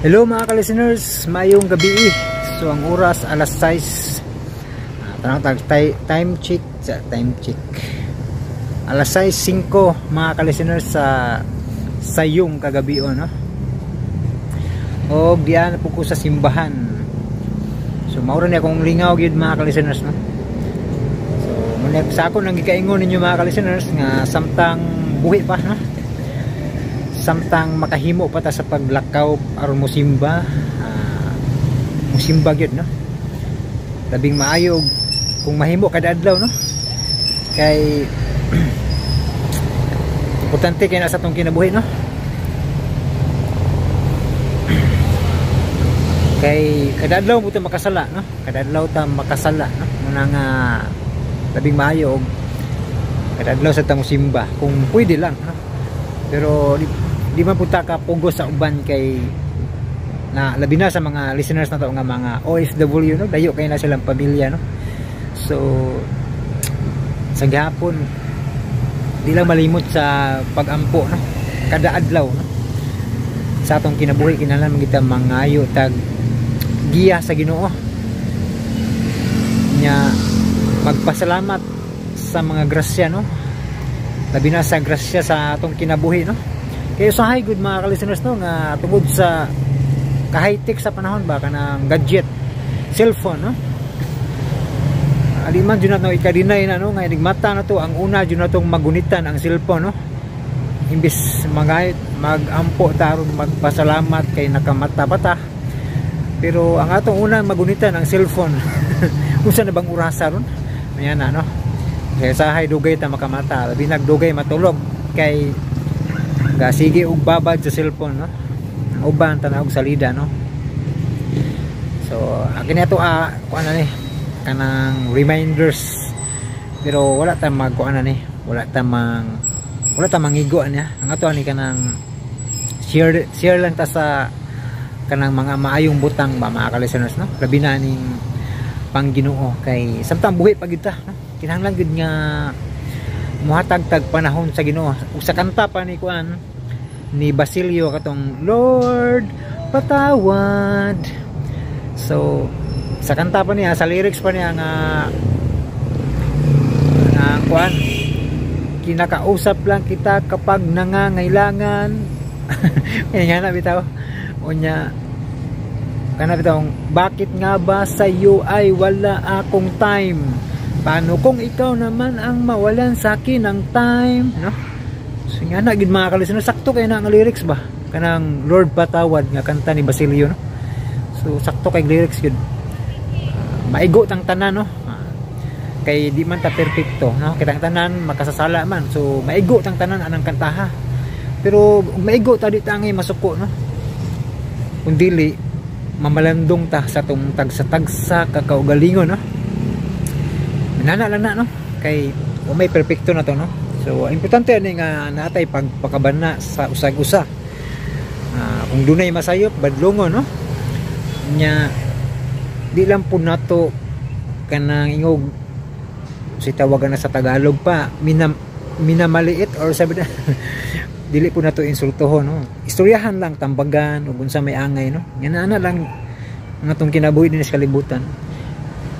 Hello, mga ka-listeners, maayong gabi. So ang oras, alas 6. Tanang tag time check sa time check. Alas 6:05, mga ka-listeners, sa sayong kagabi, no. Og diyan po ko sa simbahan. So mao ni akong lingaw gyud, mga ka-listeners, no. So muna sa ako nang gikaingon ninyo, mga ka-listeners, nga samtang buhi pa, no, samtang makahimo pa ta sa paglakaw aron mosimba, musimba gyud, no. Labing maayo kung mahimo kada adlaw, no, kay importante kay na sa atong kinabuhi, no, kay kada adlaw mo ta makasala, no, kada adlaw ta makasala, no. Muna nga labing maayo og kada adlaw sa ta mosimba kung pwede lang, no. Pero di man punta ka pugos sa uban kay na labi na sa mga listeners na to nga mga OFW, no, dayo kay na silang pamilya, no. So sa gihapon, di lang malimot sa pagampo, no, kada adlaw, no. Sa atong kinabuhi, kinahanglan man kita mangayo tag giya sa Ginoo nya, magpasalamat sa mga grasya, no, labi na sa grasya sa atong kinabuhi, no. Kaya usahay gud, mga ka-listeners, no, nga tungod sa ka-high-tech sa panahon ba, kanang gadget, cellphone, no. Ali man jud nato ika-deny na, no, nga mata na to, ang una jud natong magunitan ang cellphone, no, imbis magampo ta aron magpasalamat kay nakamata pa ta. Pero ang atong unang magunitan, ang cellphone. Unsa na bang orasa ron? Ayan na, no. Kaya usahay dugay ta makamata, labi nagdugay matulog kay sige og babad sa cellphone, no. Uban tan-aw og salida, no. So akin ato, kuan na ni, kanang reminders, pero wala ta magkuan na ni, wala ta mangigo niya. Ang ato ani kanang share share lang ta sa kanang mga maayong butang ba, mga ka-listeners, no, labi na ning pang Ginoo, kay samtang buhi pa gyud ta, no, kinahanglan gyud nga muhatag tag panahon sa Ginoo. Ug sa kanta pa ni kuan ni Basilio, katong "Lord Patawad", so sa kanta pa niya, sa lyrics pa niya nga ang kuan, "Kinakausap lang kita kapag nangangailangan." Kaya nga na bitaw, unya kana bitaw, "Bakit nga ba sa iyo ay wala akong time? Paano kung ikaw naman ang mawalan sa akin ng time?" no? So nga na gid, mga ka-listener, sakto kay na ang lyrics ba, kanang "Lord Patawad" nga kanta ni Basilio, no. So sakto kay lyrics gid. Maigo tang tanan, no, kay di man ta perpekto, no, kitang tanan makasasala man. So maigo tang tanan anang kantaha, pero maigo ta, di ta angay masuko, no. Kung dili, mamalandong ta sa tong tagsa-tagsa kakaugalingon, no. Nana lang na, no, kay may perpekto na to, no. So importante ani nga natay pagpakabana sa usag-usa. Kung dunay masayop, badlongon, no. Nya di lang po nato kanang ingog si tawagan na sa Tagalog pa, minamaliit or sabi na, dili po nato insultohon, no. Istoryahan lang, tambagan ug unsa may angay, no. Yan ana lang ang atong kinabuhi dinhi sa kalibutan.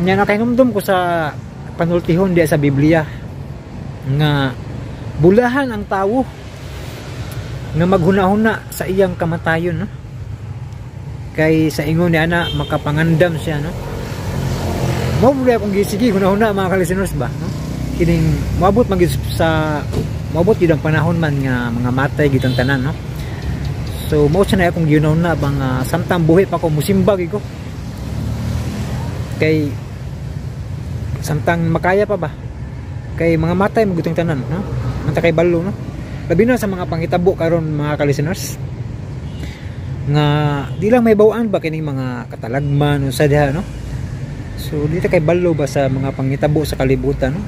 Nya nakahinumdum ko sa panultihon diya sa Biblia nga bulahan ang tawo nga maghuna-huna sa iyang kamatayon, no, kay sa ingon ni ana, makapangandam siya, no. Mao mo akong gisige huna-huna, mga ka-listeners ba, no, kining moabot man sa moabot gyud ang panahon man nga mga matay gyud ang tanan, no. So mao sa na akong gihuna-huna bang samtang buhi pa ko, musimba gyud ko kay samtang makaya pa ba, kay mga matay man tanan, no. Manta kay balo, no, labi na sa mga pangitabo karon, mga ka-listeners, nga di lang may bawaan ba kining mga katalagman unsa diha, no. So di ta kay balo ba sa mga pangitabo sa kalibutan, no.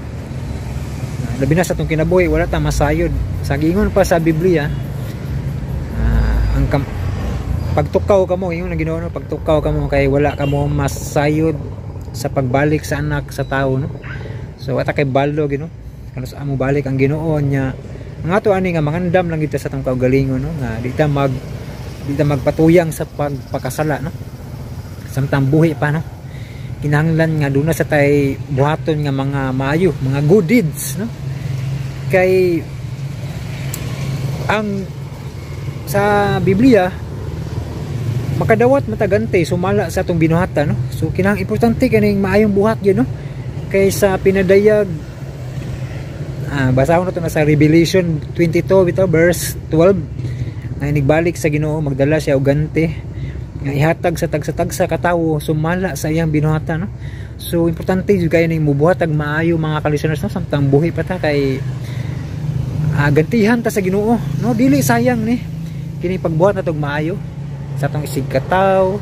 Labi na sa atong kinabuhi, wala ta masayod. Sa giingon pa sa Biblia, ang pagtukaw kamo, ingon ang Ginoo, no, pagtukaw kamo kay wala kamo masayod sa pagbalik sa Anak sa Tao, no. So wala kay balo, Ginoo, kano sa amo balik ang Ginoo. Nya ang ato ani nga mangandam lang kita sa atong kaugalingon, no, nga di ta mag Di ta magpatuyang sa pagpakasala, no, samtang buhi pa, no? Kinahanglan nga duna sa tay buhaton nga mga maayo, mga good deeds, no? Kay ang sa Biblia, makadawat man tag ganti sumala sa atong binuhatan, no? So kinahanglan, importante kaning maayong buhat gyud, no? Kay sa pinadayag, basahon na to na sa Revelation 22 bitaw, verse 12, nga inigbalik sa Ginoo, magdala siya og ganti nga ihatag sa tagsa-tagsa katawo sumala sa iyang binuhatan, no? So importante jud kayo ning mubuhat og maayo, mga ka-listeners, no, samtang buhi pa ta, kay gantihan ta sa Ginoo, no? Dili sayang ni kini pagbuhat natog maayo sa atong isig kataw,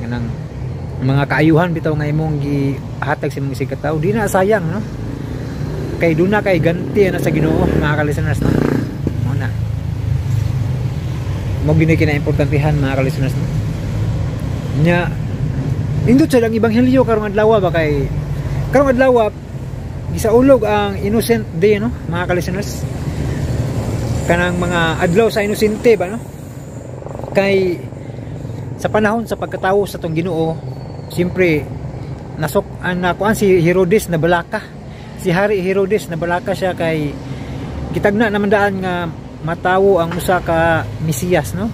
kanang mga kaayuhan bitaw nga imong gihatag sa imong isig kataw, di na sayang, no? Kay duna kay ganti na sa Ginoo, mga ka-listeners, no? Mao na mo gini kinaimportantehan, mga ka-listeners, no? Nya nindot sa lang ebanghelyo karong adlaw ba, kay karong adlaw gisaulog ang Innocent Day, no, mga ka-listeners, kanang mga adlaw sa inosente ba, no? Kay sa panahon sa pagkatawo sa atong Ginoo, siyempre nasok ang nakuan si Herodes na balaka, si Hari Herodes na balaka siya, kay gitagna naman daan nga matawo ang usa ka Mesiyas, no?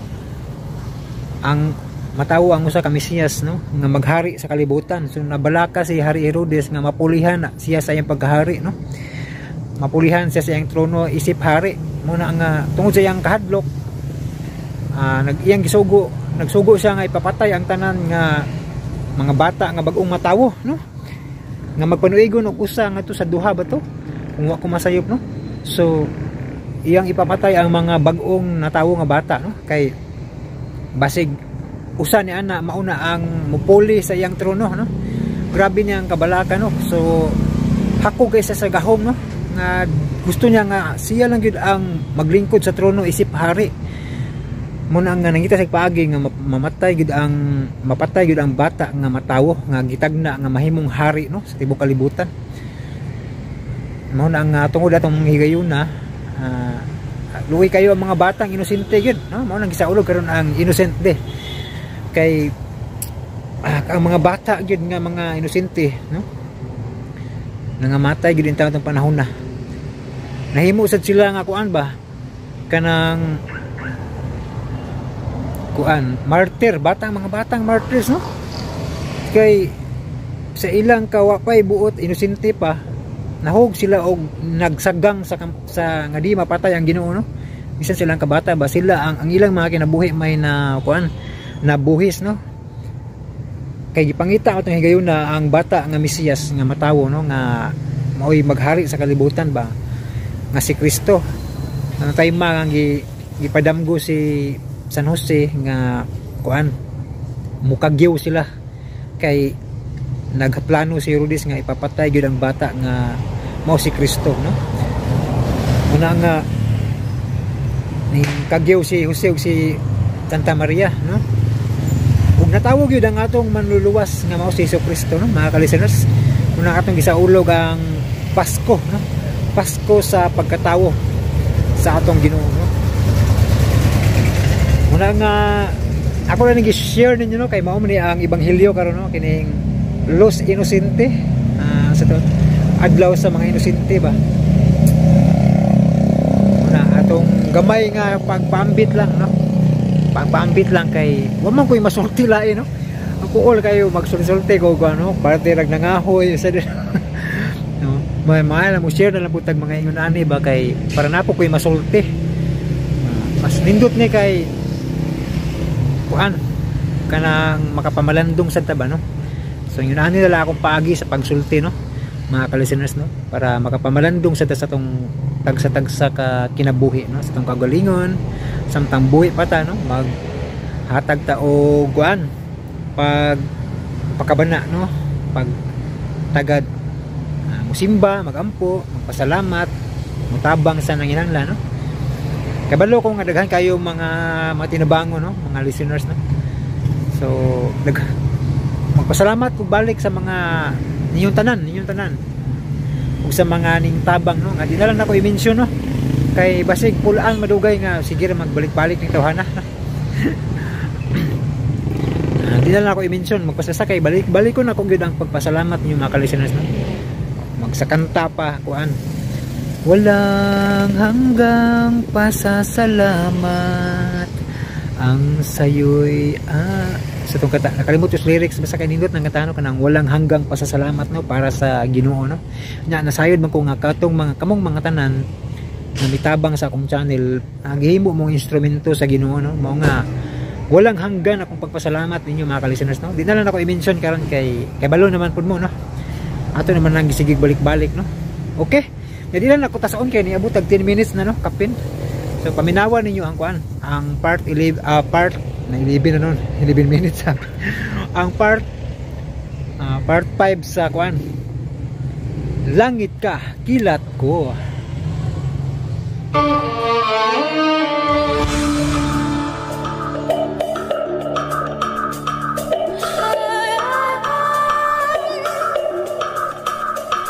Ang matawo ang usa ka Mesiyas, no, nga maghari sa kalibutan. So nabalaka si Hari Herodes nga mapulihan siya sa iyang paghahari, no? Mapulihan siya sa iyang trono isip hari. Muna nga tungod sa iyang kahadlok, nag iyang gisugo, nagsugo siya nga ipapatay ang tanan nga mga bata nga bag-ong matawo, no, nga magpanuigon og usa ngadto sa 2 ba to, kung wa ko masayop, no? So iyang ipapatay ang mga bag-ong natawo nga bata, no, kay basig usa ni ana mauna ang mupuli sa iyang trono, no? Grabe niya ang kabalaka, no? So hako kaysa sa gahom, no, nga gusto niya nga siya lang gyud ang maglingkod sa trono isip hari. Muna nga nangita sa paagi nga mamatay gyud ang mapatay gyud ang bata nga matawo nga gitagna nga mahimong hari, no, sa tibuok kalibutan. Mao na ang tungod atong higayuna, luoy kayo ang mga batang inosente gyud, no? Mao nang gisaulog karon ang Innocent Day, kay ang mga bata gyud nga mga inosente, no, nangamatay gyud intawon atong panahon na nahimo sad sila nga kuan ba, kanang kuan, martyr, batang mga batang martyrs, no? Kay sa ilang kawapay buot, inosente pa, nahog sila og nagsagang sa nga di mapatay ang Ginoo, no? Bisan silang kabata ba, sila ang ilang mga kinabuhi may na kuan, nabuhis, no? Kay gipangita atong higayon na ang bata nga Mesiyas nga matawo, no, nga maoy maghari sa kalibutan ba, nga si Kristo. Ang time nga gipadamgo si San Jose nga kuan, mukagyaw sila, kay nagplano si Herodes nga ipapatay gyud ang bata nga mao si Kristo, no? Una nga ning kagyaw si Jose ug si Santa Maria, no, ug natawo gyud ang atong manluluwas nga mao si Hesus Kristo, no, mga ka-listeners. Una atong gisaulog ang Pasko, no? Pasko sa pagkatawo sa atong Ginoo, no? Una nga ako lang nag-share ninyo, no, kay mao man ni ang ebanghelyo karon, no, kining Los Inocente, sa to, adlaw sa mga inosente ba. Una atong gamay nga pagpaambit lang, no? Pagpaambit lang, kay wa man ko'y masulti lain, no? Ang kuol kayo magsulti-sulti ko ano, parte rag nangahoy sa no, may mahal mo share na lang putag mga ingon ani ba, kay para napo ko'y masulti. Mas nindot ni kay kuan, kanang makapamalandong sad ta ba, no? So yun ani nila akong paagi sa pagsulti, no, mga ka-listeners, no, para makapamalandong sad ta sa tong tagsa-tagsa ka kinabuhi, no, sa tong kagalingon samtang buhi pa ta, no? Mag hatag ta og kuan, pag pakabana, no, pag tagad, musimba, magampo, magpasalamat, mutabang sa nanginahanglan, no? Kabalo ko nga daghan kayo mga matinabango, no, mga listeners, no? So magpasalamat ko balik sa mga ninyong tanan ug sa mga ning tabang, no, nga di na lang nako i-mention, no, kay basig pulaan madugay nga sige ra magbalik-balik ning tawhana, no? Di na lang ako i-mention, magpasasakay, balik ko na kung yun ang pagpasalamat niyo mga ka-listeners, no? Magsakanta pa kuan. Walang hanggang pasasalamat ang sayo'y sa itong kanta, nakalimot yung lyrics, basta kay nindot ng kanta, no, kanang walang hanggang pasasalamat, no, para sa Ginoo, no. Nya nasayod man ko nga katong mga kamong mga tanan na mitabang sa akong channel, ang gihimo mong instrumento sa Ginoo, no, mao nga walang hanggan akong pagpasalamat ninyo mga ka-listeners, no. Di na lang ako i-mention karon kay balo naman pud mo, no. Ato naman lang gisigig balik-balik, no. Okay. Di lang ako tasaon kay niabot tag 10 minutes na, no, kapin. So paminawan ninyo ang kuan, ang part 11, part na 11 na nun, 11 minutes ha. Ang part part 5 sa kuan. Langit ka, kilat ko.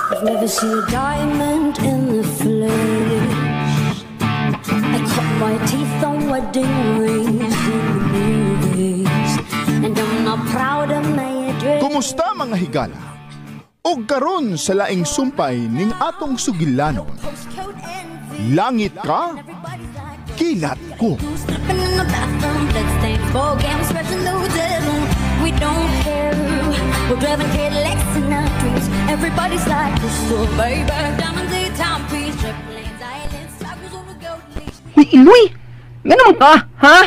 I've never seen a diamond in the flesh. I cut my teeth on wedding rings in the movies, and I'm not proud of my address. Kumusta mga higala? Og karon sa laing sumpay ning atong sugilanon. Langit ka, kilat ko. Stepping in the bathroom, bloodstains, ball gowns, stretching the devil. We don't care. We're driving Cadillacs in our dreams. Everybody's like crystal, baby. Diamonds, a timepiece, jet planes, islands, tigers on a gold leash. Uy, Iloy! Nga naman ka, ha?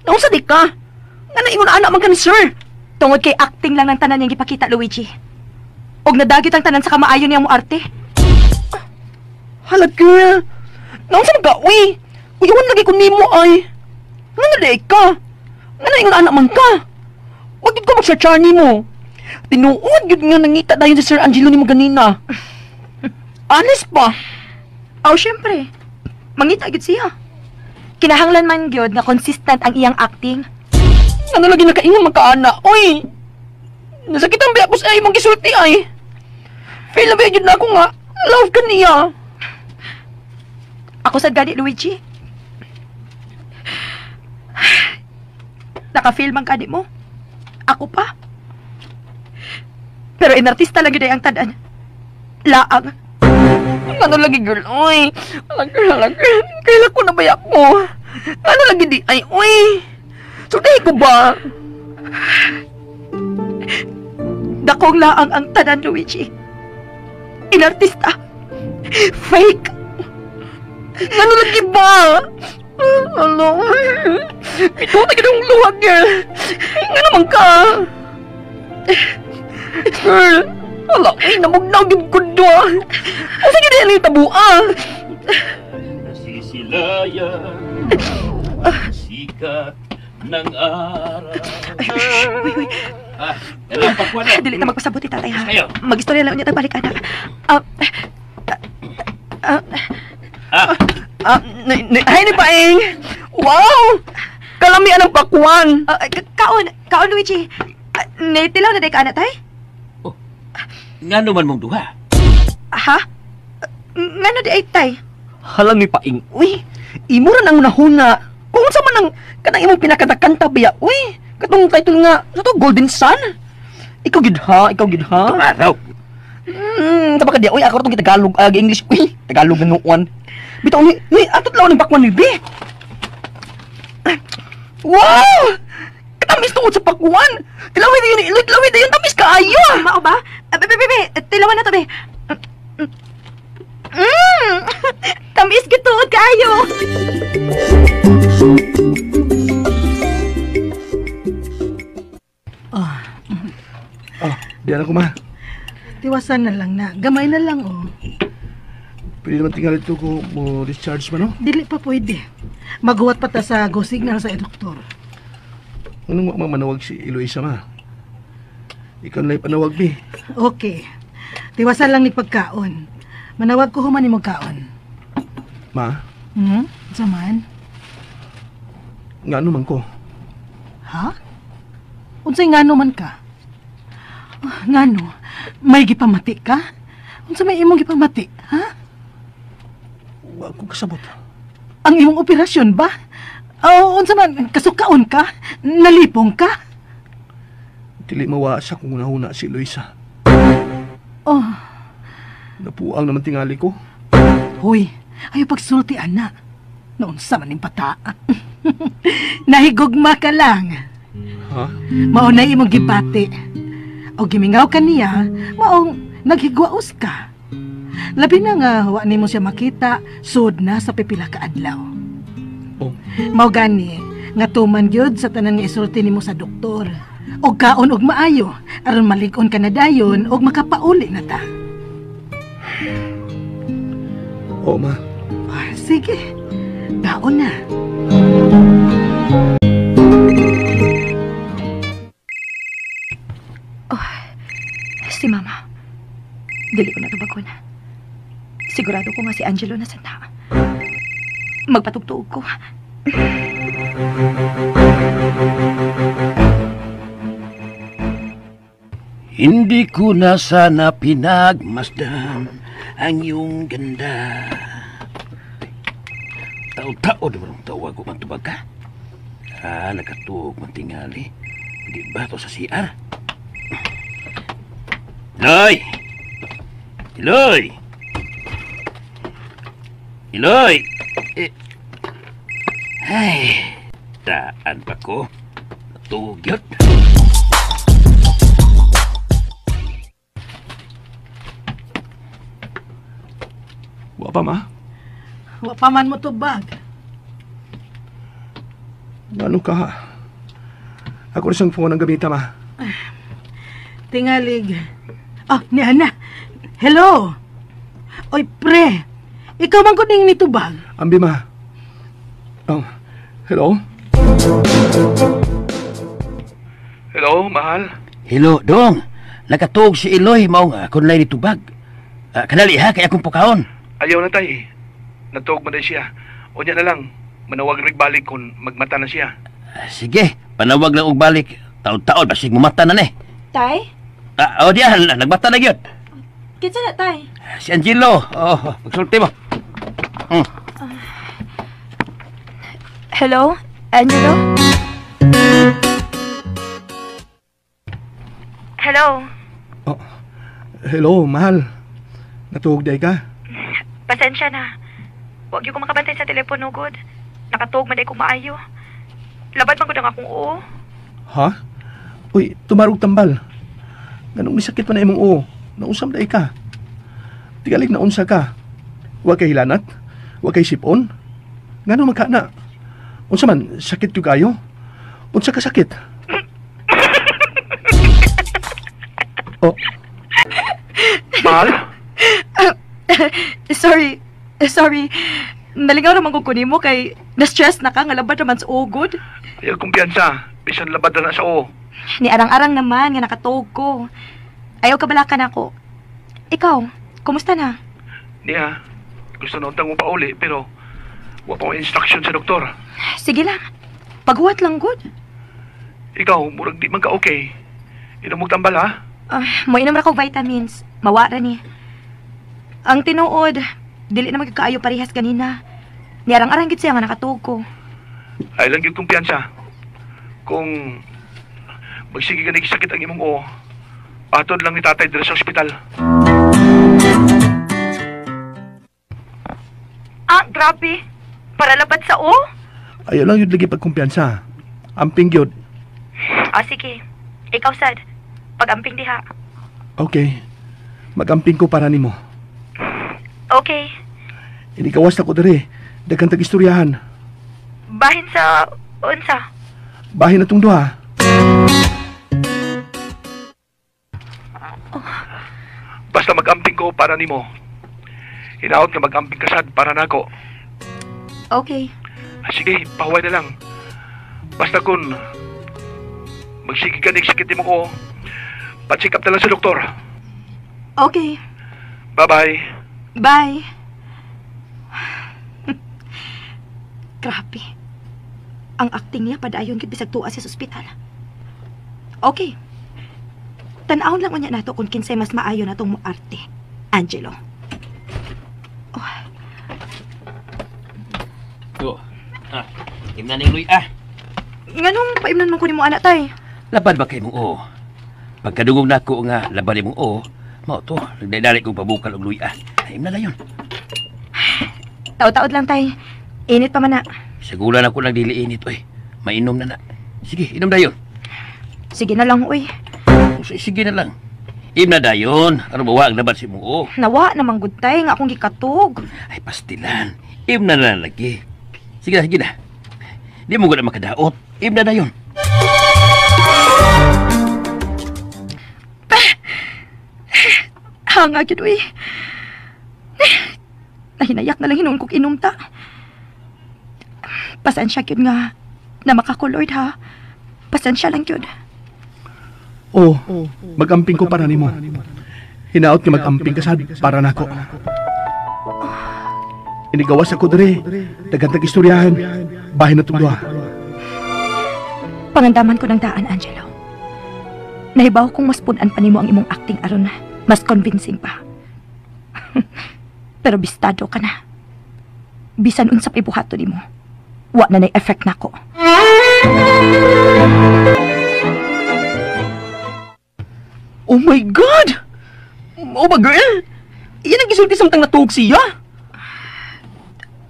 Naunsa di ka? Nga na ingon anak man ka ni sir. Tungod kay acting lang ng tanan niyang gipakita, Luigi. Og nadagit ang tanan sa kamaayo niyang moarte. Hala, girl! Naunsa man ka, uy! Uyawan lagi ko nimo ay. Nga na di ka? Nga na ingon anak man ka? Wag gid ko magsachar nimo. Tinuod gyud nga nangita dayon si Sir Angelo nimo ganina. Honest pa. Aw, syempre. Mangita gyud siya. Kinahanglan man gyud nga consistent ang iyang acting. Ano lagi nakaingon magkaana? Uy! Nasakitan ba ako sa imong gisulti ay? Feel na ba gyud na ako nga love ka niya. Ako sad gani, Luigi. Naka-feel man kani mo. Ako pa. Pero inartista lang yun ay ang tanan. Laang. Ano lagi girl? Uy! Ala girl, ala girl. Kaila ko na ba ako? Ano lagi di ay uy? Sultihi ko ba? Dakong laang ang tanan, Luigi. Inartista. Fake. Ano lagi ba? Ano? Ito na ganung luha, girl. Nga naman ka. Girl, ala, ay, namugnaw gid ko doa. Asa gid ang tabuan? Nasisilayan ang sikat ng araw. Ay, shh, uy, uy. Ah, nalapak ko na. Dili na magpasabot ni tatay, ha? Kayo. Mag-istorya lang niya tagbalik, anak. Ay, ni Paeng. Wow! Kalamian ang pakwan. Kaon, kaon, Luigi. Nitilaw na day ka, anak, tay? Oh, nga naman mong duha. Ha? Nga na di ay, tay? Hala ni Paeng, uy. Imo ra nang nahuna. Kung unsa man ang kanang imong pinakadakanta biya, uy. Katong title nga, sa to Golden Sun. Ikaw gid ha, ikaw gid ha. Araw. Taba ka diya, uy, ako tong Tagalog, English, uy, Tagalog na nuon. Bitaw ni, uy, atot law ng bakwan ni bi. Wow! Katamis tungod sa pakwan. Tilawin na yun, iloy, tilawin na yun, tamis kaayo. Mao ba? Be, be, be, tilawan na to, be. Tamis gituod kaayo. Di na ko ma. Tiwasan na lang na. Gamay na lang, oh. Pwede naman tingali ito ko mo discharge man, no? Dili pa pwede. Maghuwat pa ta sa go signal sa doktor. Anong wa manawag si Eloisa, ma? Ikaw na panawag, bi. Okay. Tiwasan lang ni pagkaon. Manawag ko human ni magkaon. Ma? Hmm? Saman? Nga ano man ko? Ha? Unsay ngano man ka? Ngano? May gipamati ka? Unsa may imong gipamati, ha? Wa ko kasabot. Ang imong operasyon ba? Oh, unsa man kasukaon ka? Nalipong ka? Dili mawa sa kung una-una si Eloisa. Oh. Napuang naman tingali ko. Hoy, ayaw pagsulti ana. Naunsa man ning bata. Nahigugma ka lang. Ha? Mao na imong gibati. O gimingaw ka niya, maong naghigwaos ka. Labi na nga wa nimo siya makita, sud na sa pipila ka adlaw. Oh. Mao gani nga tuman gyud sa tanan nga isulti nimo sa doktor. Og kaon og maayo aron malig-on ka na dayon og makapauli na ta. Oo, ma. Ah, sige. Daon na. Oh, si Mama. Dili ko na tubagon. Sigurado ko nga si Angelo na santa. Magpatugtuog ko. Hindi ko na sana pinagmasdan ang iyong ganda. Tao-tao naman ang tawag ko man tubag ka. Ah, nakatuog man tingali. Hindi ba to sa CR? Iloy! Iloy! Iloy! Eh. Ay, daan pa ko. Natuog yun. Wa pa, ma? Wa pa man mo tubag. Ano ka? Ako rin siyang phone ang gamita, ma. Tingalig. Oh, ni Ana. Hello. Oy, pre. Ikaw man ko ning nitubag. Ambi, ma. Oh, hello? Hello, mahal? Hello, dong. Nakatuog si Eloy, mao nga kun lay nitubag. Kanali ha, kay akong pukaon. Ayaw na tay. Natuog man day siya. Unya na lang, manawag rig balik kung magmata na siya. Sige, panawag lang og balik. Taod-taod, basig mumata na ni. Tay? Oh, diyan, nagmata na gyud. Kinsa na, tay? Si Angelo. Oh, magsulti mo. Hello, Angelo? Hello? Oh, hello, mahal. Natuog day ka? Pasensya na. Huwag yung makabantay sa telepono, good. Nakatuog man day kong maayo. Labad man gud ang akong oo. Ha? Uy, tumarog tambal. Ganong misakit pa na imong oo. Nausam day ka. Tigalig na unsa ka. Wa kay hilanat? Wa kay sipon? Ngano magkana? Unsa man, sakit ko kayo? Unsa ka sakit? Oh. Mahal? Sorry. Sorry. Nalingaw naman ko kunin mo kay na-stress na ka nga labad naman sa ugod. Ayaw kumpiyansa. Bisan labad na sa o. Ni arang-arang naman nga nakatuog ko. Ayaw kabalakan ako. Ikaw, kumusta na? Niya, gusto na untang mo pauli pero wa pa instruction sa doktor. Sige lang. Paghuwat lang, good. Ikaw, murag di man ka okay. Inom mo tambal, ha? Mo inom ra kog vitamins. Mawa ra ni. Ang tinuod, dili na magkaayo parehas ganina. Ni arang-arang gid siya nga nakatuog ko. Ay lang gyud kumpiyansa. Kung magsige ka sakit ang imong oo, patod lang ni tatay diri sa ospital. Ah, grabe. Para labad sa o? Ayaw lang yun lagi pagkumpiyansa. Amping yun. Ah, sige. Ikaw, sad. Pag-amping diha. Okay. Mag-amping ko para nimo. Okay. Inikawas na ko diri. Daghang tag-istoryahan. Bahin sa unsa? Bahin na tong duha. Oh. Basta mag-amping ko para nimo. Hinaot nga mag-amping ka sad para nako. Okay. Sige, pahuway na lang. Basta kun magsige ka sakit nimo ko, pa-check up na lang sa doktor. Okay. Bye-bye. Bye. Grabe. Ang acting niya padayon gid bisag tuwa siya sa ospital. Okay. Tan-awon lang unya nato kung kinsay mas maayo natong moarte. Angelo. Oh. Oh. Ah. Imna ning luya. Nganong paimnan man ko nimo anak tay? Laban ba kay mong oo? Pagkadungog nako nga laban imong oo, mao to, nagdali kong pabukal og luya. Imna na yun. Taod-taod lang tay. Init pa man na. Sigulan ako nagdili init oy. Mainom na na. Sige, inom dayon. Sige na lang uy. Sige na lang. Imna dayon. Aron mawa ang laban si imong oo. Nawa namang gud tay nga akong gikatog. Ay pastilan. Imna na lang lagi. Sige na, sige na. Di mo gud na makadaot. Imna dayon. Hanga gyud uy. Nahinayak na lang hinuon kog inom ta. Pasensya gyud nga na makako Lord ha. Pasensya lang gyud. Oh, magamping ko para nimo. Hinaot nga magamping ka sad para nako. Inigawas ako diri, daghan istoryahan. Bahin na tong duha. Pangandaman ko ng daan, Angelo. Nahibaw kong mas punan pa nimo ang imong acting aron mas convincing pa. Pero bistado ka na. Bisan unsa pa ibuhaton nimo, wa na nay effect nako. Oh my God! Oh ba, girl? Iyan ang gisulti samtang natuog siya.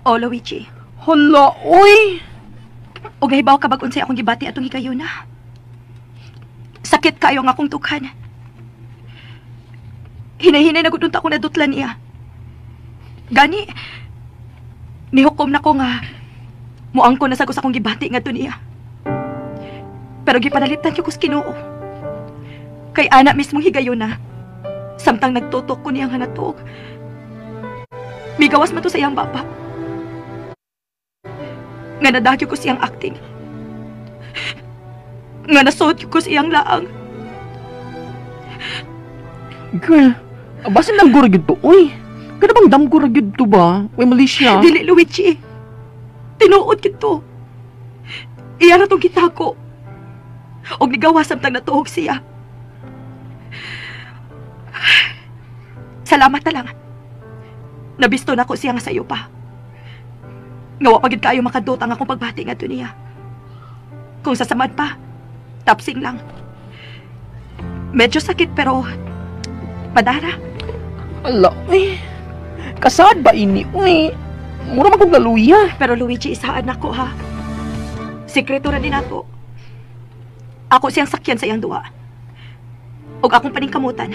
Oh, Luigi. Hala, oy! Og nahibaw ka bag unsay akong gibati atong higayuna. Sakit kayo ang akong tukhan. Hinay-hinay na gud unta ko nadutlan niya. Gani, nihukom na ko nga muang ko na sa akong gibati ngadto niya. Pero gipanaliptan ko sa Ginoo. Kay ana mismong higayuna, samtang nagtutok ko niyang hanatuog. Migawas man to sa iyang baba. Nga nadagyo ko siyang acting. Nga nasod ko siyang laang. Girl, basin damgo ra gyud to, oy. Kada bang damgo ra gyud to ba? Uy, Malaysia. Dili, Luigi. Tinuod gid to. Iya na tong gitako. Og nigawas samtang natuog siya. Salamat na lang. Nabisto na ko siya nga sayo pa. Nga wa pa gid kaayo makadot ang akong pagbati ngadto niya. Kung sasamad pa, tapsing lang. Medyo sakit pero madara. Ala, uy. Kasad ba ini, uy? Mura man kog naluya. Pero Luigi, isaad nako ha. Sekreto ra din nato. Ako siyang sakyan sa iyang duwa. Og akong paningkamutan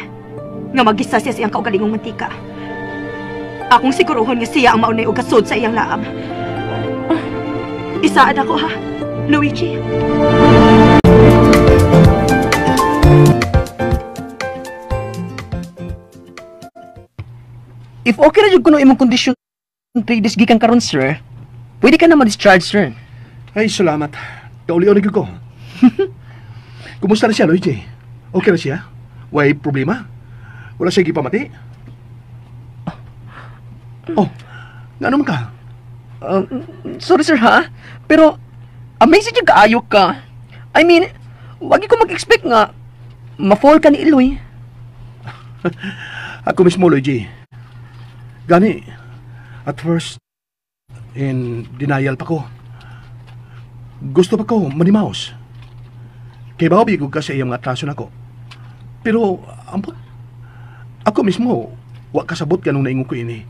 nga magisa siya sa iyang kaugalingong mantika. Akong siguruhon nga siya ang maunay og kasud sa iyang laam. Isaad ako ha, Luigi. If okay ra jud kuno imong kondisyon 3 days gikan karon, sir, pwede ka na ma-discharge, sir. Ay, salamat. Kaulion na gyud ko. Kumusta na siya, Luigi? Okay na siya? Way problema? Wala siya gipamati? Oh, ngano man ka? Sorry, sir, ha? Pero, amazing yung kaayo ka. I mean, wag ko mag-expect nga ma-fall ka ni Iloy. Ako mismo, Luigi. Gani, at first, in denial pa ko. Gusto pa ko manimaos. Kay bawo bigog ka sa iyang mga atraso nako. Pero, ampot, ako mismo, wa kasabot ganong naingon ko ini.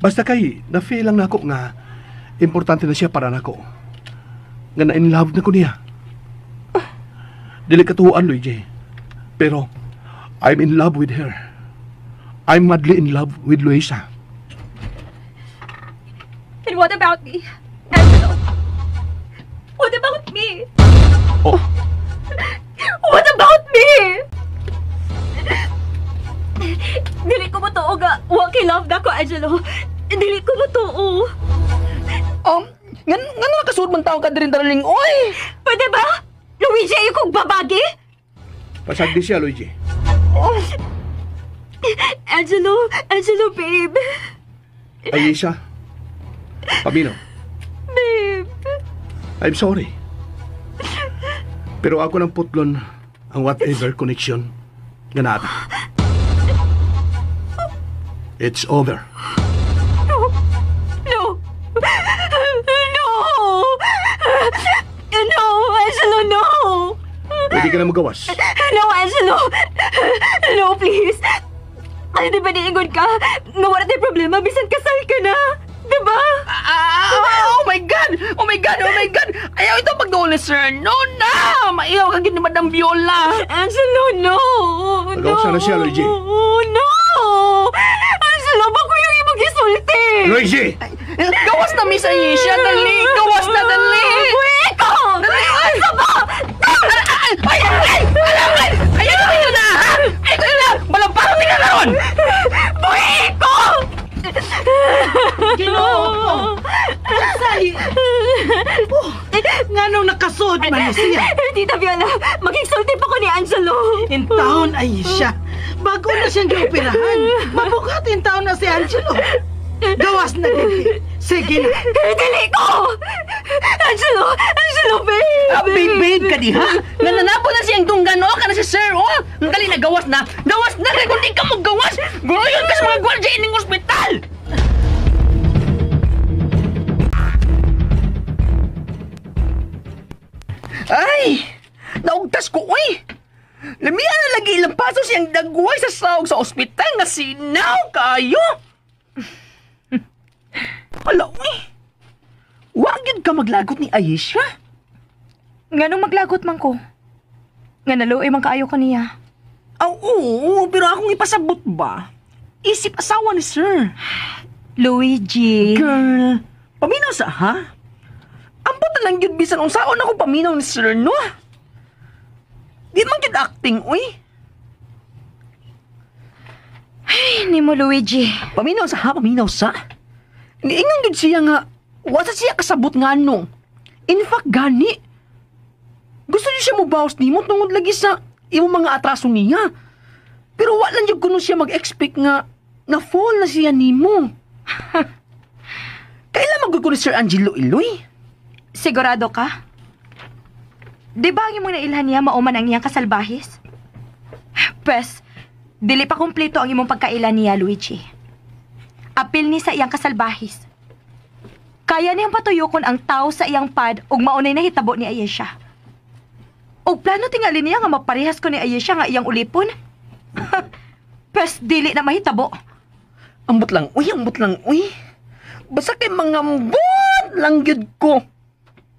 Basta kay, na-feel lang nako nga, importante na siya para nako. Nga na-in love na ko niya. Dili katuoan, Luigi. Pero, I'm in love with her. I'm madly in love with Luisa. And what about me, Angelo? What about me? Oh. What about me? Dili ko matuo nga wa kay love na ko, Angelo. Dili ko matuo. Ngano nakasuod man tao ka diri, darling, oy? Pwede ba? Luigi, ayaw kong babagi? Pasagdi siya, Luigi. Oh. Angelo, Angelo, babe. Ayesha. Pamino. Babe. I'm sorry. Pero ako nang putlon ang whatever connection nga naata. It's over. No. No. No. Pwede ka na magawas. No, Angelo! No, please! Ay, di ba niingon ka? Nga wala tayong problema, bisan kasal ka na! Di ba? Oh my God! Oh my God! Oh my God! Ayaw ito pagduol ni sir! No na! Maiyaw ka gid ni Madam Viola! Angelo, no! Pagawas na siya, Luigi. No! Angelo, bako yung imong gisulti! Luigi! Gawas na, Miss Ayesha! Dali! Gawas na, dali! Buwiko! Dali! Ano ba? Ay! Ay! Ay! Ay! Ay! Ay! Na! Ay! Ay! Na! Malamparo tingnan na ron! Buwiko! Ginoo ko. Say. Oh, nganong nakasuod man ni siya. Tita Viola, magigsulti pa ko ni Angelo. In taon ay siya. Bago na siyang gioperahan. Mabukat in taon na si Angelo. Gawas na dili. Sige na. Dili ko! Angelo! Angelo, babe! Babe, babe ka di ha? Nananapo na siyang dunggan, oh, ka na si sir, oh! Ang dali na, gawas na! Gawas na! Kaya kung di ka maggawas, guruyon ka sa mga gwardiya ining ospital! Ay! Naugtas ko, uy! Lamian na lagi ilang paso siyang dagway sa sawag sa ospital nga sinaw kayo! Ala, uy! Wag yun ka maglagot ni Ayesha? Nganong maglagot man ko? Nga naluoy man kaayo ko niya. Aw, oo, pero akong ipasabot ba? Isip asawa ni sir. Luigi. Girl, paminaw sa ha? Ambot na lang yun bisan unsaon ako paminaw ni sir, no? Di man yun acting, uy. Ay, ni mo Luigi. Paminaw sa ha, paminaw sa. Niingon yun siya nga, wasa siya kasabot nga no. In fact, gani. Gusto niya siya mubawas nimo tungod lagi sa imong mga atraso niya. Pero wala lang yun kuno siya mag-expect nga na fall na siya nimo. Kailan magod ko ni Sir Angelo Iloy? Sigurado ka? Di ba ang imong nailhan niya mauman ang iyang kasalbahis? Pwes, dili pa kumpleto ang imong pagkaila niya, Luigi. Apil ni sa iyang kasalbahis. Kaya niyang patuyokon ang tao sa iyang pad ug maunay nahitabo ni Ayesha. Og plano tingali niya nga maparehas ko ni Ayesha nga iyang ulipon? Pwes, dili na mahitabo. Ambot lang, uy, ambot lang, uy. Basta kay mangambot lang gyud ko.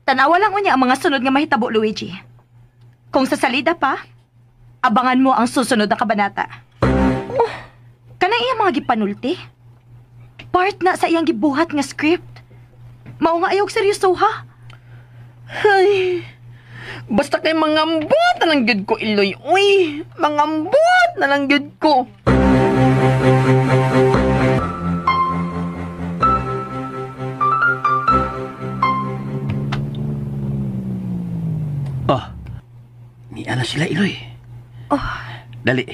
Tanawa lang unya ang mga sunod nga mahitabo, Luigi. Kung sa salida pa, abangan mo ang susunod na kabanata. Oh, kanang iyang mga gipanulti. Part na sa iyang gibuhat nga script. Mao nga ayaw seryoso ha. Ay, basta kay mangambot na lang gyud ko, Iloy. Uy, mangambot na lang gyud ko. Oh, niya na sila, Iloy. Oh. Dali,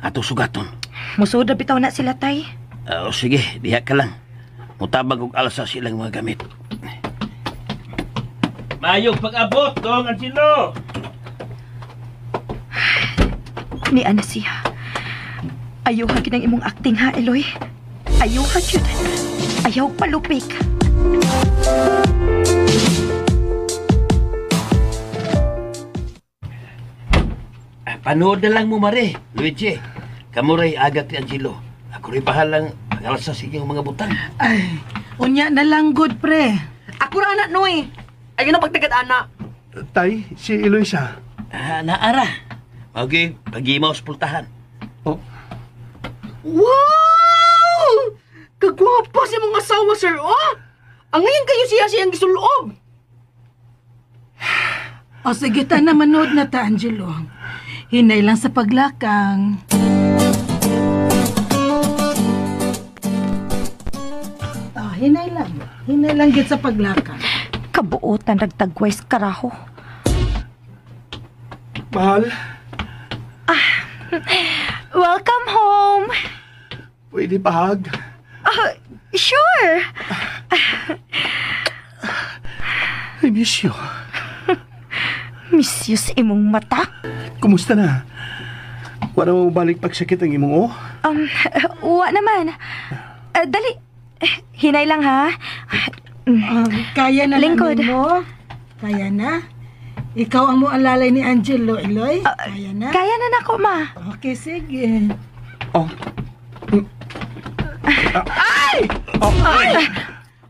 ato sugaton. Musuod na bitaw na sila, tay. Oh, sige, diha ka lang. Mutabag og alsa silang mga gamit. Mayong pag-abot, Dong Angelo! Ni ana siya. Ayuha gid ang imong acting ha, Eloy. Ayuha gyud. Ayaw palupik. Panood na lang mo, Mare. Luigi, kamuray agak ni Angelo. Ako rin bahalang pag-alsa sa inyong mga butang. Ay, unya na lang good, pre. Ako ra anak, Noy. Ayun ang pagtagad, anak. Tay, si Eloisa. Ah, naara. Okay, pag-imaw sa pultahan. Oh, Wow! Kagwapa si mong asawa, sir, oh! Ang ngayon kayo siya siyang gisulob. O sige ta na, manood na ta, Angelo. Hinay lang sa paglakang. Oh, hinay lang. Hinay lang gid sa paglakang. Kabuotan ragtagways karaho. Mahal, Welcome home. pwede pahag. Sure. I miss you. Miss you sa imong mata. Kumusta na? Wala mo balik pagsakit ang imong o? Wa naman. Dali. Hinay lang ha. Kaya na Lingkod. lang mo. Kaya na. Ikaw ang moalalay ni Angelo, Eloy. Kaya na? Kaya na nako, ma. Okay, sige. Oh. Ay! Ay!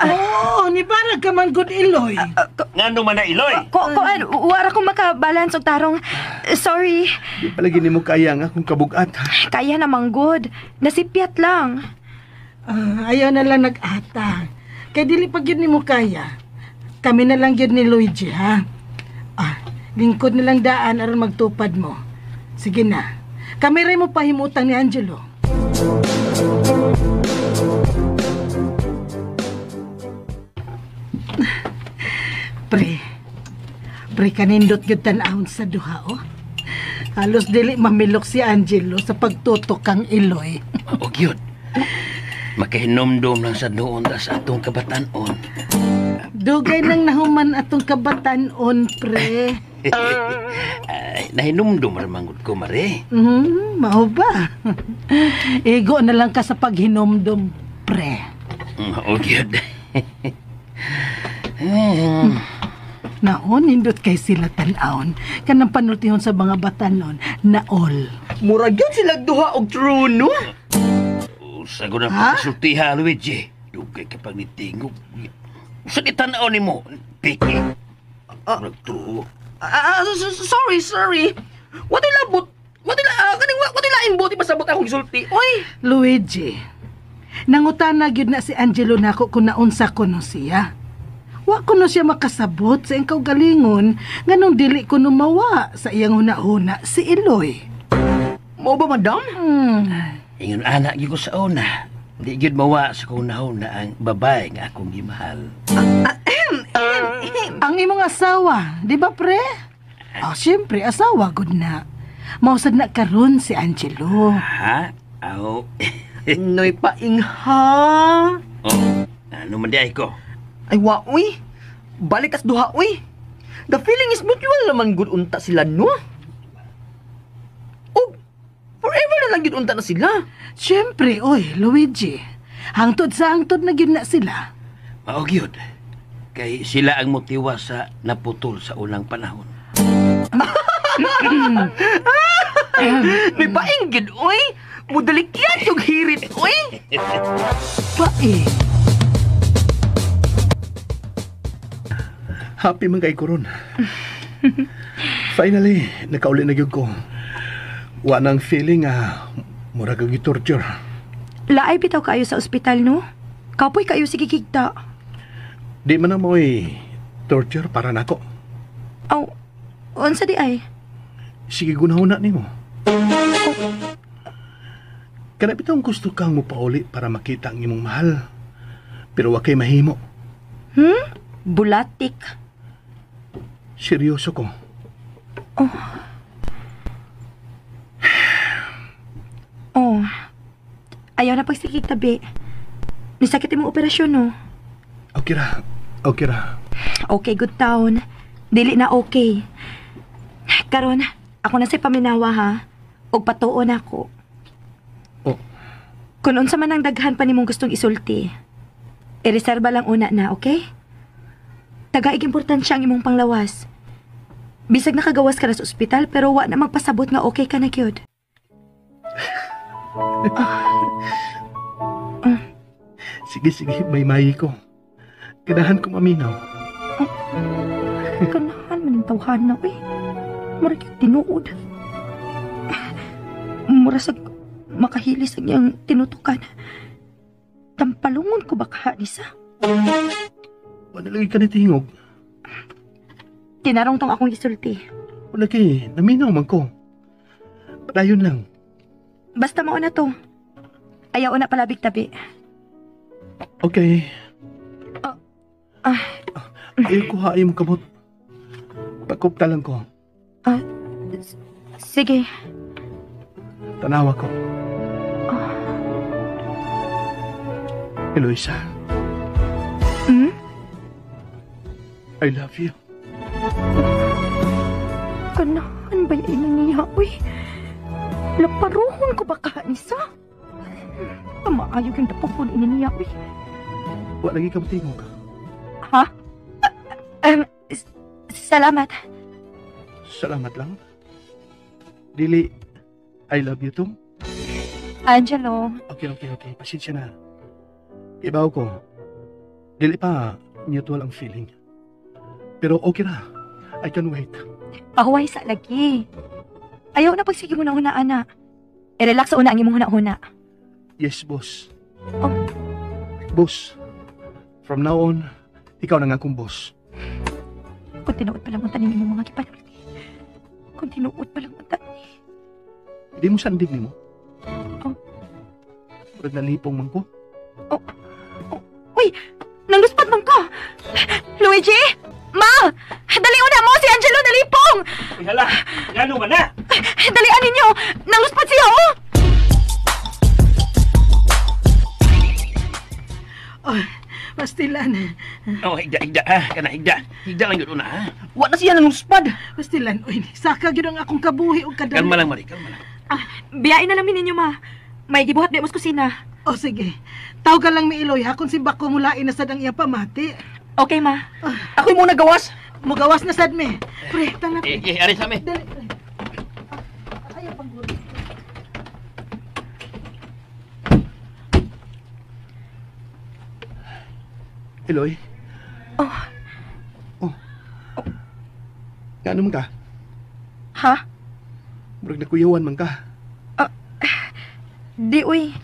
Oh, ni para ka man good, Eloy. Ngano man na, Iloy? Ko, wara ko makabalance og tarong. Sorry. Di palagi nimo kaya nga kung kabugat. Kaya namang good. Nasipyat lang. Ayaw na lang nag-ata. Kay dili pa gyud nimo kaya. Kami na lang gyud ni Luigi, ha? Lingkod na lang daan aron magtupad mo. Sige na. Kami rin mo pahimutang ni Angelo. Pre, kanindot gyud tan-awon sa duha, oh. Halos dili mamilok si Angelo sa pagtutok kang Eloy. O gyud. Makahinomdom lang sa noon ta sa atong kabatan-on. Dugay nang nahuman atong kabatan-on, pre. Ay, nahinumdum ra man gud ko, mare. Mao ba? Igo na lang ka sa paghinomdom, pre. O gyud. Naon, nindot kay sila tan-awon. Kanang panultihon sa mga batanon, naol. Mura gyud sila duha og true, no? Usa ko na pagkasultiha, Luigi. Dugay ka pag nitingog. Usa di tan-aw nimo, piki. Murag true. Sorry. What labot? What kaning what laing buti pasabot akong gisulti. Oy, Luigi, nangutana gyud na si Angelo nako kung naunsa ko no siya. Wa ko no siya makasabot sa iyang kaugalingon nganong dili ko mawa sa iyang huna-huna si Eloy. Mao ba, madam? Ingon anak gyud ko sa una. Di gyud mawa sa kong nahuna ang babae nga akong gimahal. Ang imong asawa, di ba pre? Oh, siyempre, asawa gud na. Mausad na karon si Angelo. Ha? Aw. Noy paingha. Oh, ano man di ay ko? Ay, wa, uy. Balik as duha, uy. The feeling is mutual naman gud unta sila, no? Oh, forever na lang gud unta na sila. Siyempre, oy, Luigi. Hangtod sa hangtod na gyud na sila. Mao gyud. Kay sila ang motiwa sa naputol sa unang panahon. May paing gud, uy. Mudalikyan yung hirit, uy. Paing. Happy man kay ko ron. Finally, nakauli na gyud ko. Wa nang feeling mura kag torture. Laay bitaw kayo sa ospital, no? Kapoy kayo sige gigta. Di man na mo'y torture para nako. Aw, unsa di ay? Sige gunahuna nimo. Kana bitong gusto kang mopauli para makita ang imong mahal. Pero wa kay mahimo. Bulatik. Seryoso ko. Oh. Ayaw na pagsigig tabi. Nisakit imong operasyon, no? Okay ra. Okay ra. Okay, good town. Dili na okay. Karon, ako na say paminawa ha. Og patuon ako. Oh. Kung unsa man ang daghan pa nimong gustong isulti, ireserba lang una na, okay? Tagaig importansya ang imong panglawas. Bisag nakagawas ka na sa ospital pero wa na magpasabot nga okay ka na gyud. Sige, may mayi ko. Ganahan ko maminaw. Ganahan man ang tawhana, uy. Mura gyud tinuod. Mura sa makahilis ang iyang tinutukan. Tampalungon ko ba kaha ni sa? Wala lagi ka nitingog. Tinarong tong akong isulti. Wala kay, naminaw man ko. Padayon lang. Basta mao na to. Ayaw na palabig tabi. Okay. Ah. Ayaw ko haay mo kamot. Pagkupta lang ko. Sige. Tanawa ko. Eloisa. Hmm? I love you. Kanahan ba yung niya, uy? Laparuhon ko ba kaha ni sa? Maayo yung dapopon ini niya, uy. Wala lagi ka matingog. Ha? Salamat. Salamat lang. Dili, I love you too. Angelo. Okay. Pasensya na. Ibaw ko. Dili pa mutual ang feeling. Pero okay na. I can wait. Pahuway sa lagi. Ayaw na pagsige mo na una, ana. I-relax sa una ang imong huna-huna. Yes, boss. Oh. Boss, from now on, ikaw na nga akong boss. Kung tinuod pa lang ang taning imong mga gipanulti. Kung tinuod pa lang ang taning. Hindi mo sandig ni mo? Oh. Murag nalipong man ko. Oh. Uy! Nangluspad man ka! Luigi! Ma! Dali una mo! Si Angelo nalipong! Uy, hala! Gano man na? Dalian ninyo! Nangluspad siya, oh! Oh, pastilan. Oh, higda, ha? Kana, higda. Higda lang yun una, ha? Wa na siya nangluspad. Pastilan, uy. Saka gyud ang akong kabuhi og kadali. Kalma lang, Mari. Kalma lang. Ah, biyain na lang ninyo, ma. May gibuhat di mo sa kusina. Oh, sige. Tawag lang mi Iloy, ha? Kung simbako mulain na sad ang iyang pamati. Okay, ma. Ako'y muna gawas. Mugawas na sad mi. Pre, tanga. Eh, ari sa mi. Dali, pre. Ayaw pang Eloy? Oh. Oh. Nga naman ka? Ha? Murag nakuyawan man ka. Di, uy.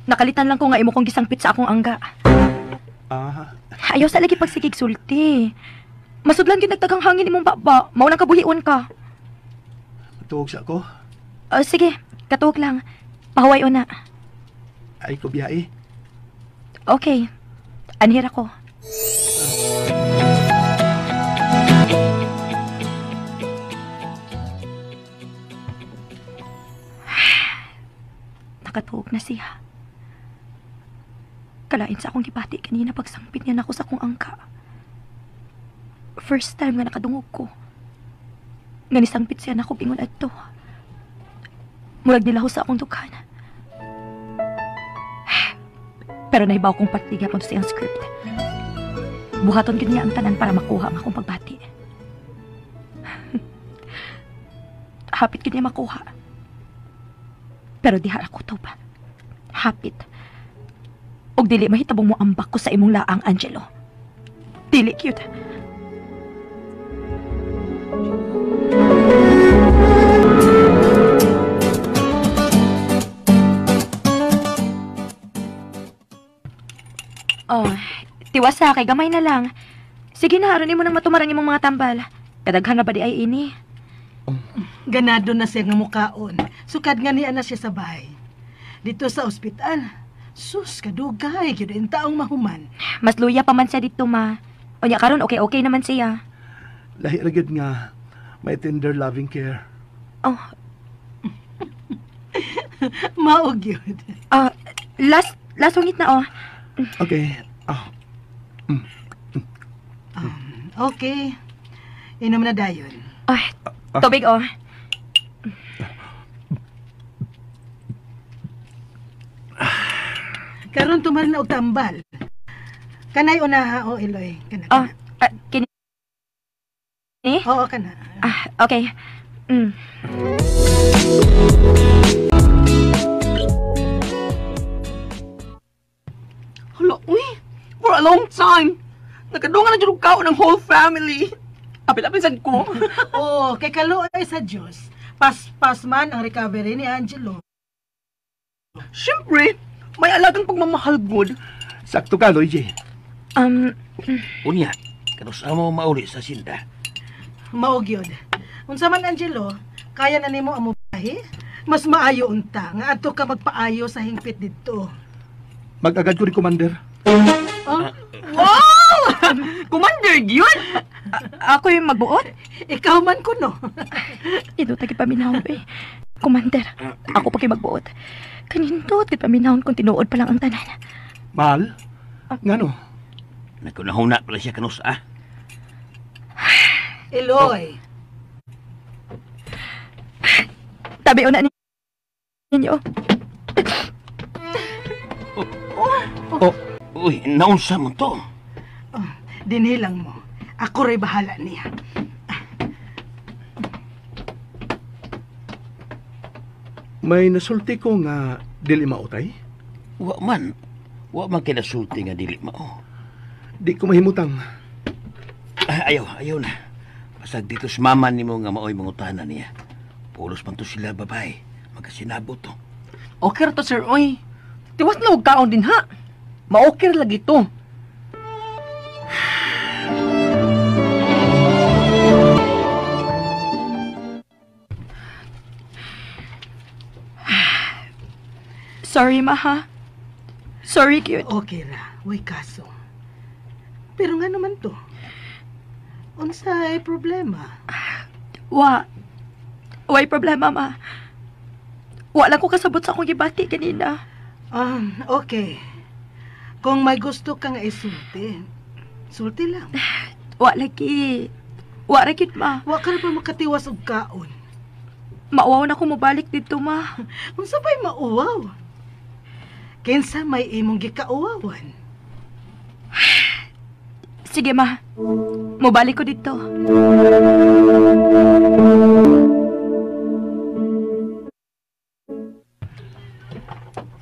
Nakalitan lang ko nga imo kong gisangpit sa akong angga. Ah. Ayaw sa lagi pagsigig sulti. Masudlan gyud nagtagang hangin imong baba. Mao nang kabuhion ka. Matuog sa ako? Sige, katuog lang. Pahuway una. Ay ko biyae. Okay. Anhir ako. Nakatuog na siya. Kalain sa akong gibati kanina pagsangpit niya nako sa akong angka. First time nga nakadungog ko. Nga nisangpit siya nako bingon adto. Murag nilaho sa akong dughan. Pero nahibaw kong partiga kung siyang script. Buhaton gyud niya ang tanan para makuha ang akong pagbati. Hapit gyud niya makuha. Pero diha ako to ba. Hapit. Og dili mahitabong mo ambak ko sa imong laang, Angelo. Dili cute. Oh, tiwasa kay gamay na lang. Sige na, aron nimo nang matumarang imong mga tambal. Kadaghan na ba di ay ini? Ganado na siya nga mukaon. Sukad nga niya na siya sa bahay. Dito sa ospital. Sus, kadugay gyud ang taong mahuman. Mas luya pa man siya dito, ma. Unya karon okay-okay naman siya. Lahi ra gyud nga may tender loving care. Oh. Mao gyud. Last last wingit na oh. Okay. Oh. Okay. Inom na dayon. Ay, tubig oh. Karon tumar na og tambal. Kanay una ha, o Eloy. Kana. Oh, kini? Oo, kana. Ah, okay. Mm. Hala, uy. For a long time. Nakadungan na dyan og kaon ng whole family. Apil-apil sad ko. Oo, kay kaluoy sa Diyos. Pas-pas man ang recovery ni Angelo. Siyempre, may alagang pagmamahal good. Sakto ka, Luigi. Unya, kanus-a mo mauli sa sinda? Mao gyud. Unsa man Angelo, kaya na nimo ang mobiyahe? Mas maayo unta nga adto ka magpaayo sa hingpit didto. Mag-agad ko ni Commander. Oh? Wow! Commander gyud! Ako yung magbuot? Ikaw man kuno. Ito tagi paminawon eh. Commander, ako pa kay magbuot. Kanindot gid paminawon kung tinuod pa lang ang tanan. Mahal? Ngano? Nagkunahuna pala siya kanus-a. Eloy. Tabi una ninyo. Oh. Uy, naunsa mo to? Oh, dinhi lang mo. Ako rin bahala niya. May nasulti ko nga dili mautay? Wa man. Wa man kay nasulti nga dili mao. Di ko mahimutang. Ayaw, ayaw na. Basag dito sa mama nimo nga maoy mangutana niya. Pulos man to sila babae. Magkasinabot to. Okay ra to, sir, oy. Tiwas na og kaon din ha. Ma-okay ra lagi to. Sorry, ma, ha? Sorry, cute. Okay ra, way kaso. Pero nga naman to. Unsay problema? Wa. Way problema, ma. Wala ko kasabot sa akong gibati ganina. Okay. Kung may gusto kang isulti, sulti lang. Wa lagi. Wa ra gyud, ma. Wa ka na pa makatiwas og kaon. Mauwaw na ko mobalik didto, ma. Unsa ba'y mauwaw? Kinsa may imong gikauwawan? Sige, ma. Mobalik ko dito.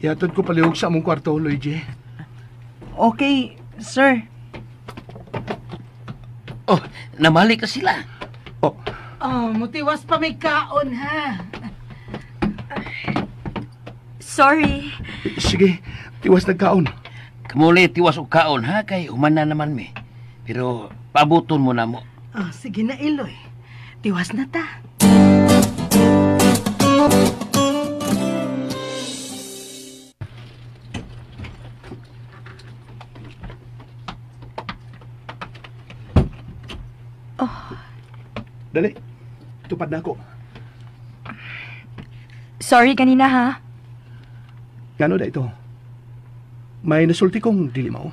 Yatod ko palihog sa among kwarto, Luigi. Okay, sir. Oh, namali ka sila. Oh. Oh, mutiwas pa may kaon, ha? Sorry. Sige, tiwas nagkaon. Kamuli, tiwas og kaon, ha? Kay human na naman mi. Pero paabuton mo na mo. Oh, sige na, Iloy. Tiwas na ta. Oh. Dali, tupad na ako. Sorry ganina, ha? Gano da ito? May nasulti kong dili mao.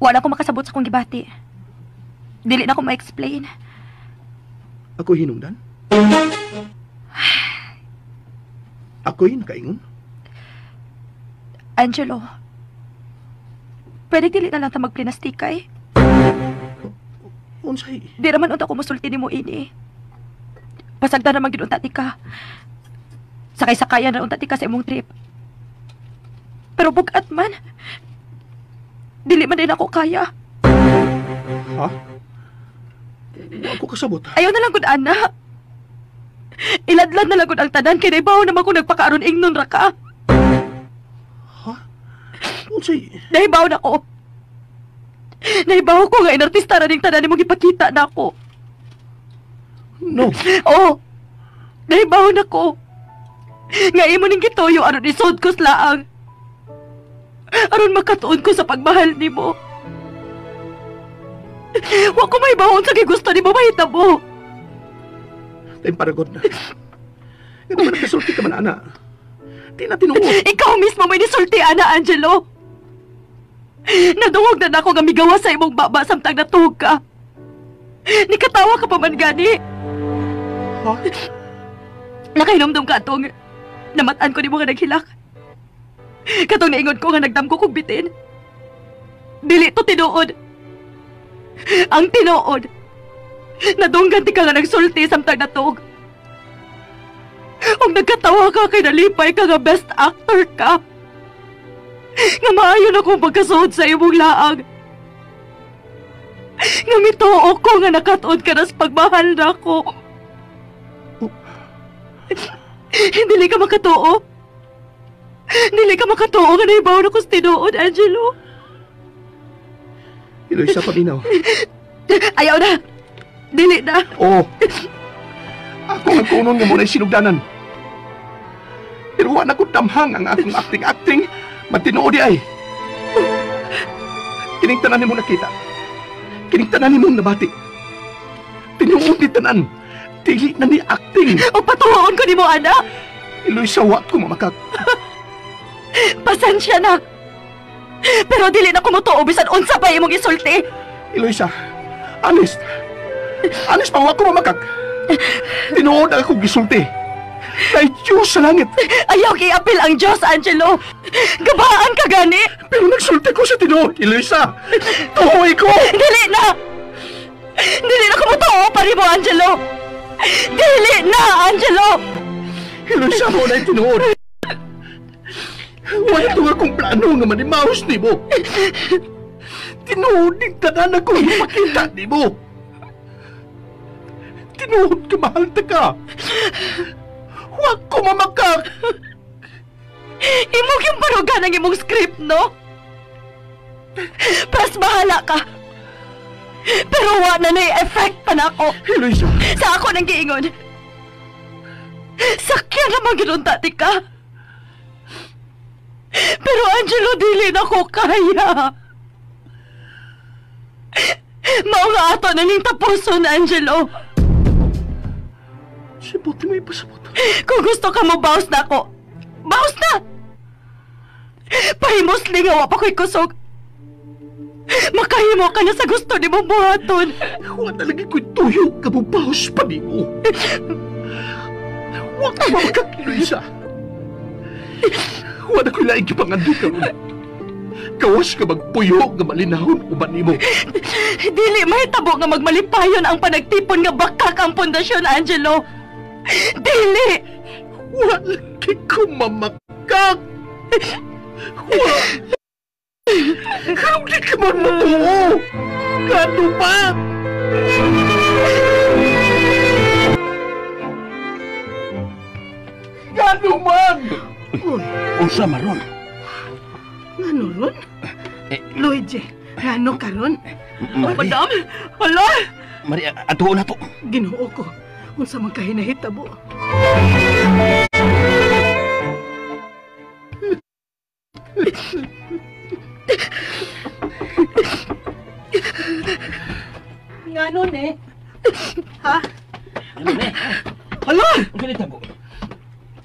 Wala ko makasabot sa akong gibati. Dili na ko ma-explain. Ako hinungdan? Ako'y nakaingon? Angelo, pwede dili na lang ta magplinastikay? Unsay? Di raman unta ko musulti nimo ini. Pasagda naman gid unta ti ka. Sakay-sakayan na unta ti ka sa imong trip. Pero bugat man. Dili man din ako kaya. Ha? Wa ko kasabot. Ayaw na lang gud, ana. Iladlad na lang gud ang tanan kay naibaw naman ko nagpakaaron ingnon ra ka. Ha? Unsay? Naibaw na ko. Naibaw ko nga inartista ra ning tanan nimong gipakita na ako. No. Oo. Naibaw na ko. Nga imo ning gituyo aron isod ko slaang. Aron makatuon ko sa pagmahal nimo. Wa ko maibawon sa gigusto nimo mahitabo. Tayong paragod na. Nga naman nagkasulti ka man, ana. Di na tinuod. Ikaw mismo may nisulti, ana, Angelo. Nadungog na nako nga migawa sa imong baba samtang natuog ka. Nikatawa ka pa man gani. Ha? Nakahinomdom ka atong namatan ko nimo nga naghilak. Katong naingon ko nga nagdamgo kog bitin. Dili to tinuod. Ang tinuod, nadunggan ti ka nga nagsulti samtang natuog. Ug nagkatawa ka kay nalipay ka nga best actor ka. Nga maayo na kong pagkasuod sa imong laang. Nga mituo ko nga nakatuod ka na sa pagmahal na ako. Dili ka makatuo. Dili ka makatuo nga naibaw na ko sa tinuod, Angelo. Eloisa, paminaw. Ayaw na. Dili na. Oo. Ako nga kunon nga muna sinugdanan. Pero wa na ko damhang ang akong acting-acting. Matinuod di ay. Kining tanan nimo nakita. Kining tanan nimo nabati. Tinuod ni tanan. Dili na ni acting. O patuoon ko nimo, ana. Eloisa, wa ko mamakak. Pasensya na. Pero dili na ko motuo bisan unsa pa imong isulti. Eloisa, honest. Honest pa, wa ko mamakak. Tinuod ang akong gisulti. Kay Diyos sa langit. Ayaw giapil ang Diyos, Angelo. Gabaan ka gani. Pero nagsulti ko sa tinuod, Eloisa. Tuhoy ko. Dili na. Dili na ko motuo pa nimo, Angelo. Dili na, Angelo. Eloisa, mo na tinuod. Wala ito nga kong plano nga manimaos ni mo. Tinuod din tanan akong ipakita ni mo. Tinuod ka, mahal ta ka. Huwag ko mamakak. Imong yung barugan ang imong script, no? Pras bahala ka. Pero wa na na-effect pa na ako. Eloisa. Sa ako nang giingon. Sakyan naman ginunta ti ka. Pero Angelo, dili na ko kaya. Mao nga ato na ning tapuson, Angelo. Sipot mo ipasabot. Kung gusto ka mo, bawas na ako. Bawas na! Pahimusli nga wa pa ko'y kusog. Makahimo ka na sa gusto ni mong buhaton. Huwag talaga ko'y tuyo ka mo bawas pa ni mo. Huwag ka mamakak, Luisa. Huwag ako'y laing kipangandoy karon. Kawas ka magpuyo nga malinahon uban nimo. Dili mahitabo nga magmalipayon ang panagtipon nga bakak ang pundasyon, Angelo. Dili! Wala kay ko mamakak! Wala! Karoon di ka man matuo! Kano ba? Kano man? Unsa maron? Ngano ron? Luigi, ngano karon? Mari, Madam, hala! Mari, atuon na to. Ginoo ko. Unsa man kahinahitabo. Ngano ne? Ha? Hala! Unsa ni tabo?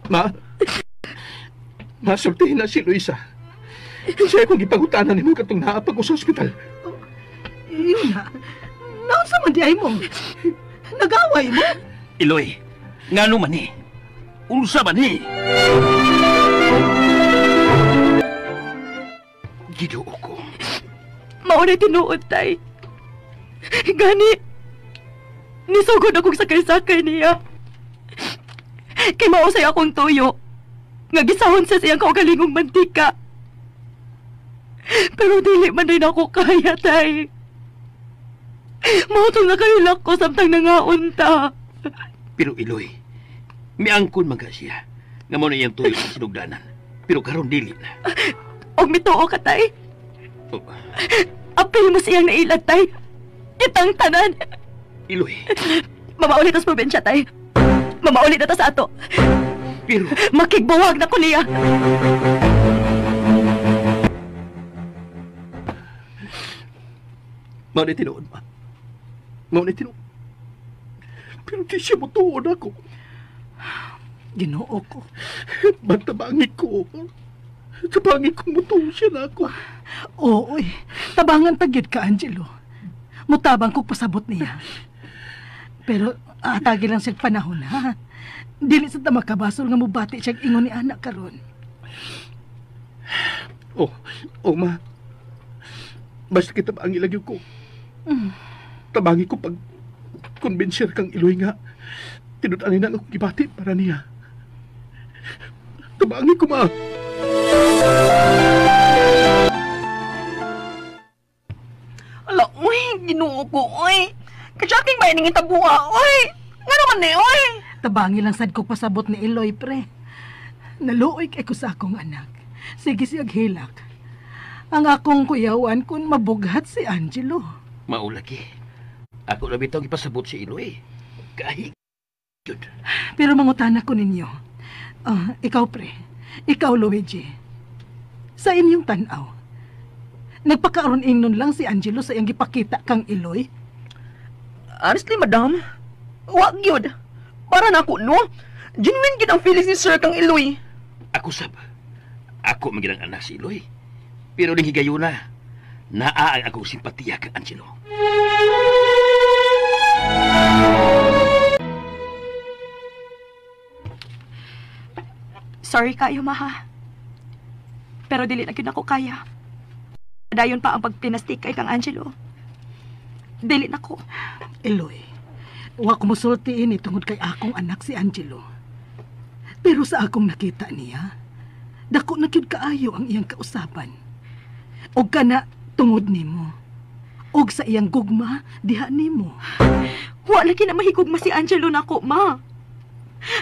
Ma, masultihin na si Luisa. Siya akong gipangutanan nimo katong naapag ko sa ospital. Yun na. Naunsa man di ay mo? Nagaway mo? Iloy, ngano man ni? Unsa man ni? Ginoo ko. Mao na tinuod, tay. Gani, nisugod akong sakay-sakay niya. Kay mausay akong tuyo. Nga gisahon sa siyang kaugalingong mantika. Pero dili man rin ako kaya, tay. Mao tong nakahilak ko samtang nangaon ta. Pero Iloy, miangkon man ka siya. Nga mo na iyang tuyo sa sinugdanan. Pero karon dili na. Og mituo ka, tay. Oh, Apil mo siyang nailad, tay. Kitang tanan. Iloy, Mamaulit tas probinsya, tay. Mamaulit na ta sa ato. pero Makigbuwag na ko niya. Mao ni tinuod, ma. Mao ni tinuod. Pero di siya motuon ako. Ginoo ko. Magtabangi ko. Tabangi ko motuon siya na ako. Oo, eh. Tabangan tagyod ka, Angelo. Mutabang kog pasabot niya. Pero atagi lang siyang panahon, ha? Dili sa ta makabasol nga mubati siyang ingon ni anak karon. Oh, oh ma. Basta kita tabangi lagi ko. Tabangi ko pag kumbinser kang Iloy nga. Tinud-anin na akong gibati para niya. Tabangi ko, ma. Hala, uy, Ginoo ko, uy. Kajaking ba ining itabuha, uy? Nga naman ni, uy. Tabangi lang sad kog pasabot ni Eloy, pre. Naluoy kay ko sa akong anak. Sige siyag hilak. Ang akong kuyawan kun mabughat si Angelo. Maulagi. Ako na bitaw ipasabot si Iloy. Kahig. Yun. Pero mangutana ko ninyo. Ikaw, pre. Ikaw, Luigi. Sa inyong tanaw, nagpakaaron ingnon lang si Angelo sa iyang gipakita kang Eloy? Honestly, madam, wag yun. Para na ako, no? Genuine yun ang feelings ni sir kang Iloy. Ako sab. Ako magilang anak si Iloy. Pero ning higayuna, naa ang akong simpatiya kang Angelo. Sorry kayo, maha. Pero dili na gyud ako kaya. Dayon pa ang pagpinastik kay kang Angelo. Dili na ko. Eloy, wa ko musulti ini tungod kay akong anak si Angelo. Pero sa akong nakita niya, dako na gyud kaayo ang iyang kausaban. Og kana tungod nimo. Og sa iyang gugma diha nimo. Wa lagi na mahigugma si Angelo nako, ma.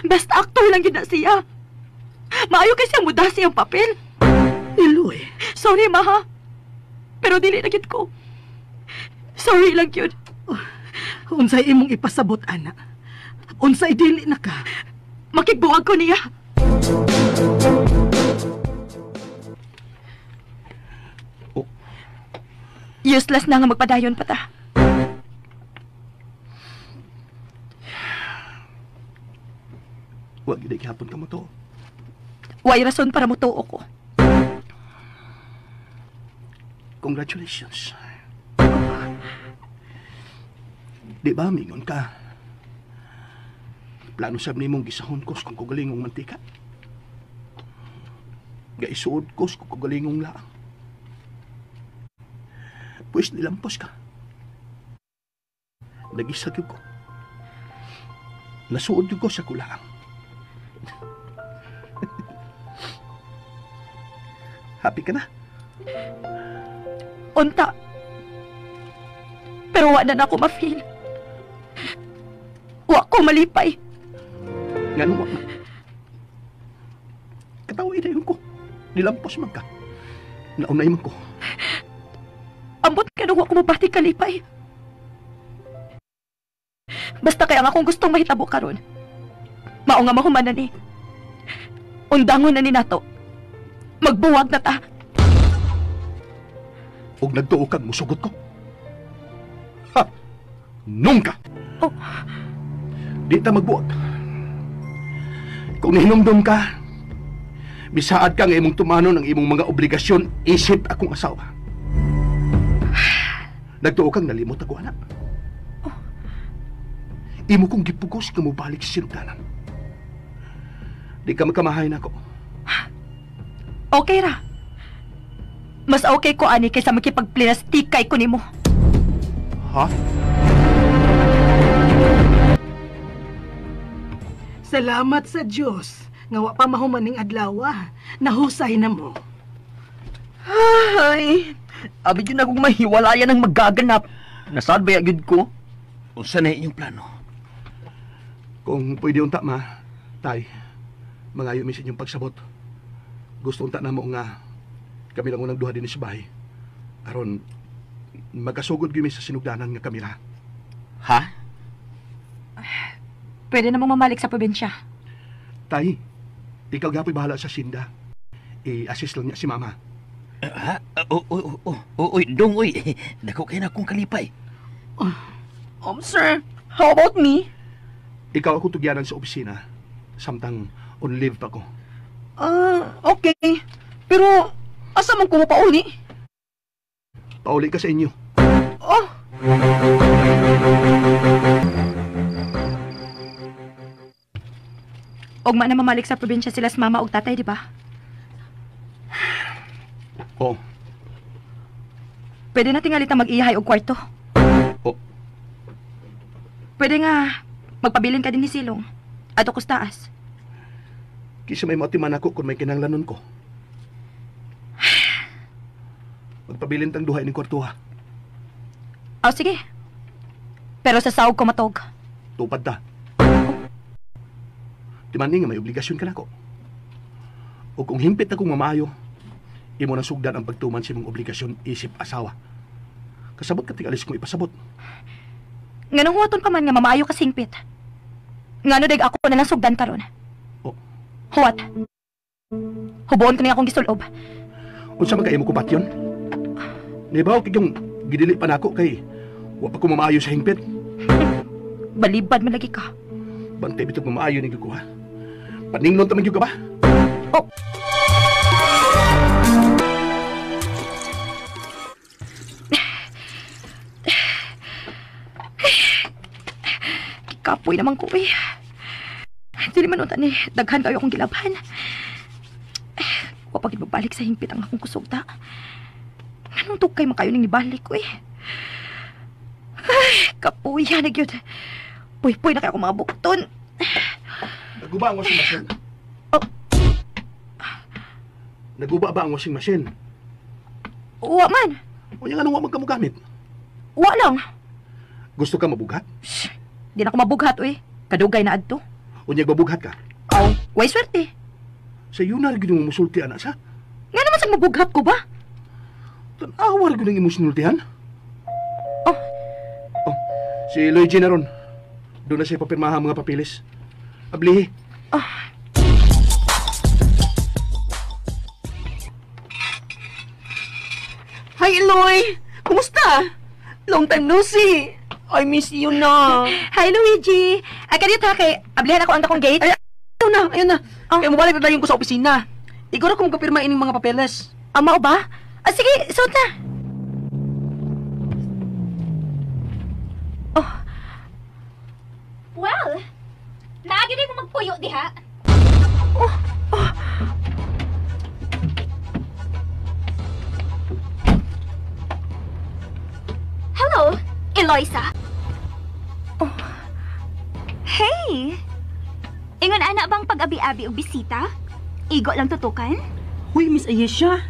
Best actor lang gyud na siya. Maayo kay siya muda siyang papel. Iloy. Sorry, ma ha. Pero dili na gyud ko. Sorry lang gyud. Oh, unsay imong ipasabot, ana? Unsay dili na ka? Makigbuwag ko niya. Oh. Useless na nga magpadayon pa ta. Wag gid gihapon ka mo to. Way rason para motuo ko. Congratulations. Di ba, mingon ka? Plano sab nimong gisahon ko kung kugalingong mantika. Gaisuod ko kung kugalingong laang. Pwes nilampos ka. Nagisag ko. Nasuod ko sa kulaang. Happy ka na? Unta. Pero wa na ako ma-feel. Wa ko malipay. Ngano wa man? Katawa inayon ko. Nilampos man ka. Naunay man ko. Ambot ka nung wa ko mabati kalipay. Basta kaya ang akong gustong mahitabo karon. Mao nga mahuman na ni. Undangon na ni nato. Magbuwag na ta. Og nagtuo kag musugot ko. Ha! Nung ka! Oh. Di ta magbuwag. Kung nahinumdum ka, bisaad ka nga imong tumanon ang imong mga obligasyon isip akong asawa. Nagtuo kang nalimot ako, anak. Oh. Imo kong gipugos nga mobalik sa sinugdanan. Di ka magkamahay na ako. Okay ra. Mas okay ko ani kaysa makipagplastikay ko nimo. Ha? Salamat sa Dios nga wa pa mahuman ning adlaw. Nahusay na mo. Ay, abi gyud akong mahiwalayan ang magaganap. Nasad ba gyud ko? Unsa na inyong plano? Kung pwede unta ma, tay, mangayo mi sa inyong pagsabot. Gusto unta namo nga kami lang unang duha dinhi sa bahay. Aron magkasugod gyud mi sa sinugdanan nga kamera. Ha? Pwede namang mamalik sa probinsya. Tay, ikaw gapoy bahala sa sinda. I-assist lang niya si mama. Ha? Uy, dong, uy. Dako kayo na akong kalipay. Sir, how about me? Ikaw ako tugyanan sa opisina. Samtang on leave pa ko. Okay. Pero, asa man ko mapauli? Pauli ka sa inyo. Oh! Ugma na mamalik sa probinsya sila sa mama ug tatay, di ba? Oo. Pwede na tingalita mag-iyahay og kwarto. Oo. Pwede nga magpabilin ka din ni Silong. Ato ko sa taas. Kisa may matiman ako kung may kinanglanon ko. Magpabilin tang duha ining kwartuha. Oh, sige. Pero sa sahog ko matog. Tupad ta. Timanin nga may obligasyon ka nako. O kung himpit akong mamaayo, imo na sugdan ang pagtuman sa imong obligasyon isip asawa. Kasabot ka tingalis kong ipasabot. Nganong huwaton pa man nga mamaayo ka singpit? Ngano dag ako na lang sugdan karon? Oh. Huwat. Hubuon ko niya akong gisulob. Unsa man kay imo kubat yon? Nibaw kay yung gidili pa nako kay wa pa ko mamaayo sa hingpit. Balibad man lagi ka. Bantay bitog mamaayo ni gyud ko ha. Paninglon ta man gyud ka ba? Oh. Kapoy naman ko eh. Dili man unta ni daghan kayo akong gilabhan. Wa pa gid magbalik sa hingpit ang akong kusog ta. Anong tukay man kayo ning nibalik ko eh. Ay, kapuya na gyud. Puy-puy na kayo akong mga bukton. Naguba ang washing machine. Naguba ba ang washing machine? Wa man. O yung anong wa man ka mogamit? Wa lang. Gusto ka mabughat? Shh, di na ko mabughat, uy. Kadugay na adto. Unyag mabughat ka? Aw, way swerte. Sa iyo na rin mo musulti, anak sa? Nga naman sa mabughat ko ba? Tanawa rin yung imusinultihan. Oh. Oh, si Luigi na ron. Doon na siya papirmahan mga papilis. Ablihi. Oh. Hi, Eloy! Kumusta? Long time no see. I miss you na. Hi, Luigi. Ay, kanito ha, kay ablihan ako ang dakong gate. Ay, ayun na, ayun na. Oh. Kaya mabalik na tayo ko sa opisina. Iguro kung kapirma ining mga papeles. Mao ba? Ah, sige, suot na. Oh. Well, naagi mo magpuyo diha. Oh, oh. Hello, Eloisa. Oh. Hey! Ingon ana bang pag-abi-abi og bisita? Igo lang tutukan? Huy, Miss Ayesha.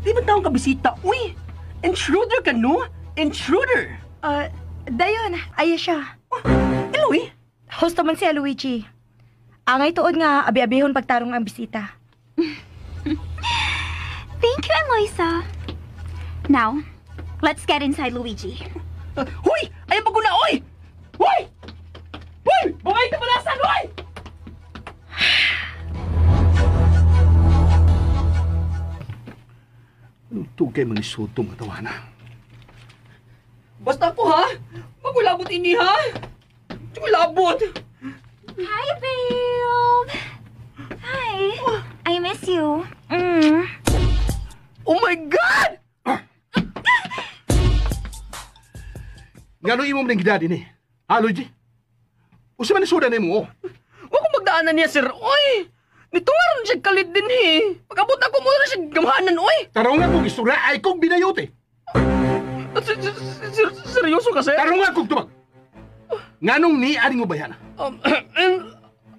Di ba taong kabisita? Uy! Intruder ka, no? Intruder! Dayon, Ayesha. Oh, Eloy? Host man siya, Luigi. Angay tuod nga, abi-abihon pagtarong ang bisita. Thank you, Eloisa. Now, let's get inside, Luigi. Huy! Ayaw paguna, oy! Huy! Huy! Bumay ka palasan, oy! Tugay mga isuto mga tawana. Basta ko, ha? Magulabot ini, ha? Magulabot! Hi, babe! Hi! I miss you. Mm. Oh my God! Ngano imo man gidadi ni? Ha, Luigi? Usa man suda nimo? Oh. Wa ko magdaanan niya, sir. Oy! Nito nga rin siya kalit din, eh. Pag-abot ako mo na siya gamhanan, oy! Tarong nga kong istorya ay kong binayote. Seryoso ka, sir? Tarong nga kong tubag. Nganong ni aring mo bayana?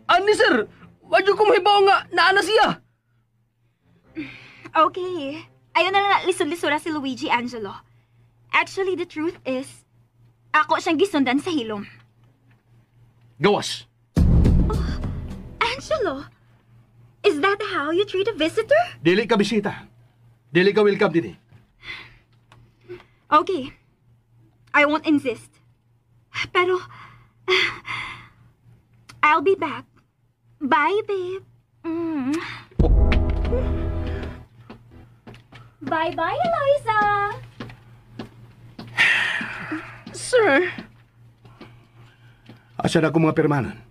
Ani, sir? Wadyo ko mahibaw nga naana siya. Okay. Ayaw na lang lisod-lisura si Luigi, Angelo. Actually, the truth is, ako siyang gisundan sa hilom. Gawas! Oh, Angelo! Is that how you treat a visitor? Dili ka bisita. Dili ka welcome din eh. Okay. I won't insist. Pero, I'll be back. Bye, babe. Mm. Oh. Bye-bye, Eloisa! Sir? Asa na akong mga pirmanan?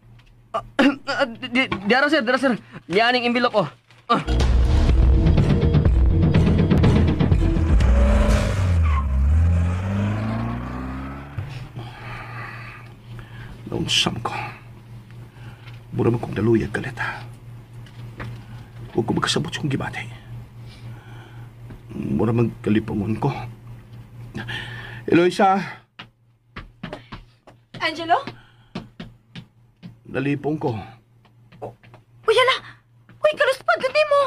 Diara, sir. Diara, sir. Niyaning envelope, oh. Naunsam ko. Mura man kong daluyag kaleta. Huwag ko magkasabot sa kong gibati. Mura man kalipangon ko. Eloisa! Angelo? Nalipong ko. Uy, hala! Uy, kaluspad yun mo!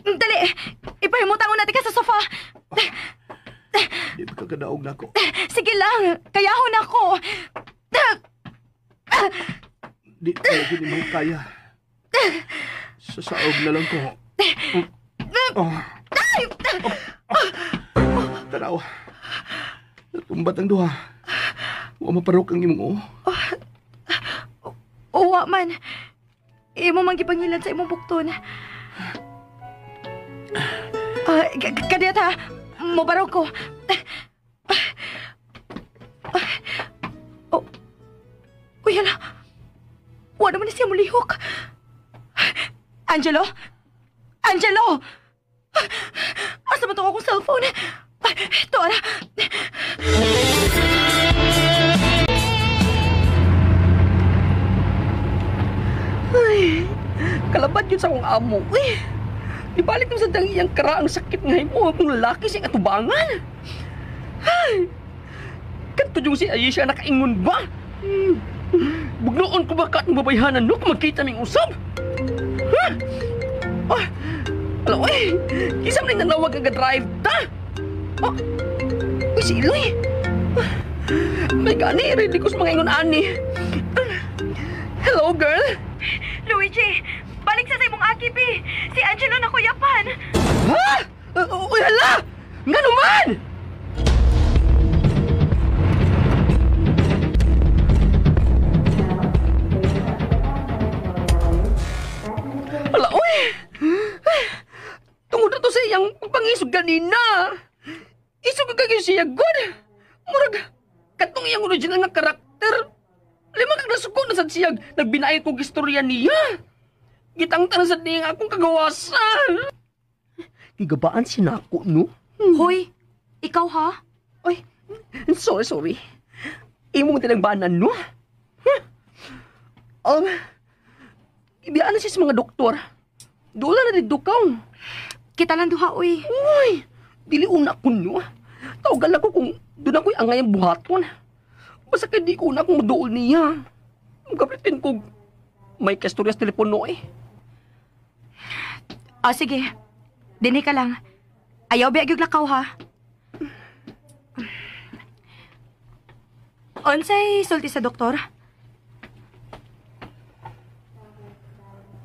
Dali! Ipahimutan ko natin ka sa sofa! Di ba kagadaog na ako? Sige lang! Kayahon ako! Di talaga ni mo kaya. Sa saog na lang ko. Oh. Oh. Oh. Tanaw. Natumbat ang duha. Wa maparok ang imong oo. Uwa man. Imo man gipangilan sa imong bukton. Kadiyat ha. Mobarok ko. Oh. Uy, hala. Wa naman na siya mulihok. Angelo? Angelo! Asa ba ito akong cellphone? Ito, ara. Ay, kalabad yun sa akong amo. Uy, di balik mo sa dang iyang kara ang sakit nga mo kung lalaki siyang atubangan. Ay, kanto yung si Ayesha nakaingon ba? Bugnoon ko ba ka at mabayhanan no kung magkita ming usab? Ha? Ah, Ala, uy! Kinsa man nanawag ang drive ta? Oh, uy, si Iloy! May gani, ready ko sa mga ingon ani. Hello, girl! Luigi, balik sa imong aki, bi. Si Angelo na kuyapan. Ha? Uy, hala! Nga naman! Hala, uy! Tungod na to sa iyang pagpangisog ganina. Isog ka kayo siya, God! Murag, katong iyang original nga karakter. Lima kag nasuko na sad siya, nagbinayad kong istorya niya. Gitang tanan sad niya akong kagawasan. Gigabaan siya na ako, no? Hoy, ikaw ha? Oy, sorry. Imo mo tinagbanan, no? Huh? Ibiyaan na siya sa mga doktor. Doon na dito ka. Kita lang duha, uy. Uy, dili una ko, no? Tawagan ako kung doon ako'y angay ang buhaton. Basta kay di ko na akong maduol niya. Magabritin ko may kastorya sa telepono, eh. O, sige. Dinhi ka lang. Ayaw biya gyud lakaw, ha? Unsay sulti sa doktor?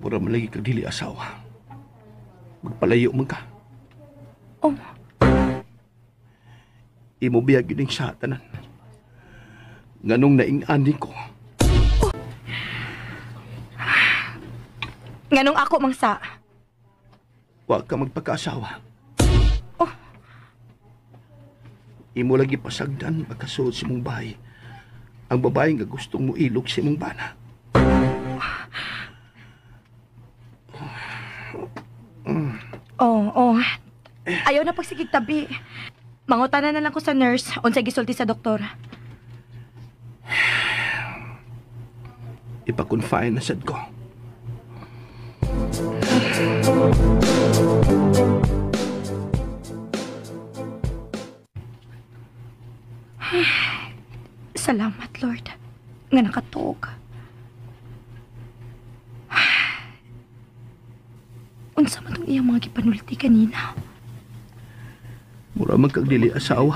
Mura man lagi kag dili asawa. Magpalayo man ka. Oh. Imo biyag yun ang sa tanan. Nganong naing-ani ko. Oh. Nganong ako mangsa? Wa ka magpakaasawa. Oh. Imo lagi pasagdan makasuod sa imong bahay. Ang babae nga gustong mo ilog sa imong bana. Oh, oh. Ayaw na pagsigig tabi. Mangutana na lang ko sa nurse unsay gisulti sa doktor. Ipa-confine na sad ko. Salamat, Lord, nga nakatuog. Unsa man tong iyang mga gipanulti kanina? Mura man kag dili asawa.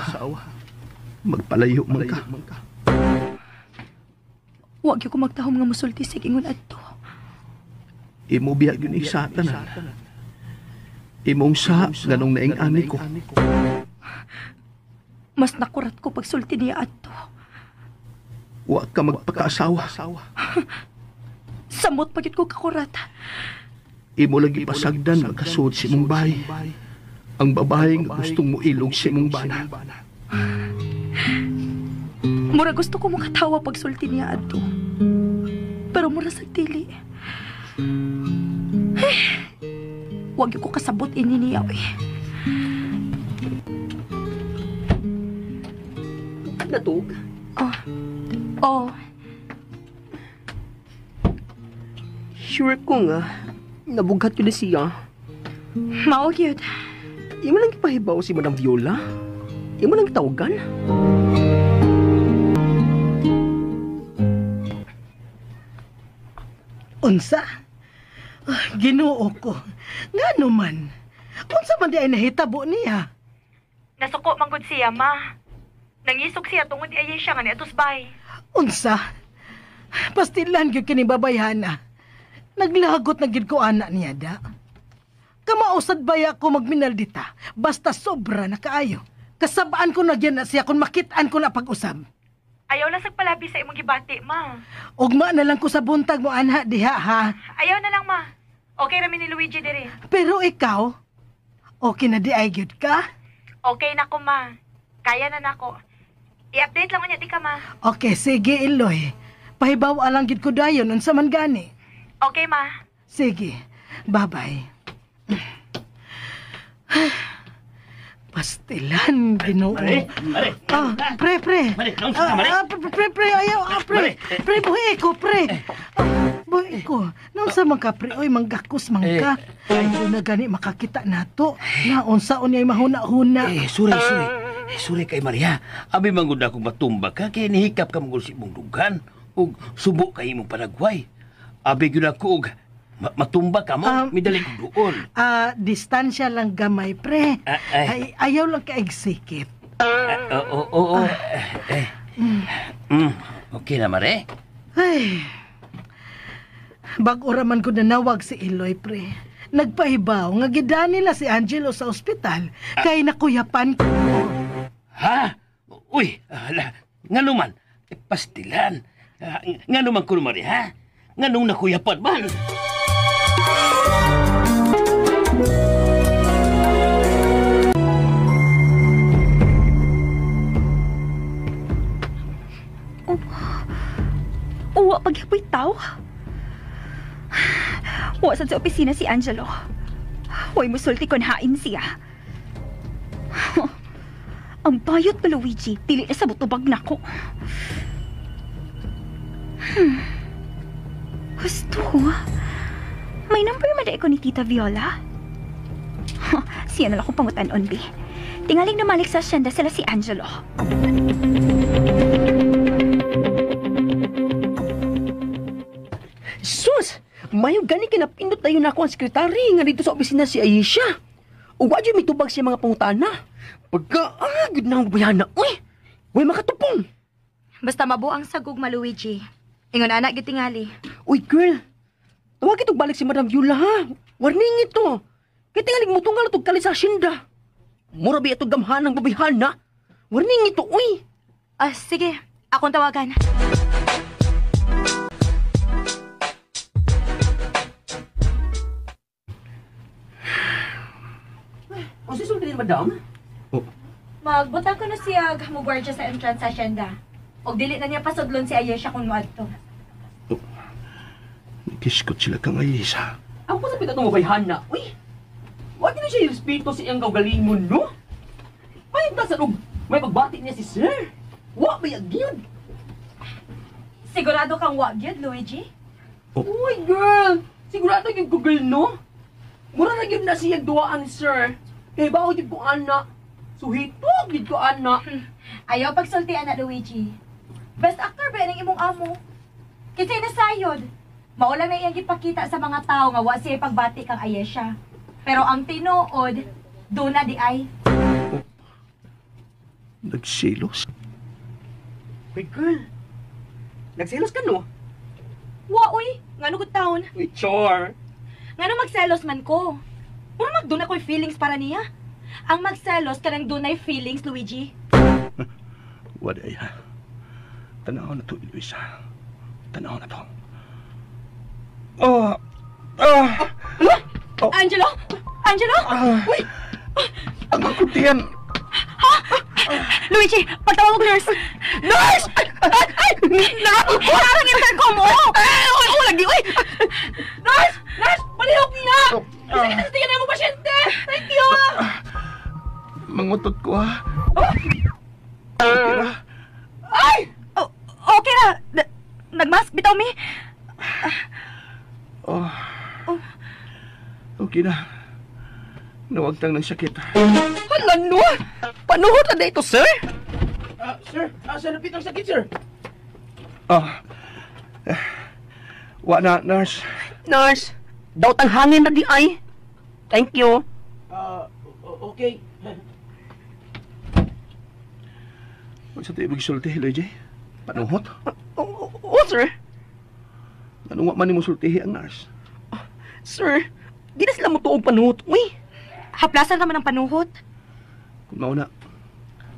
Magpalayo man ka. Wa gyud ko magtahom nga mosulti sig ingon adto. Imo biya gyud ni sa tanan. Imong sa nganong naing ani ko. Mas nakurat ko pagsulti niya adto. Wa ka magpakaasawa. Samot pa gyud ko kakurat. Imo lagi pasagdan magkasuod sa imong bahay. Ang babae nga gustong mo ilog sa imong bana. Mura gusto ko makatawa pagsulti niya adto. Pero mura sa dili. Wag ko kasabot ini niya, oy. Natug? Oh. Oh. Sure ko nga nabughat yun na siya. Mao gyud. Imo lang ipahibaw si Madam Viola. Imo lang tawagan. Unsa? Ay, Ginoo ko. Ngano man? Unsa man di ay nahitabo niya? Nasuko man gud siya, ma. Nangisog siya tungod di ay siya nga niatos bay. Unsa? Pastilan gyud kini babayhana. Naglagot na gid ko ana niya da. Kamausad baya ko magminal dita, basta sobra na kaayo. Kasabaan ko na gyud na siya kung makit-an ko na pag-usab. Ayaw lang sagpalabi sa imong gibati, ma. Ugma na lang ko sa buntag mo anha diha ha. Ayaw na lang, ma. Okay ra mi ni Luigi diri. Pero ikaw, okay na di ay gyud ka? Okay na ko, ma. Kaya na nako. I-update lang unya di ka, ma. Okay, sige Iloy. Pahibaw alang gid ko dayon unsa man gani. Okay, ma. Sige. Bye-bye. Pastilan, Ginoo. Mare, mare. Ah, pre, pre. Mare, naunsa ka, mare? Ah, pre, pre, ayaw, ah, pre. Mare. Pre, buhi ko, pre. Ah, buhi ko. Naunsa man ka, pre? Oy, manggakos man ka. Ayaw na gani makakita nato. Naunsa unyay mahuna-huna. Eh, sorry, sorry. Eh, sorry kay Maria. Abi manggod akong matumba ka kay nihikap ka manggod sa imong dughan ug subo kay imong panagway. Abi gyud ako og Matumba ka mo, midali ko doon. Distansya lang gamay, pre. Ay. Ay, ayaw lang ka-execute. Oo. Okay na, Mare? Ay. Bag-o raman ko nanawag si Eloy, pre. Nagpahibaw nga gidaan nila si Angelo sa ospital kay nakuyapan ko. Ha? Uy, ala, nga naman, pastilan. Nga naman ko, Mare, ha? Nga nung nakuyapan man. Uwa pagyapoy tao. Wa sad sa opisina si Angelo. Way musulti kon hain siya. Ang bayot pa, Luigi. Dili na sa butubag nako. Husto. May number man ko ni Tita Viola. Siya na lang akong pangutan-on, bi. Tingaling namalik sa asyenda sila si Angelo. Sus! Mayo gani kinapindot na yun ako ang sekretary nga dito sa opisina si Aisha. Ug wa jud mitubag siya mga pangutana. Pagka, gud na ang bayana, uy! Way makatupong! Basta mabuang sagug, Luigi. Ingon anak gyud tingali. Uy, girl! Tawag itong balik si Madam Viola, ha? Warning ito! Kaya tingalig mo tunggal itong kalit sa asyenda. Mura ba itong gamhan ng babayhana? Warning ito, uy! Sige. Akong tawagan. O, si sulti ni Madam? Oh. Magbutang ko na siya mo gwardiya sa entrance sa asyenda. Og dili na niya pasudlon si Ayesha kung moadto. Oh. Kiskot sila kang Ayesha. Ako sa pitatong babayhana, uy! Wag na siya irespeto sa iyang kaugalingon, no? May tasan og may pagbati niya si Sir. Wa ba gyud? Sigurado kang wa gyud, Luigi? Oh. Uy, girl! Sigurado gyud ko, girl, no? Mura na gyud na siya duwaan ni Sir. Kay bawo gyud ko ana. Suhitog gyud ko ana. Ayaw pagsulti ana, Luigi. Best actor ba ning imong amo? Kinsay nasayod? Mao lang na iyang gipakita sa mga tao nga wa siya pagbati kang Ayesha. Pero ang tinuod, doon na di ay. Oh. Nagselos? Uy, girl. Nagselos ka, no? Wa, uy! Ngano gud taon? Uy, char. Ngano magselos man ko? Mura magdun ako'y feelings para niya. Ang magselos kanang dunay feelings, Luigi. Wala ay ha. Tanaw na to, Eloisa. Tanaw na to. Oh! Ah! Oh. Angelo! Angelo! Uy! Ang akutian! Ha? Luigi, pagtawag og nurse! Nurse! Ay! Ay! Ay! Parang intercom, oh! Ay! Oh, lagi! Uy! Nurse! Nurse! Palihok na! Sige na, tingnan mo pasyente! Thank you! Mangutot ko, ha? Okay na? Ay! Oh, okay na! Nagmask, bitaw mi! Oh. Okay na. Nawagtang ng sakit. Hala, no! Panuhot na ito, sir? Sir, sa napit ang sakit, sir? Wa na, nurse. Nurse, daw tang hangin na di ay. Thank you. Okay. Huwag sa ito ibig sulti, Luigi. Panuhot? Oo, sir. Anong wa man ni mo sultihi ang nurse? Sir, di na sila mutuog panuhot, uy. Haplasan naman ang panuhot. Kung mauna,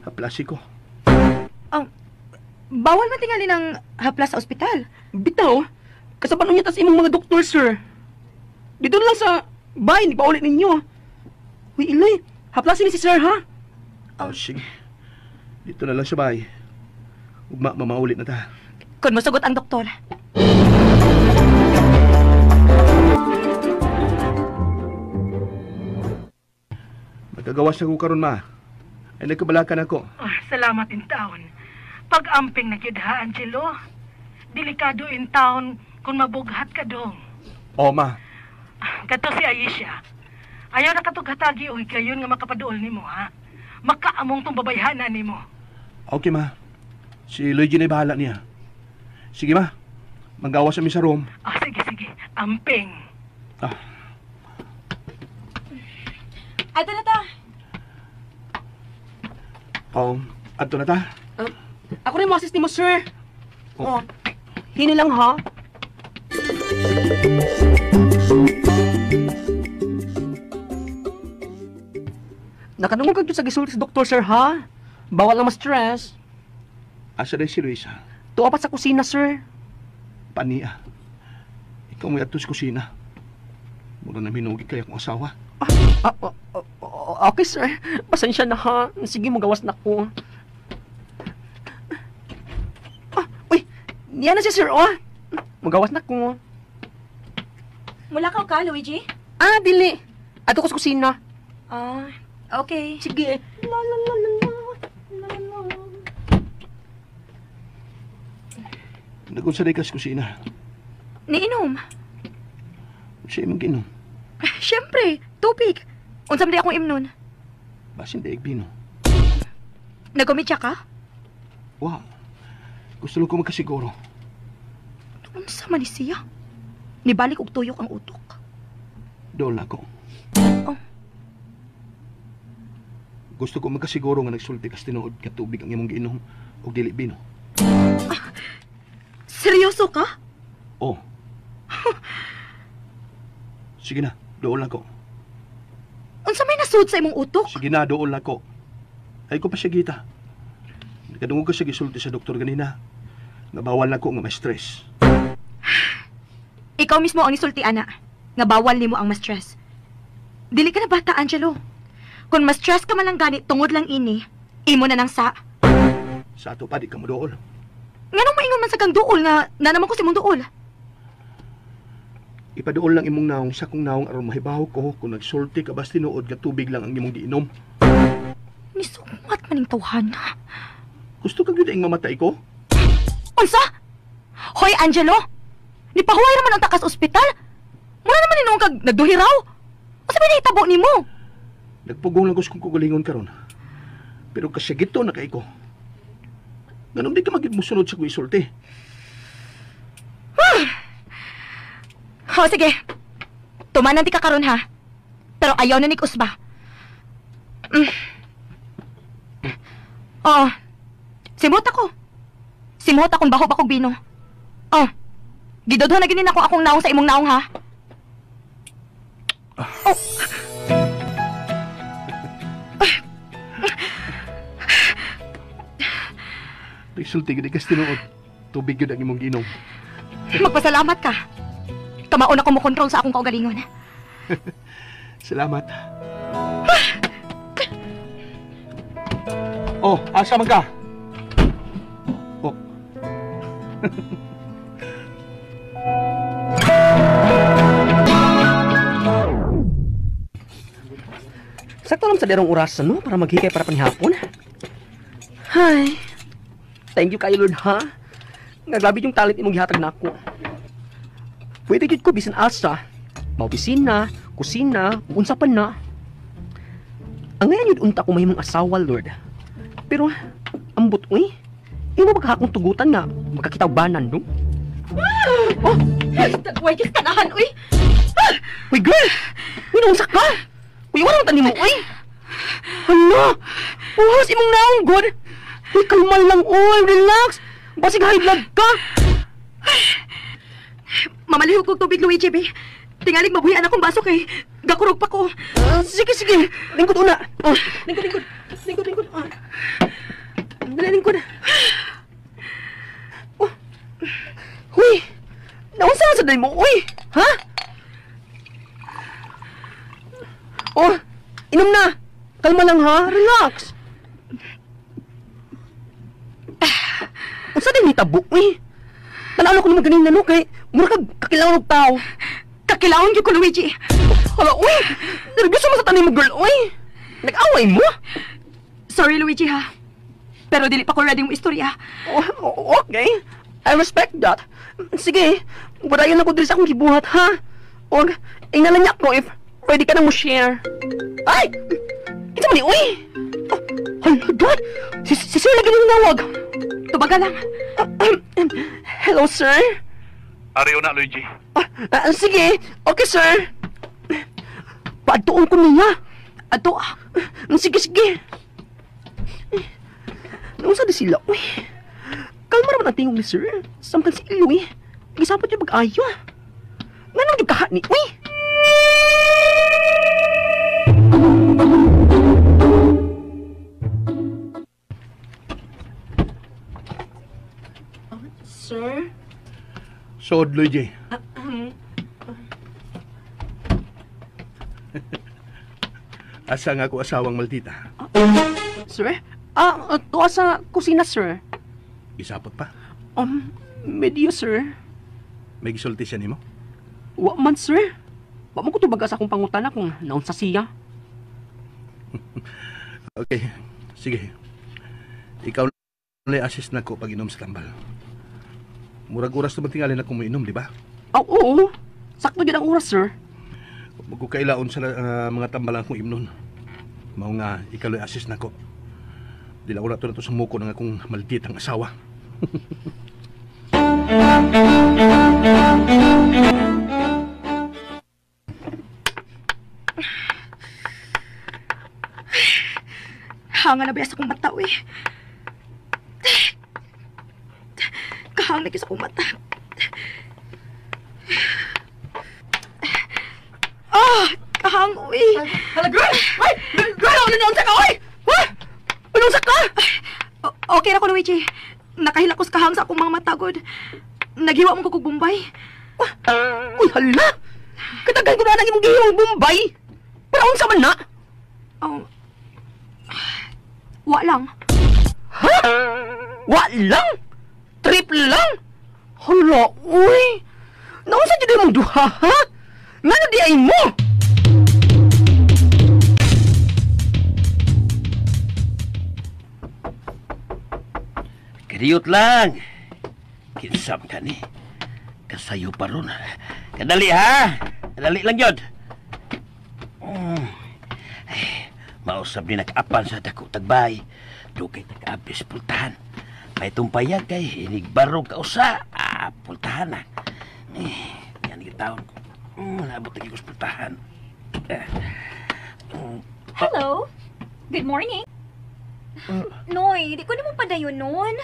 haplasi ko. Bawal man tingali ng haplas sa ospital. Bitaw, kasaban niya tas imong mga doktor, sir. Dito na lang sa bahay, di pa ulit ninyo. Uy, Iloy, haplasin ni si sir, ha? Oh, sige. Dito na lang sa bahay. Ugma, mamaulit na ta. Kung mosugot ang doktor. Magkagawas na ko karon, ma. Ay nagkabalakan ako. Oh, salamat in taon. Pag-amping na gyud ha, Angelo. Delikado in taon kung mabughat ka dong. Oh, ma. Kato si Aisha. Ayaw na katughatagi og kayon nga makapaduol nimo, ha? Makaamong tong babayhana nimo. Okay, ma. Si Luigi na bahala niya. Sige, ma. Magawas kami sa room. Ah, sige, sige. Amping. Ah. Ato na ta. Ato na ta. Ako rin mo assist nimo, sir. Oh. Hini lang ha. Nakadungog kag sa gisulti sa doktor, sir, ha? Bawal lang ma-stress. Asa day si Luisa? Tuwa pa sa kusina, sir. Paniya. Ikaw mo ato sa kusina. Mura na minugi kay akong asawa. Okay, sir. Pasensya na, ha? Sige, magawas na ko. Uy! Niya na siya, sir, oh! Magawas na ko. Mulakaw ka, Luigi? Ah, dili. Ato ko sa kusina. Ah, okay. Sige. La, la, la, la, la. La, la. Nagunsa day ka sa kusina. Niinom. Siya imong ginom. Siyempre, tubig. Unsa man di akong imnon? Basin daig bino. Nagumidya ka? Wa. Gusto lang ko magkasiguro. Unsa man ni siya? Nibalik og tuyok ang utok. Dool ako. Oh. Gusto ko magkasiguro nga nagsulti kas tinuod nga tubig ang imong giinom og dili bino. Seryoso ka? Oh. Sige na, dool ako. Unsa may nasud sa imong utok? Sige na, dool ako. Ay ko pa siya gita. Nakadungog ka siya gisulti sa doktor ganina. Nga bawal na ko nga ma-stress. Ikaw mismo ang nisulti, ana. Nga bawal nimo ang ma-stress. Dili ka na bata, Angelo. Kung ma-stress ka man lang gani tungod lang ini, imo na nang sa. Sa ato pa, di ka mo dool. Nganong maingon man sa kang duol nga nanaman ko si mong duol? Ipaduol lang imong naong sa kong naong aron mahibaw ko kung nagsulti ka bas tinuod nga tubig lang ang imong giinom. Nisumat maning tawhana. Gusto ka gyud ang mamatay ko? Unsa? Hoy, Angelo! Nipahuway raman ang takas ospital. Muna naman inuong kag nagduhiraw. Unsa may nahitabo nimo? Nagpugong lang ko sa kong kugalingon karon. Pero kasyagito na kay ko. Ganun di ka magid mosunod sa kong isulti. Oh, sige. Tumanan di ka karon ha. Pero ayaw na ni Kusba. Oo. Simot ako. Simot akong baho bakog bino. Oh. Gidodho na ginin ako akong naong sa imong naong ha. Oh. Nagsulti gid kas tinuod. Tubig gyud ang imong giinom. Magpasalamat ka. Kamaon ako mo kontrol sa akong kaugalingon. Salamat. Oh, asa man ka? Oh. Sakto lang sa derong orasan, no? Para maghikay para panihapon. Hay. Thank you kayo, Lord, ha? Nga grabe yung talent imong gihatag nako. Pwede gid ko bisan asa. Maopisina, kusina, unsa pa na. Ang ngayon yun unta ko mahimong asawa, Lord. Pero, ambot, uy. Imo ba akong tugutan nga magkakitawbanan, no? Oh! Way, kis tanahan, uy! Uy, girl! Uy, naunsa ka? Uy, wala man mo, uy! Hala! Uhas imong naong, God! Uy, kalma lang, uy! Relax! Basig high blood ka! Mamalihog kog tubig, Luigi, be. Tingalig mabuhian akong baso kay gakurog pa ko. Sige, sige. Lingkod una. Oh, lingkod, lingkod. Lingkod, lingkod. Dali, lingkod. Oh. Uy! Naunsa sa dali mo, uy! Ha? Oh, inom na. Kalma lang, ha? Relax. Unsa din nitabo, uy? Tanaw ko naman ganina, no? Kay mura kag kakilaon og tao. Kakilaon gyud ko, Luigi. Hala, uy! Nervyoso mo sa tanim mo, girl, uy! Nag-away mo? Sorry, Luigi, ha? Pero dili pa ko ready mo istorya. Oh, okay. I respect that. Sige, walayan ako diri sa akong gibuhat, ha? Og, ingnalan niya ko if ready ka nang mo share. Ay! Kinsa man ni, uy? Oh, hala, God! Si sir lagi nang nawag. Tubaga lang. Hello, sir. Ariyo na, Luigi. Sige, okay sir. Paadtuon ko niya. Ato ah. Sige, sige. Naunsa di sila, uy. Kalma naman ang tingog ni sir. Samtang si Iloy, gisapot yung pag-ayo. Nganong yung kaha ni, uy. Sir? Sood, Luigi. Asa nga ako asawang maldita? Sir? Tuwa sa kusina, sir. Isapot pa? Medyo, sir. May gisulti siya nimo? Wa man, sir. Wa mo ko tubaga sa akong pangutana kung naunsa siya. Okay, sige. Ikaw na assist na ko pag inom sa tambal. Murag oras naman tingali na kung inom, di ba? Oh, oo. Sakto gyud ang oras, sir. Wag ko kailaon sa mga tambal akong imnon. Mao nga, ikaw na assist na ko. Dila ko na ito na ito sa muko ng akong malditang asawa. Hanga na ba sa akong mata, uy. Kahang na sa akong mata. Ah! Kahang, uy! Hala, girl! Ay! Girl! Ano ka, uy? Ha? Ano ka? Okay na ko, Luigi. Nakahila ko sa kahang sa akong mga mata, god. Naghiwa mo ko kog Bombay. Uy, hala! Katagal ko na nang imong gihiwang Bombay! Para unsa man na? Wa lang. Ha? Wa lang? Trip lang? Hala, uy! Naunsa jud imong duha, ha? Ngano di ay mo? Kadiyot lang. Kinsam ka ni. Kasayo pa ron. Kadali ha. Kadali lang yun. Ay, mausap ni nag-apan sa dako tagbay. Dugay tag-abis pultahan. May tumpayag kay inigbarog ka usa. Ah, pultahan na. Eh, yan ang taon ko. Nabot na ko sa pultahan. Hello. Good morning. Noy, di ko nimo padayon nun.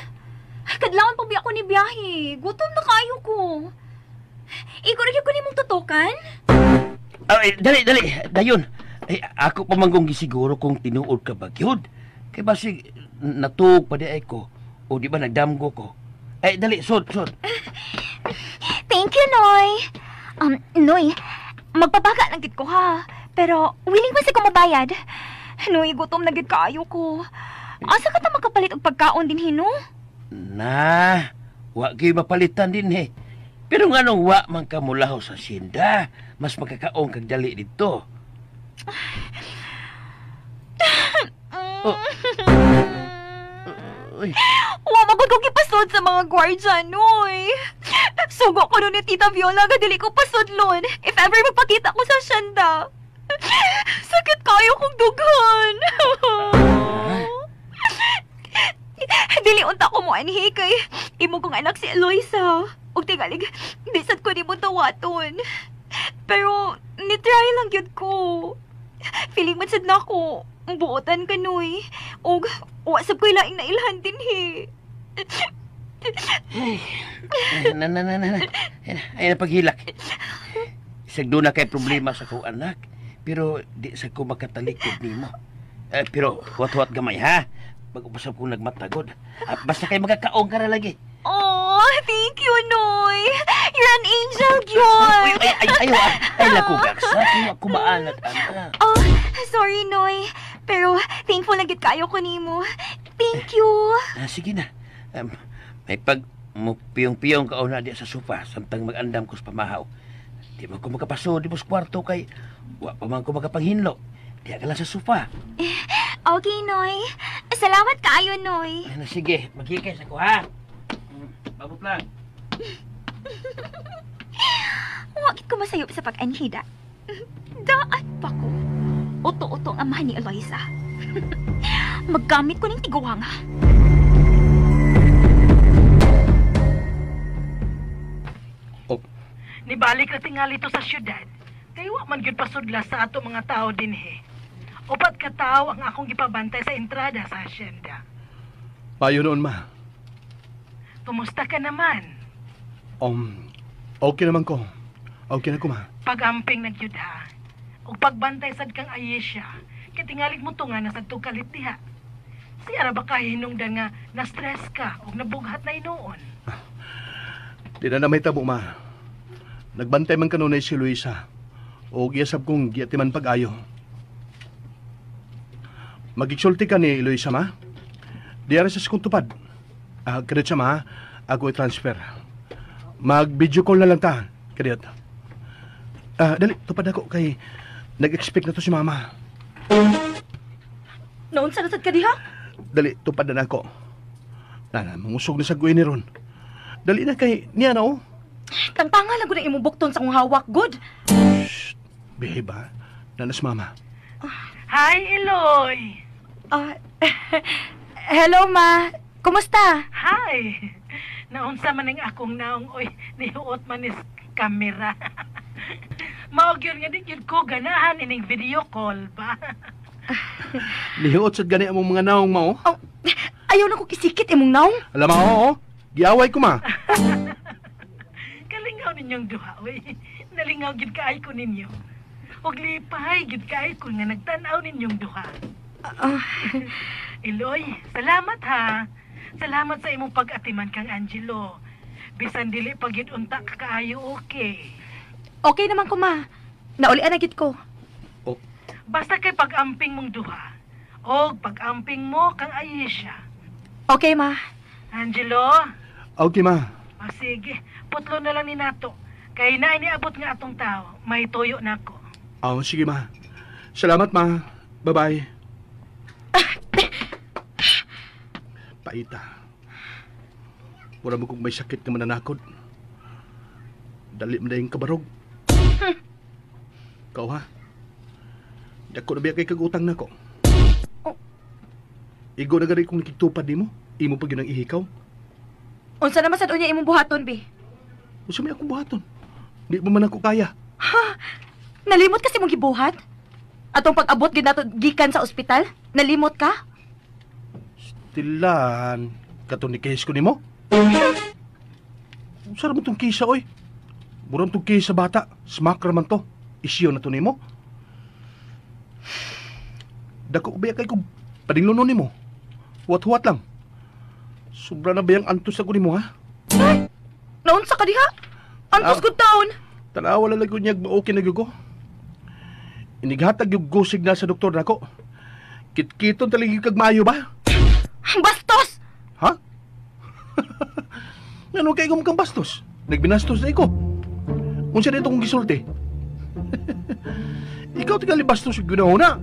Kadlawon pa biya ako ni biyahe. Gutom na kayo ko. Iko ra gyud ko nimong tutukan. Ay, dali, dali. Dayon. Ay, ako pa manggong gisiguro kung tinuod ka ba gyud. Kay basig natuog pa di ay ko. O di ba nagdamgo ko. Ay, dali, sod, sod. Thank you, Noy. Noy, magpabaga lang gid ko ha. Pero willing man sa ko mabayad. Noy, gutom na gid kaayo ko. Asa ka ta makapalit og pagkaon din hino? Na, wa gyud mapalitan din eh. Pero nganong wa man ka mulaho sa sinda, mas makakaon kag dali dito. Oh. Uy. Wa magud ko gipasod sa mga gwardya, Noy. Sugo ko nun ni Tita Viola nga dili ko pasudlon if ever magpakita ko sa siyanda. Sakit kayo kong dughan. Dili unta ko mo anhi kay imo kong anak si Eloisa. Ug tingalig di sad ko nimo tawaton. Pero ni-try lang gyud ko. Feeling man sad nako buotan ka, Noy. Ug wa sab ko'y laing nailhan dinhi. Ay, na, na, na, na. Ay, na paghilak. Isag doon na kay problema sa kong anak. Pero di sa ko makatalikod nimo. Eh, pero huwat-huwat gamay ha. Mag-upasap kong nagmatagod. Basta kay magkakaong ka na lagi. Oh, thank you, Noy. You're an angel, gyud. Uy, ay, ay, ay, ay, ay, lakugak sa kumaanat, anak. Oh, sorry, Noy. Pero thankful na gid kayo ko nimo. Thank you. Sige na. May pag piyong-piyong ka na di sa sofa samtang mag-andam ko sa pamahaw. Di man ko makapaso di mo sa kwarto kay wa pa man ko makapanghinlo. Di ka lang sa sofa. Okay, Noy. Salamat kaayo, Noy. Ano, sige, magkikis ako ha. Babot lang. Wakit ko masayop sa pag-anhida. Daan pa ko. Uto-uto ang amahan ni Eloisa. Maggamit ko ng tiguang. Oh, Nibalik na tingali to sa syudad. Kay wa man gyud pasudla sa ato mga tao dinhi. 4 ka tawo ang akong gipabantay sa entrada sa hacienda. Payo noon, ma. Kumusta ka naman? Okay naman ko. Okay na ko, ma. Pag-amping nagyud ha. Ug pagbantay sad kang Ayesha, kay tingalig mo tunga na sad tug kalit diha. Siya ra ba kahinungdan nga na-stress ka ug nabughat na hinuon? Di na may tabo, ma. Nagbantay man kanunay si Luisa. O giyasab kong giyatiman pag-ayo. Magigsulti ka ni Luisa, ma. Di ara sa kong tupad. Kadiyot siya, ma. Ako i-transfer. Mag-video call na lang ta. Kadiyot. Dali, tupad ako kay nag-expect na to si mama. Noon sa nasad ka diha? Dali, tupad na ako. Nana, mangusog na sa guwi ni Ron. Dali na kay niya na, oh. Tangtanga lang ko na imong bukton sa kong hawak, good. Shh, behave ha. Nanas mama. Hi, Eloy. Hello, ma. Kumusta? Hi. Naunsa man ang akong naong, oy, nihuot man is kamera. Maog yun nga di yun ko ganahan ining video call ba? Nihuot sad gani among mga naong mao. Oh, ayaw na ko kisikit imong naong. Alam mo, oo. Giaway ko, ma. Kalingaw ninyong duha, oy. Nalingaw gid kaay ko ninyo. Og lipay gid kaay ko nga nagtan-aw ninyong duha. Eloy, salamat ha. Salamat sa imong pag-atiman kang Angelo. Bisan dili pa gid unta ka kaayo okay. Okay naman ko, ma. Naulian na gid ko. Oh. Basta kay pag-amping mong duha. Og pag-amping mo kang Ayesha. Okay, ma. Angelo? Okay, ma. O sige, putlo na lang ni nato. Kay na iniabot nga atong tao, may tuyo na ako. Oh, sige, ma. Salamat, ma. Bye-bye. Paita. Wala mo kung may sakit na mananakod. Dali mo na yung kabarog. Ikaw, ha? Dako na biya kay kagutang na ko. Oh. Igo na gari kung nakitupad ni mo. Imo pa yun ang ihikaw. Unsa naman sad unya imong buhaton, bi? Unsa may akong buhaton? Di mo man ako kaya. Ha? Nalimot kasi mong gibuhat? Atong pag-abot gid nato gikan sa ospital? Nalimot ka? Stilan, katong ni case ko nimo. Unsa ra man tong kisa oy? Murang tong kisa bata, smack ra man to. Isyo na to nimo. Dako ba kay kog padinglunon nimo? Huwat-huwat lang. Sobra na ba yung antos ako nimo, ha? Ay, naunsa ka diha? Antos good taon. Tanawa na lang niya, okay na gyud ko. Inighatag yung go signal sa doktor nako. Kitkiton talaga yung kagmayo ba? Bastos! Ha? Ano kay kang bastos? Nagbinastos na iko. Unsa dito kong gisulti? Ikaw tingali bastos yung ginahuna.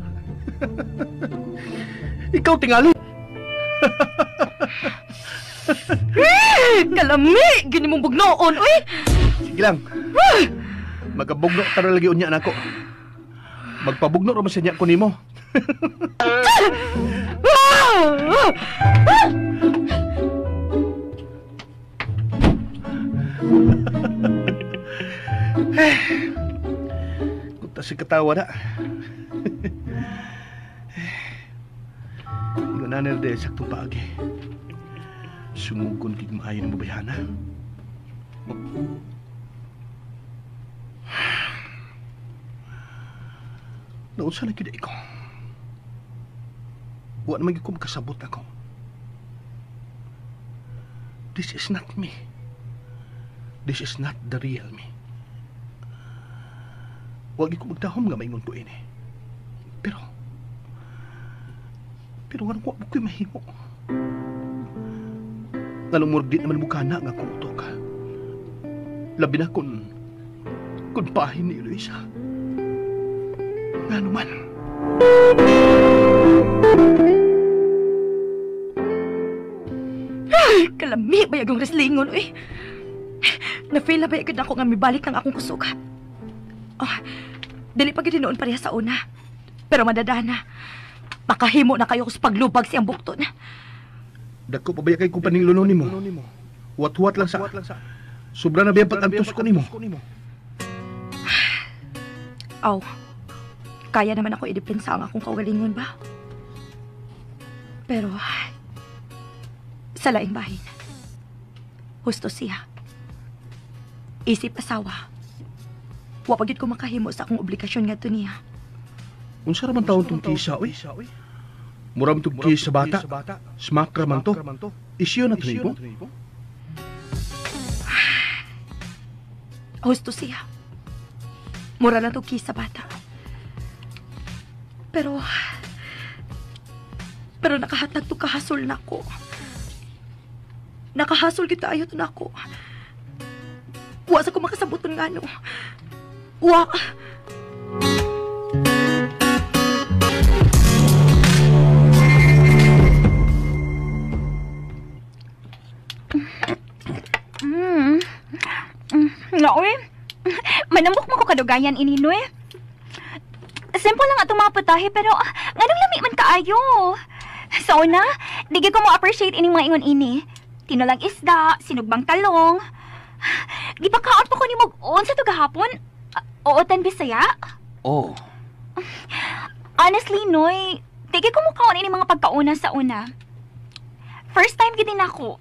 Ikaw tingali. Kalami! Gini mong bugnoon, uy! Sige lang. Magabugno tara lagi unya nako. Magpabugno ra man sa niya ko nimo. Kunta si katawa na. Ingon na nila dahil saktong paagi. Sumugon kig maayo ng babayhana. Naunsa na gyud ko. Wa naman gyud ko makasabot ako. This is not me. This is not the real me. Wa gyud ko magdahom nga maingon ko ini. Pero nganong wa mo ko'y mahimo. Nganong murag di naman mukha na nga kung utok ka. Labi na kung pahin ni Eloisa. Ngano man. Ay, kalami ba yung wrestlingon, uy. Na-feel na ba yung ako nga mibalik ng akong kusog. Oh, dili pa gid noon pareha sa una. Pero madadana. Makahimo na kayo sa paglubag siyang bukton. Dako pa ba kay kung paninglunon nimo? Huwat-huwat lang sa. Sobra na ba yung pag-antos ko nimo? Aw, kaya naman ako idepensa ang akong kaugalingon ba? Pero, sa laing bahin, husto siya. Isip asawa. Wa pa gyud ko makahimo sa akong obligasyon ngadto niya. Unsa ra man taon tong kisa, oy? Mura man tong kisa sa bata. Smack ra man to. Isyo na to nimo. Husto siya. Mura lang tong kisa bata. Pero nakahatag to kahasol nako. Nakahasol kita ayo to nako. Wa sa ko makasabuton ngano. Wa. Naoy. Manambok mo ko kadugayan ini, Noy. Simple lang atong mga putahe pero nganong lami man kaayo. Sa una, di gyud ko mo appreciate ining mga ingon ini. Tinolang isda, sinugbang talong. Gipakaon pa ko ni mag-on sa tugahapon. Oo, tan Bisaya? Oh. Honestly, Noy, di gyud ko mokaon ini mga pagkauna sa una. First time gid nako.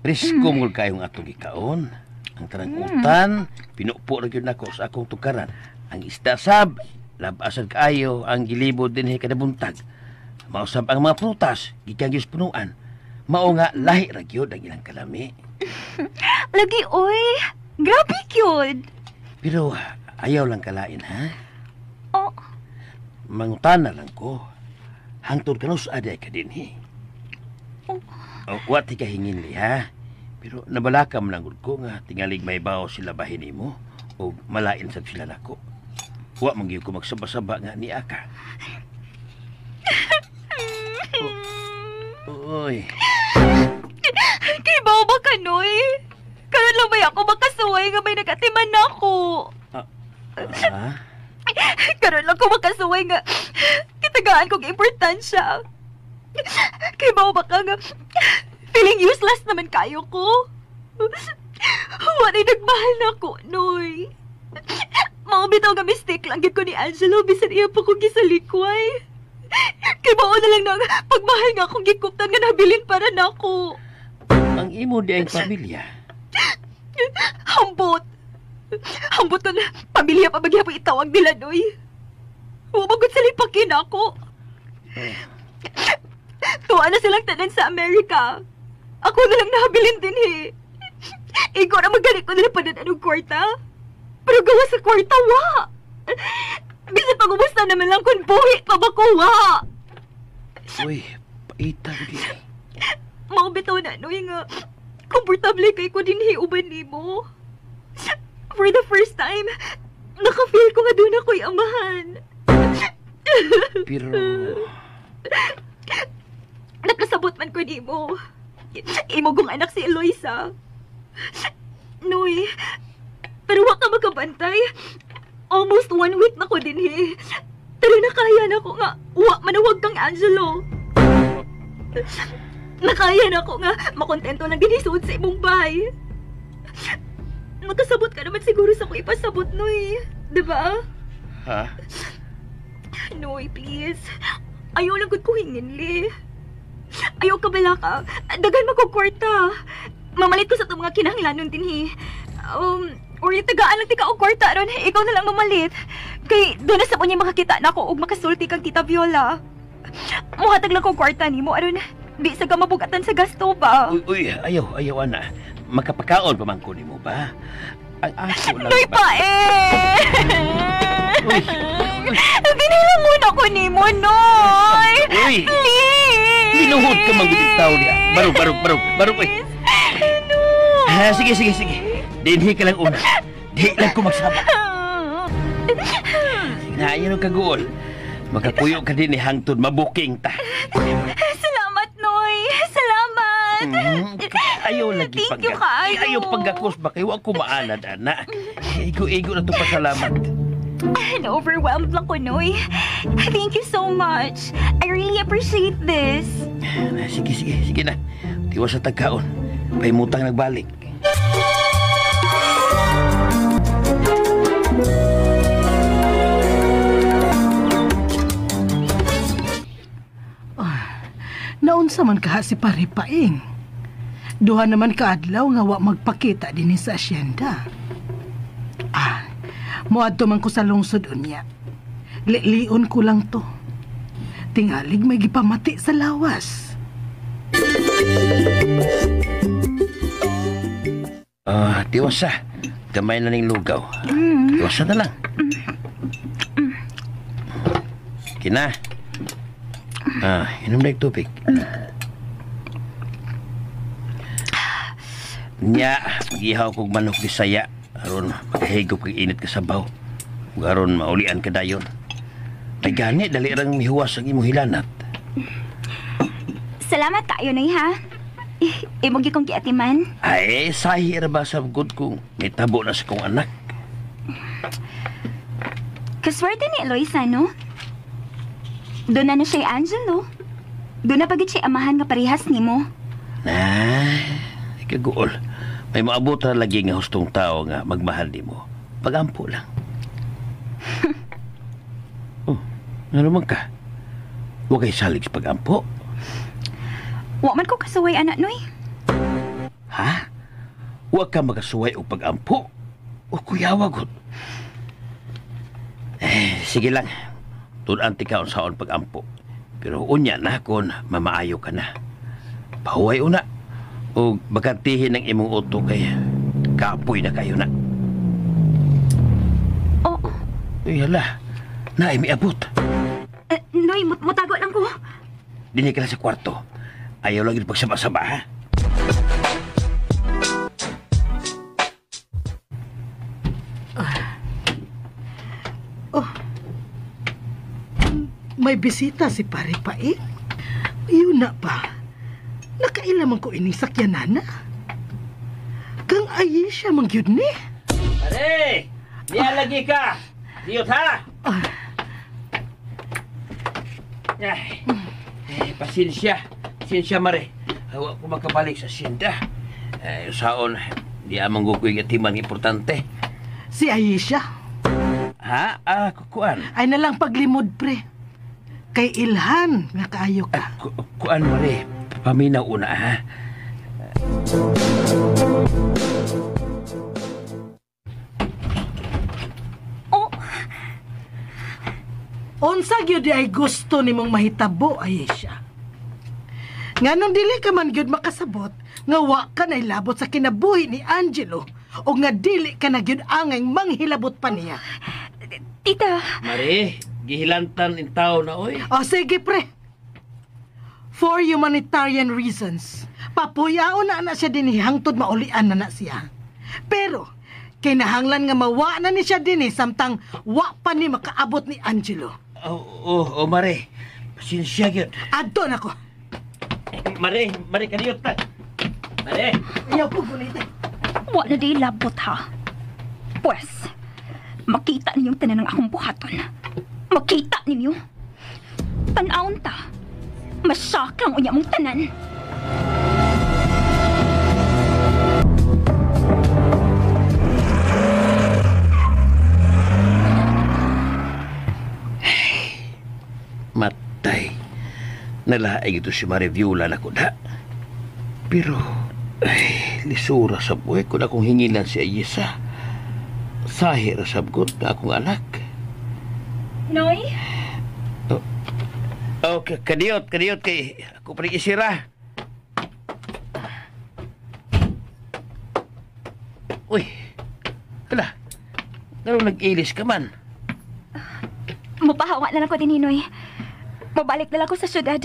Risko mo kayong atong gikaon. Ang tanang utan, pinupo ra gyud nako sa akong tukaran. Ang isda sab, labasan kaayo ang gilibod dinhi kada buntag. Mausab ang mga prutas, gikan gyud sa punuan. Mao nga lahi ra gyud ang ilang kalami. Lagi oy, grabe gyud. Pero ayaw lang kalain ha. Oh. Mangutana lang ko. Hangtod kanus aday ka dinhi. Oh. Oh, wa ti kahingin li ha. Pero nabalaka man lang gud ko nga tingalig may bawo sila bahin nimo o malain sab sila nako. Wa man gyud ko magsaba-saba nga niya ka. Oy. Kay bawo ba ka, Noy? Karon lang ba ako makasuway nga may nagatiman nako? Ah? Karon lang ko makasuway nga kitagaan kog importansya. Kay bawo ba ka nga feeling useless naman kayo ko. Wala'y nagmahal na ako, Noy. Mga bitaw nga mistake lang gyud ko ni Angelo bisan iya pa ko gisalikway. Kay mao na lang na pagmahal nga akong gikuptan nga nabilin para nako. Ang imo di ang pamilya. Hambot. Hambot ko na pamilya pa magyapon itawag nila, Noy. Humagod sila ipakin ako. Tuwa na silang tanan sa Amerika. Ako na lang nahabilin din eh. Ikaw na magaling ko nila pa din anong kwarta. Pero gawa sa kwarta, wa! Bisan pag-umusta naman lang kung buhi pa ba ko, wa! Uy, paita ko di. Maubitaw na, Noy, nga komportable kay ko din uban nimo. For the first time, naka-feel ko nga doon ako'y amahan. Pero... Nakasabot man ko nimo. Imo kong anak si Eloisa. Noy, pero wa ka makabantay. Almost 1 week na ko din eh. Pero nakaya na ko nga, wa manawag kang Angelo. Nakaya na ko nga, makontento lang ginisuod sa imong bahay. Makasabot ka naman siguro sa ko ipasabot, Noy. Diba? Ha? Noy, please. Ayaw lang gud ko hingin, li. Ayaw ka bala ka. Daghan magkukwarta. Mamalit ko sa itong mga kinahanglanon dinhi. Or yung tagaan lang tika og kwarta ron, ikaw na lang mamalit. Kay doon na sa unya makakita na ako og makasulti kang Tita Viola. Muhatag lang kong kwarta nimo aron di sa ka mabugatan sa gasto ba. Uy, uy, ayaw, ayaw ana. Makapakaon pa man ko nimo ba? Ang ako lang Noy ba? pa eh. Uy. Dinilang muna ko nimo, Noy. Uy. Please. Linuhod ka man gud tao niya. Barog, barog, barog, barog, uy. Noy. Ah, sige, sige, sige. Dinhi ka lang una. Di lang ko magsama. Sige na, ayun ang kaguol. Makapuyo ka din ni hangtod, mabuking ta. Salamat, Noy. Salamat. Ayaw lagi Thank you kaayo. Ayaw paggakos ba kayo? Ako maanad, ana. Igo-igo na ito pasalamat. Na-overwhelmed lang ko, Noy. Thank you so much. I really appreciate this. Sige, sige, sige na. Tiwas sa tagkaon. Pahimutang nagbalik. Unsa man kaha si Pare Paing? Duha naman kaadlaw nga wa magpakita dinhi sa asyenda. Ah, moadto man ko sa lungsod unya. Lilion ko lang to. Tingalig may gipamati sa lawas. Ah, tiwasa. Gamay na ning lugaw. Tiwasa na lang. Kina. Ah, inom na yung tubig. Nya, magihaw kog manok Bisaya. Aron makahigop kag init ka sabaw. Ug aron maulian ka dayon. Ay gani, dali rang mihuwas ang imong hilanat. Salamat kayo, Noy, ha? Imo gyud kong giatiman. Ay, sahi ra ba sa good kung may tabo na sa kong anak. Kaswerte ni Eloisa, no? Doon na na siya Angelo. Doon na pagit siya amahan nga parehas nimo. Na, ikaguol. May maabot na lagi nga hustong tao nga magmahal nimo. Pagampo lang. Oh, ano man ka? Huwag kay salig sa pagampo. Wa man ko kasuway, anak, Noy. Ha? Huwag ka makasuway o pagampo. O kuyawa, god. Eh, sige lang. Tunan ti ka unsaon pagampo. Pero unya na kung mamaayo ka na. Pahuway una. O bakantihin ang imong uto kay kapoy na kayo na. Oh. Uy, hala. Naay miabot. Noy, mutago lang ko. Dinhi ka lang sa kwarto. Ayaw lang yung pagsama-sama, ha? Oh. May bisita si Pare Paik. Yun na pa. Nakaila man ko ining sakyanan na. Kang Ayesha man gyud ni. Pare! Niya lagi ka! Diyot ha! Ay, pasensya. Pasensya, Mare. Hawa ko makabalik sa sinda. Eh, saon, di amang gukoy nga timan importante. Si Ayesha? Ha? Ah, kuan. Ay nalang paglimod, pre. Kay Ilhan, nga kaayo ka. Kuan, Mare. Paminaw una, ha? Oh! Unsa gyud ay gusto nimong mahitabo, Ayesha? Nganong dili ka man gyud makasabot nga wa ka nay labot sa kinabuhi ni Angelo o nga dili ka na gyud angay manghilabot pa niya. Tita. Mare, gihilantan in tao na oy. O sige pre. For humanitarian reasons, papuyaon na na siya dinhi hangtod maulian na na siya. Pero kinahanglan nga mawa na ni siya dinhi samtang wa pa ni makaabot ni Angelo. Oh, Mare. Pasensya gyud. Adto na ko. Mare, Mare kaniyot ta. Mare. Ayaw ko gunita. Wa na di labot ha. Pwes, makita ninyong tanan ng akong buhaton. Makita ninyo. Tan-awon ta. Masyak lang unya mong tanan. Matay. Nalaig ito si Mariviola na kuda. Pero, ay, lisura sa buhay ko na akong hingilan si Ayesa. Sahira sa abgot na akong anak. Noy? Oh, kadiyot, kadiyot kay ako pa rin isira. Uy, hala, pero nag-ilis ka man. Mapahawa na lang ko din, Noy. Mabalik na lang ko sa syudad.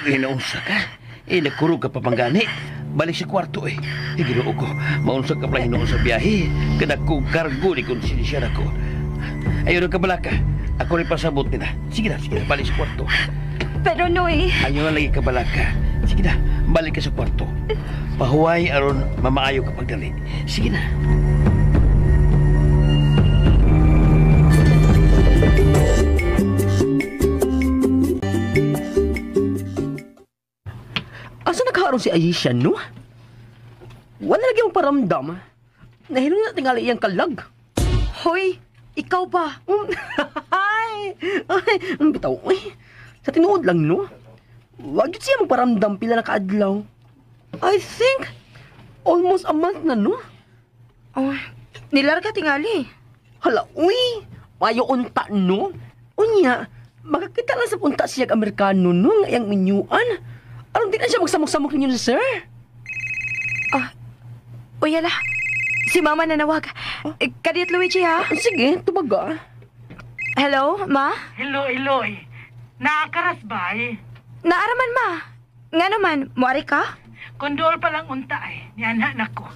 Inaunsa ka? Eh, nagkurog ka pa panggani. Balik sa kwarto eh. Ginoo ko, maunsa ka pala hinoon sa biyahe. Kada ko kargo ni konsensya na ko. Ayaw na kabalaka. Ako rin pasabot nila. Sige na, balik sa kwarto. Pero Noy... Ayaw na lagi kabalaka. Sige na, balik ka sa kwarto. Pahuway aron mamaayo ka pagdali. Sige na. Asa nagkaroon si Ayesha, no? Wala lagi mong paramdam. Nahilo na tingali iyang kalag. Hoy, ikaw ba? Ay, ay, bitaw, uy. Sa tinuod lang, no? Wag yun siya magparamdam pila na kaadlaw. I think almost a month na, no? Oh, nilarga tingali. Hala, uy! Mayo unta, no? Unya, makakita lang sa punta siya Amerikano, no? Nga iyang minyuan. Aron di na siya magsamok-samok ninyo, sir? Ah, uy, ala. Si mama nanawag. Oh? Kadiyot Luigi, ha? Sige, tubaga. Hello, ma? Hello, Eloy. Naakaras ba, eh? Naaraman, ma. Nga naman, muari ka? Kondol pa lang unta, eh. Niana na ko.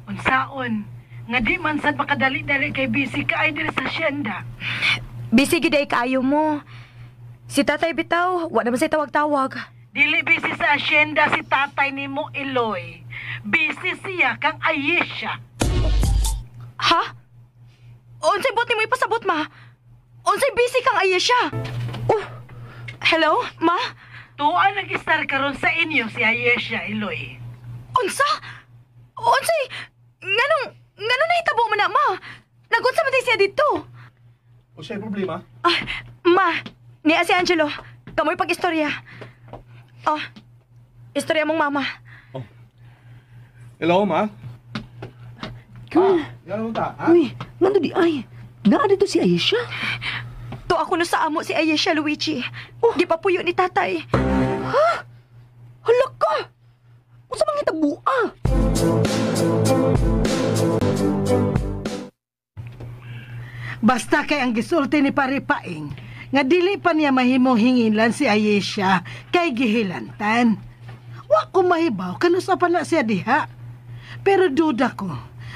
Unsaon, nga di man sad makadali-dali kay busy ka ay diri sa asyenda. Busy gid ay kaayo mo. Si Tatay bitaw, wa naman say tawag-tawag. Dili busy sa asyenda si tatay nimo, Eloy. Busy siya kang Ayesha. Ha? Unsay buot nimo ipasabot, ma? Unsay busy kang Ayesha? Oh. Hello, ma? Tuwa nag-istar karon sa inyo si Ayesha, Eloy. Unsa? Unsay? Nganong nahitabo man na, ma? Nagunsa man siya dito? Unsay problema? Ah, ma, niya si Angelo. Kamoy pag-istorya. Oh, istorya mong mama. Oh. Hello, ma? Ah, ta, ha? Uy, ngano di ay? Naa dito si Ayesha? To ako no sa amo si Ayesha, Luigi. Oh. Gipapuyo ni tatay. Ha? Hala ka! Unsa man gitabua? Basta kay ang gisulti ni Pare Paing, nga dili pa niya mahimong hingilan si Ayesha kay gihilantan. Wa ko mahibaw kanusa pa na siya diha. Pero duda ko,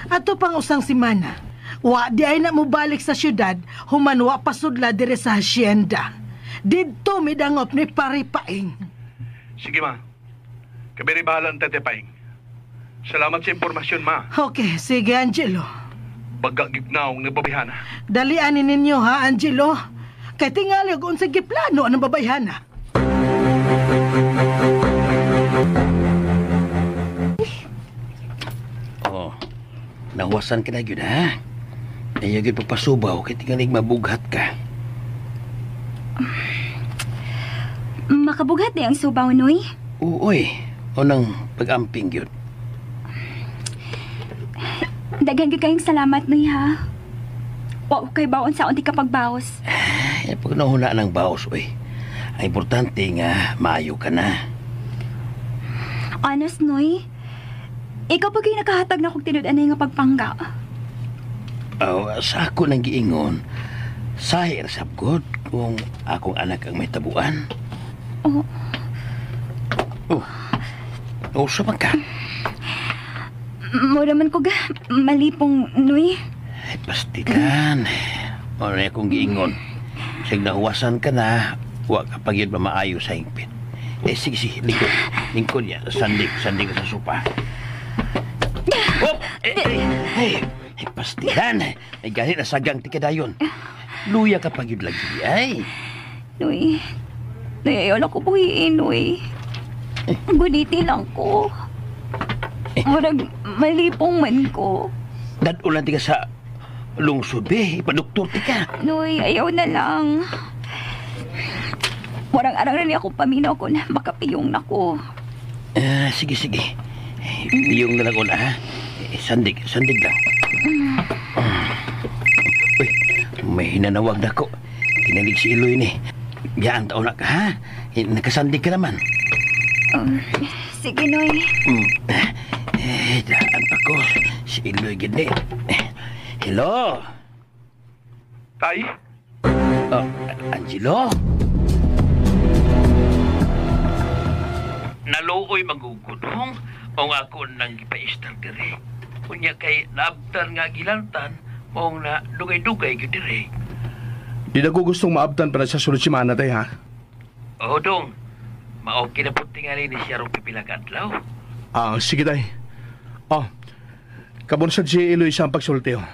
ato pang usang simana, wa di ay na mobalik sa syudad, human wa pasudla dire sa hacienda. Didto midangop ni Pare Paing. Sige, ma. Kabiri bahala ang Tete Paing. Salamat sa impormasyon, ma. Okay, sige, Angelo. Baga gignaong ng babayhana. Dalian ninyo ha, Angelo. Kay tingali og unsay giplano ang babayhana. Oh, nahuwasan ka na gyud, ha? Ayaw gyud pagpasubaw kay tingalig mabughat ka. Makabughat di ang subaw, Noy? Uoy, unang pag-amping gyud. Daghan gyud kayong salamat, Noy, ha? Wa kay baon sa unti kapag baos. Ay, pag nahuna ng baos, oy. Ang importante nga, maayo ka na. Honest, Noy. Ikaw pa kayo nakahatag na kong tinud-anay nga pagpangga. Oh, sa ako nang giingon, sahir sabgod kung akong anak ang may tabuan. Oh. Oh. Oh, sa ka? Mura man ko ga, malipong, Noy. Ay, pastilan. Ano na akong giingon. Sig nahuwasan ka na, wa ka pag yun mamaayo sa hingpit. Eh, sige, sige, lingkod. Lingkod niya. Sandig, sandig ka sa sopa. Oh! Eh, eh, eh, pastilan. Ay, ganit na sagang tikadayon. Luya ka pag yun lagi, ay. Noy, Noy, ayaw lang ko buhiin, Noy. Guniti lang ko. Murag malipong man ko. Dad-ulan ti ka sa lungsod, be. Ipadoktor ti ka. Noy, ayaw na lang. Warang arang rin ako paminaw ko na makapiyong na ko. Sige, sige. Piyong na lang una, ha? Sandig, sandig lang. Uy, may hinanawag na ko. Tinalig si Iloy ni. Yaan taon na ka, ha? Nakasandig ka naman. Sige, Noy. Eh, daan pa ko. Si Iloy gini. Hello? Tay? Oh, Angelo? Naluoy magugudong o ako nang gipa-istar dire. Unya kay naabtan nga gilantan maong na dugay-dugay gyud dire. Di na ko gustong maabtan para sa sunod semana, tay, ha? Oo, dong. Ma-okay na po tingali ni siya rong pipila ka adlaw. Ah, sige, tay. Oh, kabunsad si Eloy sa pagsulti, oh.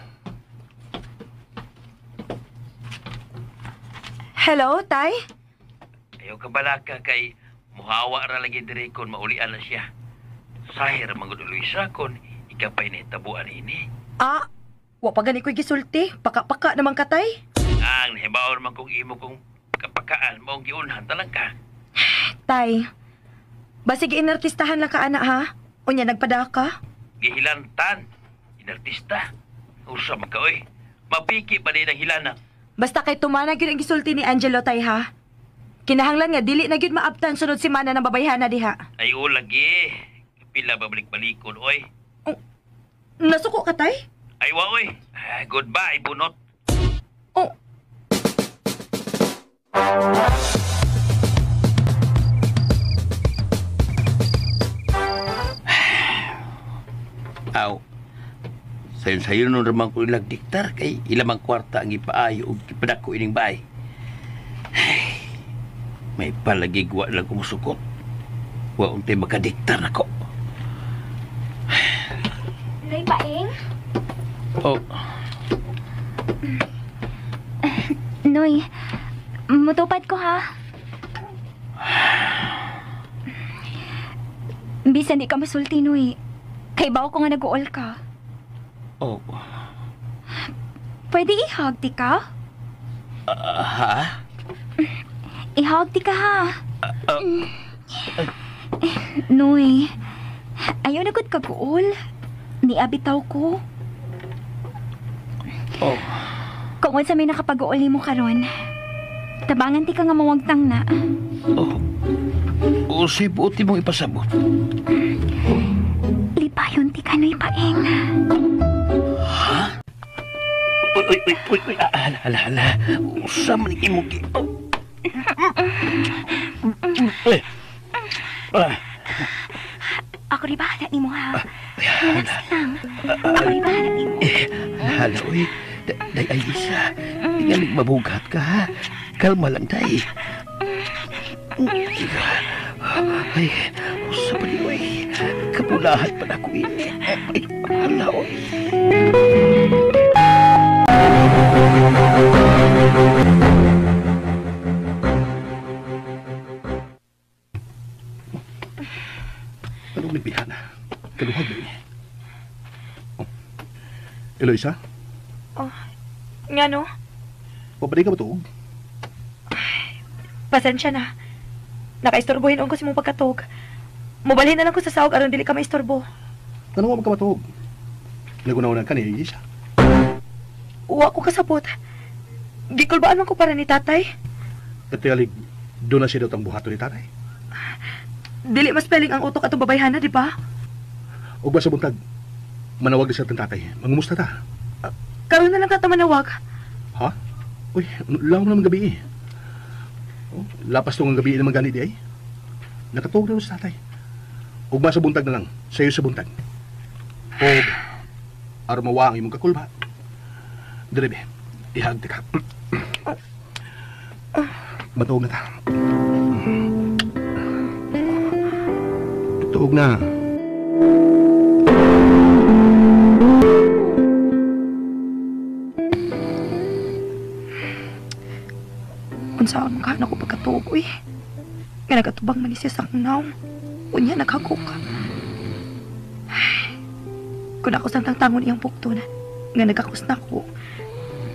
Hello, tay? Ayaw ka balaka kay muhawa ra lagi dire kon maulian na siya. Sahir manggod Luisa kon ikapay ni tabuan ini. Ah, wa pa gani ko'y gisulti. Paka-paka naman katay. Ang nahibaon man kung imo kong kapakaan maong giunhan talang ka. Tay, basig inartistahan lang ka, anak, ha? Unya, nagpada ka? Gihilantan. Inartista. Usa man ka, oy. Mapiki pa din ang hilana. Basta kay tumana gyud ang gisulti ni Angelo, tay, ha? Kinahanglan nga dili na gyud maabtan sunod semana ng babayhana diha. Ay, o lagi. Pila babalik-balikon, oy. Oh, nasuko ka, tay? Ay, wa, oy. Goodbye, bunot. Oh. Aw. Sayon-sayon nun ramang ko ilag diktar kay ilamang kwarta ang ipaayo o ipadako ining bahay. Ay, may palagi wa lang kumusukot. Wa untay makadiktar nako. Noy, paing? Oh. Noy, mutupad ko ha. Bisan di ka masulti, Noy. Kay bawo ko nga nag-uol ka. Oh. Pwede i-hug ti ka? Ha? I-hug ti ka, ha? Noy, ayaw na gud kag-uol. Niabitaw ko. Oh. Kung unsa may nakapag-uol nimo karon, tabangan ti ka nga mawagtang na. Oh. O si buot mong ipasabot. Lipayon ti ka, Noy, paeng. Ha? Uy, uy, uy, uy, uy. Hala, hala, hala. Usa man imong gi. Ako rin bahala nimo, ha? Relax lang. Ako rin bahala nimo. Hala, uy. Day, ay, isa. Tingalig mabugat ka, ha? Kalma lang, day. Ay, usa pa ni, uy. Kapulahan pa na ako, eh. Ay, hala, uy. Anong nagbihan? Kaluhag na, eh. Oh. Eloisa? Oh, nga no? Papaday ka ba tuog? Pasensya na. Nakaistorbohin ko si mong pagkatog. Mubalhin na lang ko sa sahog aron dili ka maistorbo. Tanong mo magkamatuog. Nagunaw na ka ni Elisa. Uwa ko kasabot. Gikulbaan man ko para ni tatay. Katigalig, doon na siya daw tang buhato ni tatay. Dili mas peling ang utok atong babayhana, di ba? O ba sa buntag, manawag na siya tang tatay. Mangumusta ta? Karon na lang ta manawag. Ha? Uy, laom naman gabi eh. Oh, lapas tong ang gabi naman gani di ay. Nakatuog na sa tatay. Ugma sa buntag na lang, sayo sa buntag. O, aron mawa ang imong kakulba. Dire be, ihag ka. Matuog na ta. Tuog na. Unsaon man kahan ako pagkatuog, uy. Nga nagatubang man siya sa akong naong. Unya, naghagok. Kung ako sang tangtangon iyang bukton, nga nagakos na ako,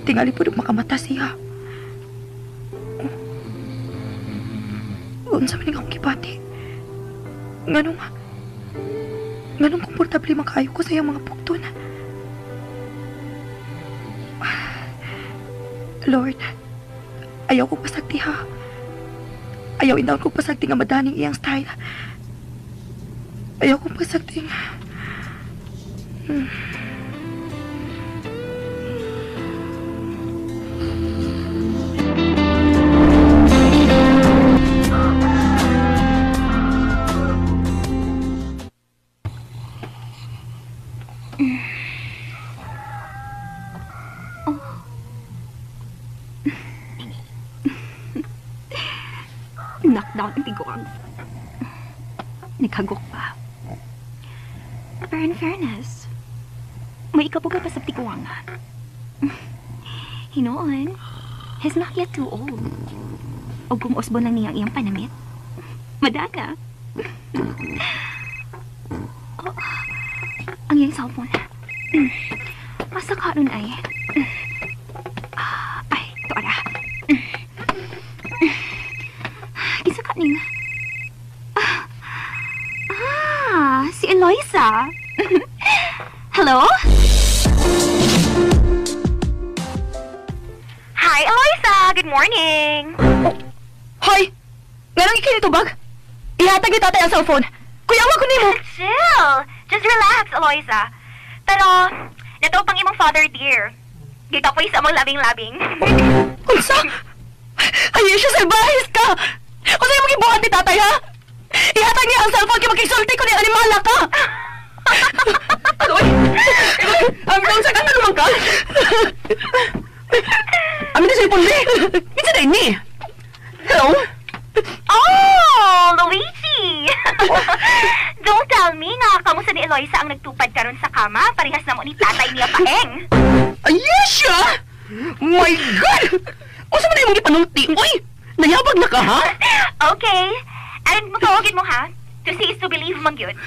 tingali po makamata siya. Unsa man akong gibati. Nganong komportable man kaayo ko sa iyang mga bukton. Lord, ayaw ko pasagti, ha. Ayaw indawon ko pasagti nga madaning iyang style. Ayaw ko pasagti nga. Knockdown ang tiguang. Naghagok pa. Pero in fairness, may ikapuga pa sa tiguang. Hinoon, he's not yet too old. O kung usbo lang niya ang iyang panamit, madaka. Oh, ang iyang cellphone. Asa karon ay? Ay, ito ara. Kinsa ka ning? Eloisa. Hello? Hi, Eloisa! Good morning! Oh, hoy! Nganong ikinitubag? Ihatag ni tatay ang cellphone. Kuyawa ko nimo. Chill! Just relax, Eloisa. Pero, nato pang imong father dear. Dito po sa among labing-labing. Unsa? Ay, siya salbahis ka! Unsa imong gibuhat ni tatay, ha? Ihatag niya ang cellphone kay makisulti ko ni animala ka! Aloy! Ang unsa ka naman ka? Amin na cellphone ni! Minsan na ini! Hello? Oh, Luigi! Don't tell me nga kamusta ni Eloisa ang nagtupad karon sa kama parehas na mo ni tatay niya paeng. Ayesha! My God! Unsa man imong gipanulti? Uy! Nayabag na ka, ha? Okay. Aron matuogin mo, ha? To see is to believe, man gyud.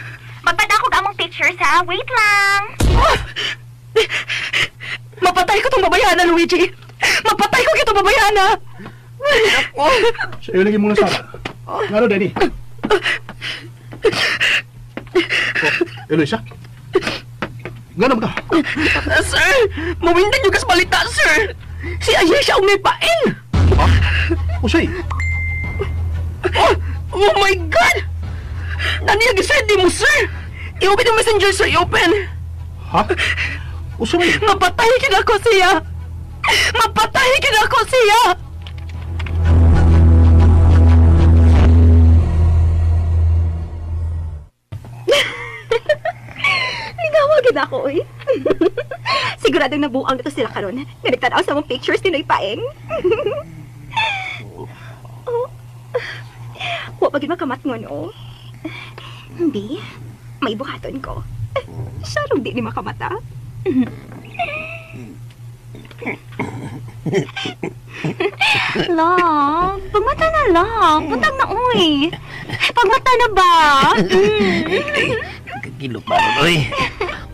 Magpadako ka among pictures, ha? Wait lang. Oh! Mapatay ko tong babayhana, Luigi. Mapatay ko kitong babayhana. Sa iyo lagi muna sara. Ngano, Danny? Oh, Eloisa? Ngano ba ka? Sir, mawindan yung kas balita, sir. Si Ayesha ang may pain. Ha? Usay? Oh, oh my God! Naniya gisend mo, sir. I-open yung messenger, sir. I-open. Ha? Usay? Mapatay kinako siya. Mapatay kinako siya. Nagawagin ako, oy. Siguradong nabuang nito sila karon. Nga nagtanaw sa mong pictures ni Noy Paeng. Oh. Wa pa gid makamatngon, oh. Hindi. May buhaton ko. Siya rong di ni makamata. Love, pagmata na lang. Puntang na, uy. Pagmata na ba? Kagilo pa ron, uy.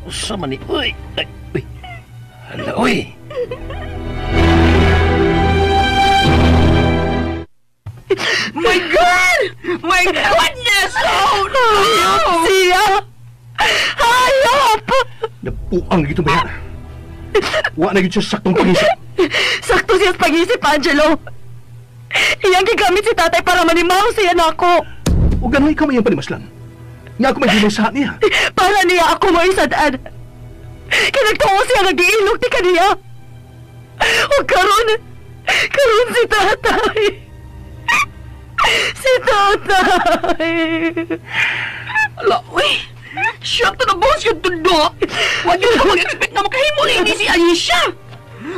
Usa man ni, uy. Ay, uy. Hala, uy. My God! My goodness! Oh, no! Hayop siya! Hayop! Napuang gito ba yan? Wa na yun siya saktong pag-isip. Sakto siya sa pag-isip, Angelo. Iyang gigamit si tatay para manimaw siya nako. O gano'n ikaw may iyang panimaslan. Nga ako may sa niya. Para niya ako maisadaan. Kinagtuo siya nag-iilog ni kaniya. O karon, karon si tatay. Si tatay. Ala, uy. Shock to the bones yung tundo. Huwag yun ko mag-expect na makahimo na hindi si Ayesha.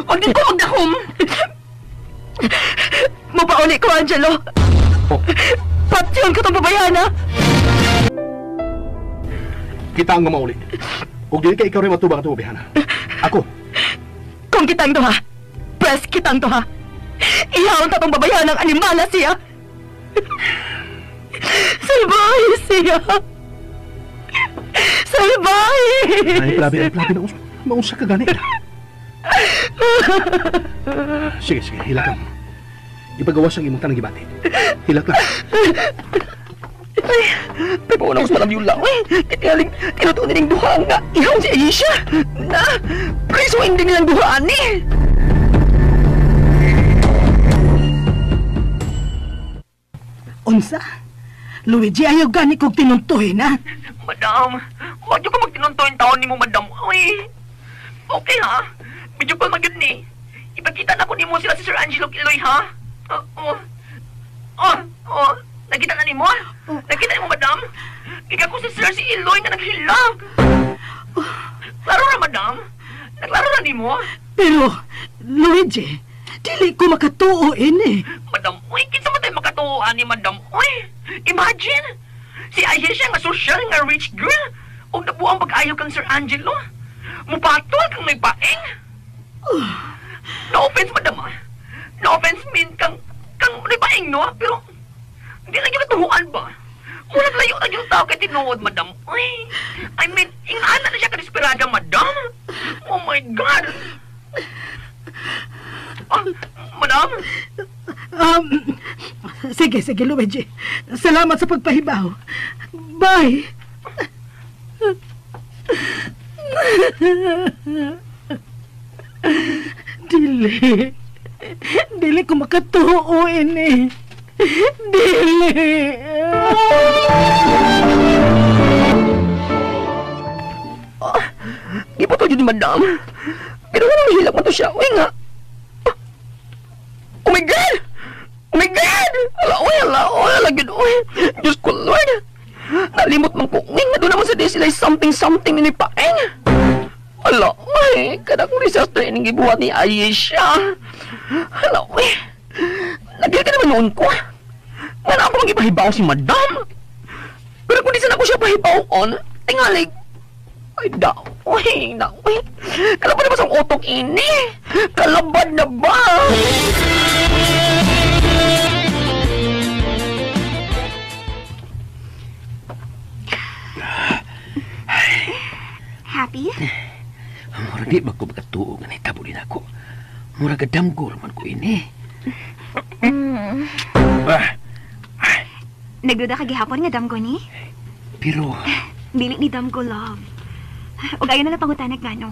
Huwag din ko magdahom. Mapauli ko, Angelo. Oh. Patyon ko itong babayana. Kita ang mauli. O dili ka ikaw rin matubang at babayana. Ako. Kung kitang duha, press kitang duha. Ihaon ta tong babayana ng animala siya. Salbahe siya. Salbahe! Ay, plabi, ay, plabi. Mausa ka gani. Sige, sige, hilak lang. Ipagawas ang imong tanang gibati. Hilak lang. Ay, pero wala ko sa malam yung lang. Kaya tinutuon nilang duha nga. Ihaw si Ayesha. Na, preso hindi nilang duhaan eh. Unsa? Luigi, ayaw gani kong tinuntuhin, ha? Madam, huwag niyo ko magtinuntuhin taon ni mo, madam. Uy, okay, ha? Medyo pa magyud ni. Ipagkita na ko ni mo sila si Sir Angelo Kiloy, ha? Oh, oh, oh. Nakita na ni mo? Nakita ni mo, madam? Giga ko si Sir si Iloy na naghilak. Klaro na, madam. Naglaro na ni mo. Pero, Luigi, dili ko makatuo ini. Madam, uy, kinsa man tayo makatuo ani, madam? Uy, imagine! Si Ayesha nga social nga rich girl. Og nabuang pag-ayaw kang Sir Angelo. Mupatol kang may paeng. No offense, madam, ah. No offense mean kang may paeng, no? Pero, hindi lang yung katuhuan ba? Murag layo na yung tao kay tinuod, madam. Uy, I mean, ingana na siya kadesperada, madam. Oh my God! Ah, madam? Sige, sige, Luigi. Salamat sa pagpahibaw. Bye! Dili. Dili ko makatuo ini. Dili. Di pa to yun ni madam. Pero nga nang hilak mo to siya. Uy nga. Oh my God! Oh my God! Ala, uy, ala, uy, ala, gud, uy. Diyos ko, Lord. Nalimot man ko. Uy, nga doon naman sa di sila something-something ni Paeng. Ala, uy. Kada kong disaster ining gibuhat ni Ayesha. Ala, uy. Nagil ka naman noon ko. Nga na ako mag-ipahibaw si madam. Pero kung di sana ko siya pahibaw-on, tingalig. Ay, daoy, daoy. Kalabad na ba sa utok ini? Kalabad na ba? Happy? Murag di ba ko makatuo nga nahitabo din ako. Murag kadamgor man ko ini. Ah, Nagduda ka gihapon nga damgo ni? Pero dili ni damgo, love. Ug ayo na lang pangutanag ngano.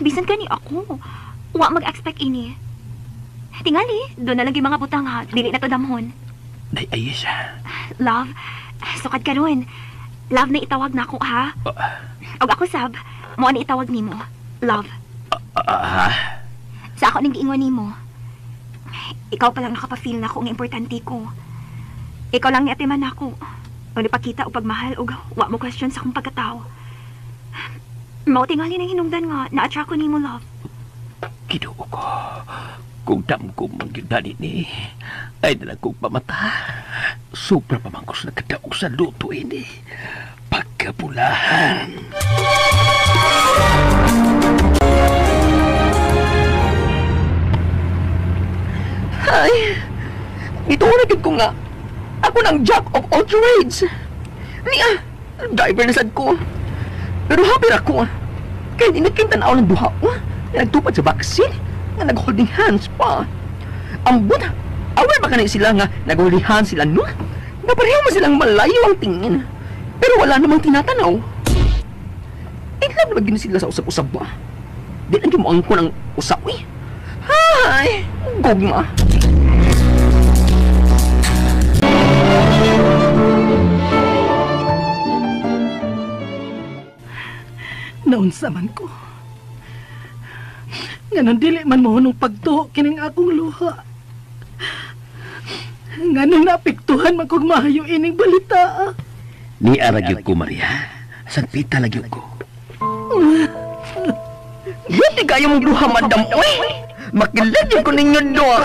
Bisan ka ni ako. Wa mag-expect ini. Tingali, doon na lang yung mga butang ha. Dili na to damhon. Day, Ayesha. Love, sukad ka ron. Love na itawag na ako ha. Og ako sab, mo na itawag nimo. Love. Ha? Sa ako ning giingon nimo. Ikaw pa lang nakapa-feel na ako ang importante ko. Ikaw lang ni atiman ako. O nipakita og pagmahal og wa mo question sa akong pagkatao. Mao tingali nang hinungdan nga na-attract ko nimo, love. Kinuo ko. Kung damgo man gyud dani ni, ay dala kong pamata. Sobra pa man ko sa nagkadaog sa luto ini. Pagkabulahan. Ay, dito ko na gyud ko nga. Ako nang jack of all trades. Niya, driver na sad ko. Pero happy ra ko. Kaya di nagkintanaw ng duha ko. Nagtupad sa vaccine. Nga nag-holding hands pa. Ambot, aware ba ka na sila nga nag-holding hands sila no? Nga pareho mo silang malayo ang tingin. Pero wala namang tinatanaw. In love na ba gini sila sa usap-usap ba? Di lang yung ko ng usap eh. Hay, gugma. Naunsa man ko. Nganong dili man mo nung pagtuo kining akong luha. Nganong naapektuhan man kog maayo ining balita. Ni ara gyud ko, Maria. Sagpita lagi ko. Yati kayo mong luha, madam. Uy, makilad yun ko ninyo doon.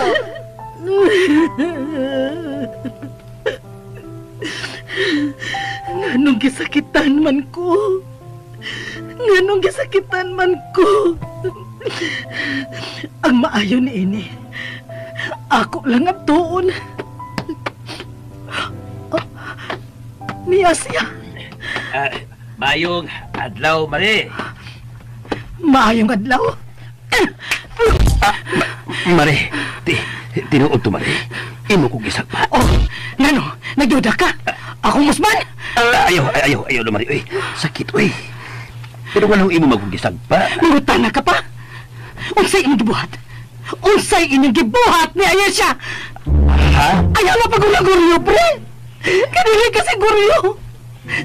Nganong gisakitan man ko. Nganong gisakitan man ko. Ang maayo ni ini, ako lang ang tuon. Niya siya. Maayong adlaw, Mari. Maayong adlaw? Mari, tinuod to, Mari. Imo kong isagpa. Oh, ngano? Nagduda ka? Ako musman? Ayaw, ayaw, ayaw na, Mari. Uy, sakit, uy. Pero walang imo magugisagpa. Mangutana ka pa? Unsay inyong gibuhat? Unsay inyong gibuhat ni Ayesha? Ha? Ayaw na pagulaguryo, pre! Kanili ka siguryo!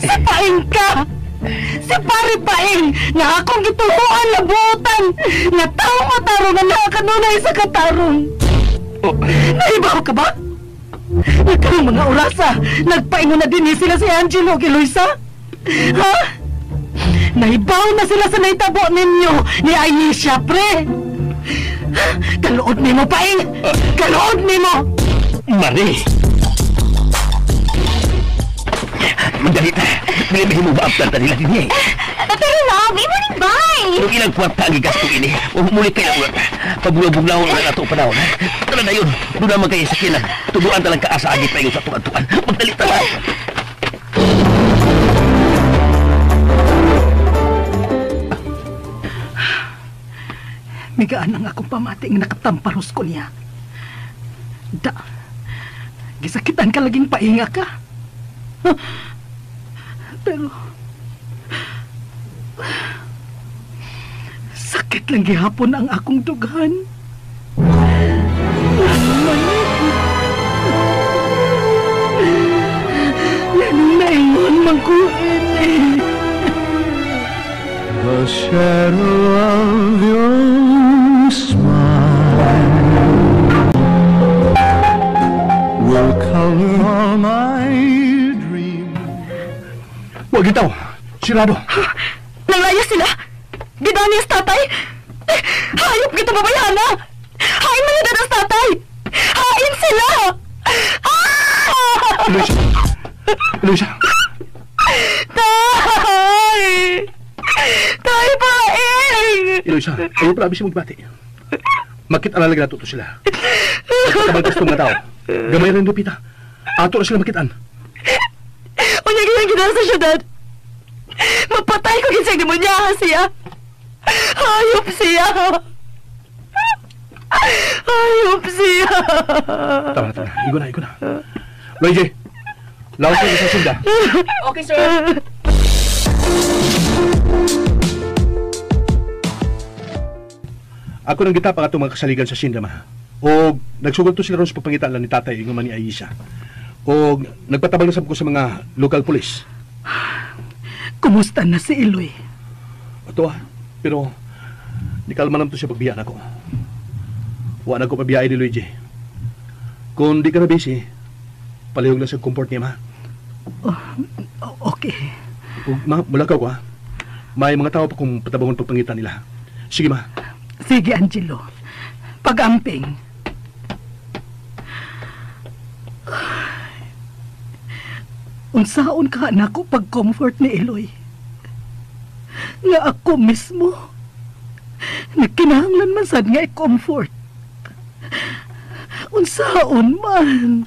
Sa paing ka! Si pare paing nga akong gituhuan na buotan nga taong matarong nga nakakanunay sa katarong. Oh. Naibaw ka ba? Nagkarong mga orasa, nagpaingon na din sila si Angelo ug Eloisa? Ha? Naibaw na sila sa naitabo ninyo ni Ayesha, pre! Kaluod nimo, paing! Kaluod nimo! Mari! Magdalita! Dili mo ba ang planta nila din eh? Pero love, imo ning bye! Kung ilang kwarta ang gigasto ini, muli kayo ulat. Pagbulabuglaw na ato panahon. Tara na yun! Doon naman kayo sa kinan. Tubuan talang kaasa agit pa sa tuan-tuan. Magdalita na! Migaan ang akong pamati nga nakatamparos ko niya. Da, gisakitan ka laging painga ka. Huh? Pero, Sakit lang gihapon ang akong dughan. Yan naingon man ko ini. The shadow of your smile will color all my dreams. Huwag itaw! Sirado! Nanglaya sila! Gidani sa tatay! Hayop kita babayana! Hain mga dadas tatay! Hain sila! Ah! Eloisa! Eloisa! Tay! Tay, paing! Eloisa, ayaw pala abis magbati. Makit-alala na to sila. Magkatabang gusto mga tao. Gamay rin lupita. Ato na sila makitaan. Unya giyang ginara sa syudad. Mapatay ko ginsang demonyaha siya. Hayop siya. Hayop siya. Tama na, tama na. Igo na, igo na. Luigi, lawas na sa sunda. Okay, sir. Ako nang gitapang atong mga kasaligan sa sinda, ma. O nagsugod to sila ron sa pagpangitaan lang ni tatay ingon man ni Aisha. O nagpatabang na sab ko sa mga local police. Kumusta na si Eloy? Ato ah, pero nikalma naman to siya pagbiya nako. Wa na ko pabiyahe ni Luigi. Kung di ka na busy, palihog lang sa comfort niya, ma. Oh, okay. Ug, ma, mulakaw ko ha. May mga tao pa kung patabangon pagpangitan nila. Sige, ma. Sige, Angelo. Pag-amping. Unsaon ka nako pag-comfort ni Eloy? Nga ako mismo nagkinahanglan man sad nga i-comfort. Unsaon man?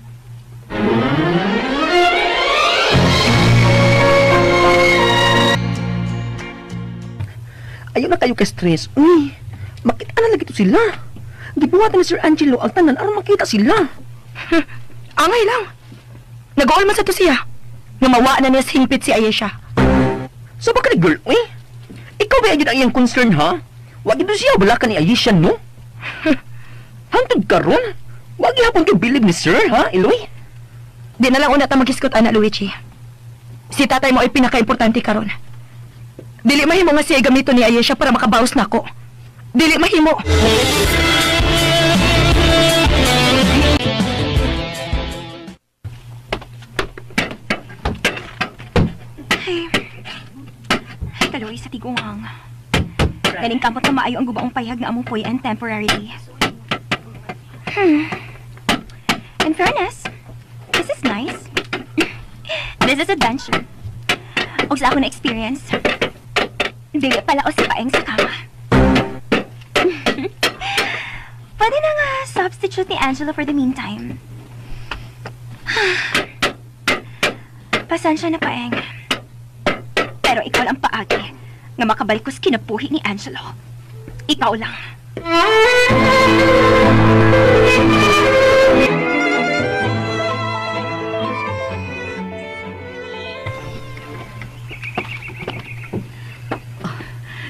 Ayaw na kayo ka-stress. Uy, makita na lagi to sila. Gibuhat ni Sir Angelo ang tanan aron makita sila. Angay lang. Nag-all man sa to siya. Nga mawa na niya hingpit si Ayesha. So baka ni girl, uy? Ikaw ba yun ang iyang concern, ha? Wag ito siya, wala ka ni Ayesha, no? Hantod karon? Wag ihapon kay bilib ni Sir, ha, Eloy? Di na lang una ta magiskot, ana Luigi. Si tatay mo ay pinaka-importante karon. Dili mahimo nga siya gamito ni Ayesha para makabaos nako. Dili mahimo. Ay, kaloy sa tiguang. Galing kamot na maayo ang gubaong payag nga among puy-an temporarily. In fairness, this is nice. This is adventure. Og sa ako na experience, dili pala o si Paeng sa kama. Pwede na nga substitute ni Angelo for the meantime. Pasensya na, Paeng. Pero ikaw lang paagi nga makabalik ko sa kinabuhi ni Angelo. Ikaw lang.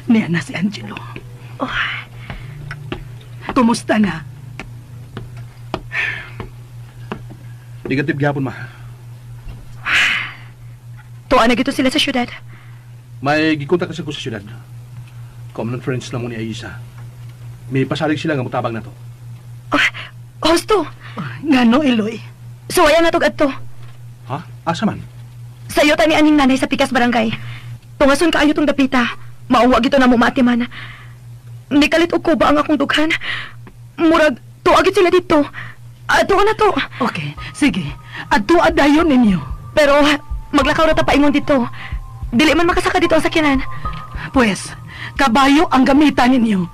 Niya na si Angelo. Oh. Kumusta na? Negative gihapon, ma. Tuwa na gito sila sa syudad. May gikontak kasi ko sa syudad. Common friends lang mo ni Aisa. May pasalig sila nga mutabang na to. Oh, hosto. Oh, ngano, Eloy? Suwaya na tog adto. Ha? Asa man? Sayo tani aning nanay sa Pikas Barangay. Tungason kaayo tong dapita. Mauwa gito na mo maatiman. Nikalit og kuba ang akong dughan. Murag, tuagit sila dito. Adto na to. Okay, sige. Adto adayon ninyo. Pero maglakaw ra ta paingon dito. Dili man makasaka dito ang sakyanan. Pues, kabayo ang gamitan ninyo.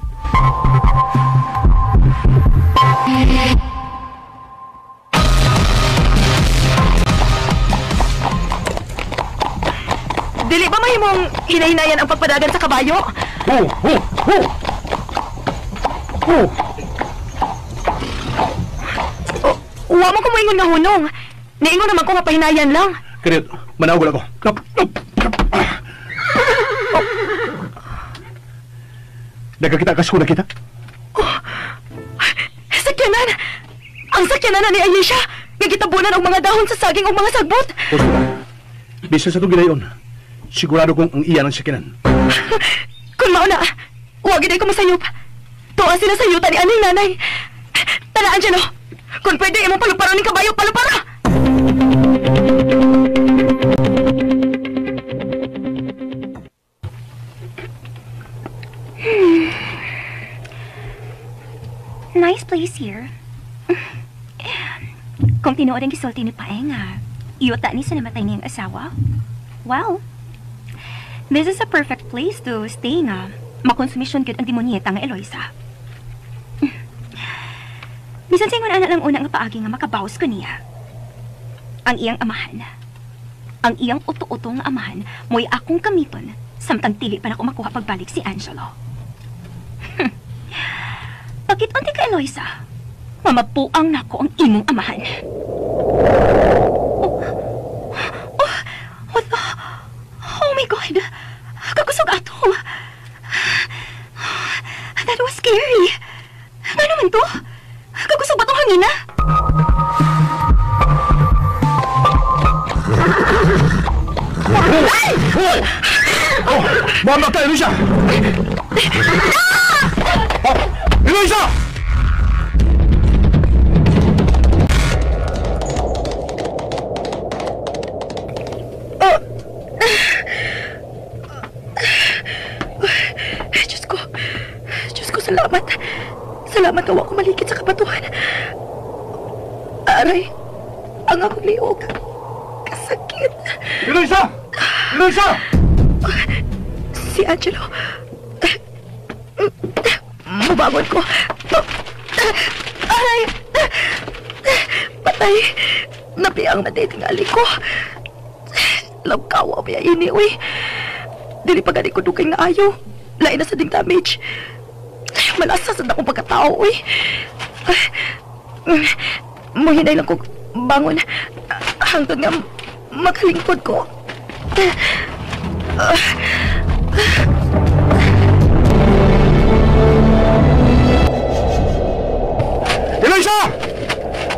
Dili ba mahimong hinahinayan ang pagpadagan sa kabayo? Ho! Ho! Ho! Ho! Uwa mo kumuingon na hunong. Niingon naman ko nga pahinayan lang. Kaniyot, manawag ako. Kap! Kap! Kap! Nagkakita ka sa kita? Oh, sakyanan! Ang sakyanan ni Ayesha! Nga gitabunan og mga dahon sa saging og mga sagbot! Bisan sa itong ginayon, sigurado kong ang iya ng sakyanan. Kung mauna, huwag ginay ko masayop. Tuwa sila sa yuta ni aning nanay. Tara, Angelo! Kung pwede, imong paluparo ni kabayo, palupara! Nice place here. Kung tinuod ang gisulti ni Paeng, iyuta ni sa namatay niyang asawa. Well, this is a perfect place to stay nga. Makonsumisyon gyud ang demonyeta nga Eloisa. Bisan singon ana lang una nga paagi nga makabawas ko niya. Ang iyang amahan. Ang iyang uto-uto nga amahan mo'y akong kamiton samtang tili pa na ako makuha pagbalik si Angelo. Pagkit-unti ka, Eloisa, mamapuang nako ang imong amahan. Oh, oh, what the... Oh my God! Kakusog ato! That was scary! Ano naman to? Kakusog ba itong hangina? Ay! Oh! Buhamak ka, Eloisa! Oh! Eloisa! Oh. Diyos ko. Diyos ko, salamat. Salamat ka, wako malikit sa kabatuhan. Aray, ang akong liog. Kasakit. Eloisa! Eloisa! Si Angelo. Mubangon ko. Aray! Patay! Napiang na tingali ko. Lagkawa pa ini, uy. Dili pa gani ko dugay nga ayo. Lain na sa ding damage. Malasa sa akong pagkatao, uy. Muhinay lang ko bangon. Hangtod nga makalingkod ko. Eloisa!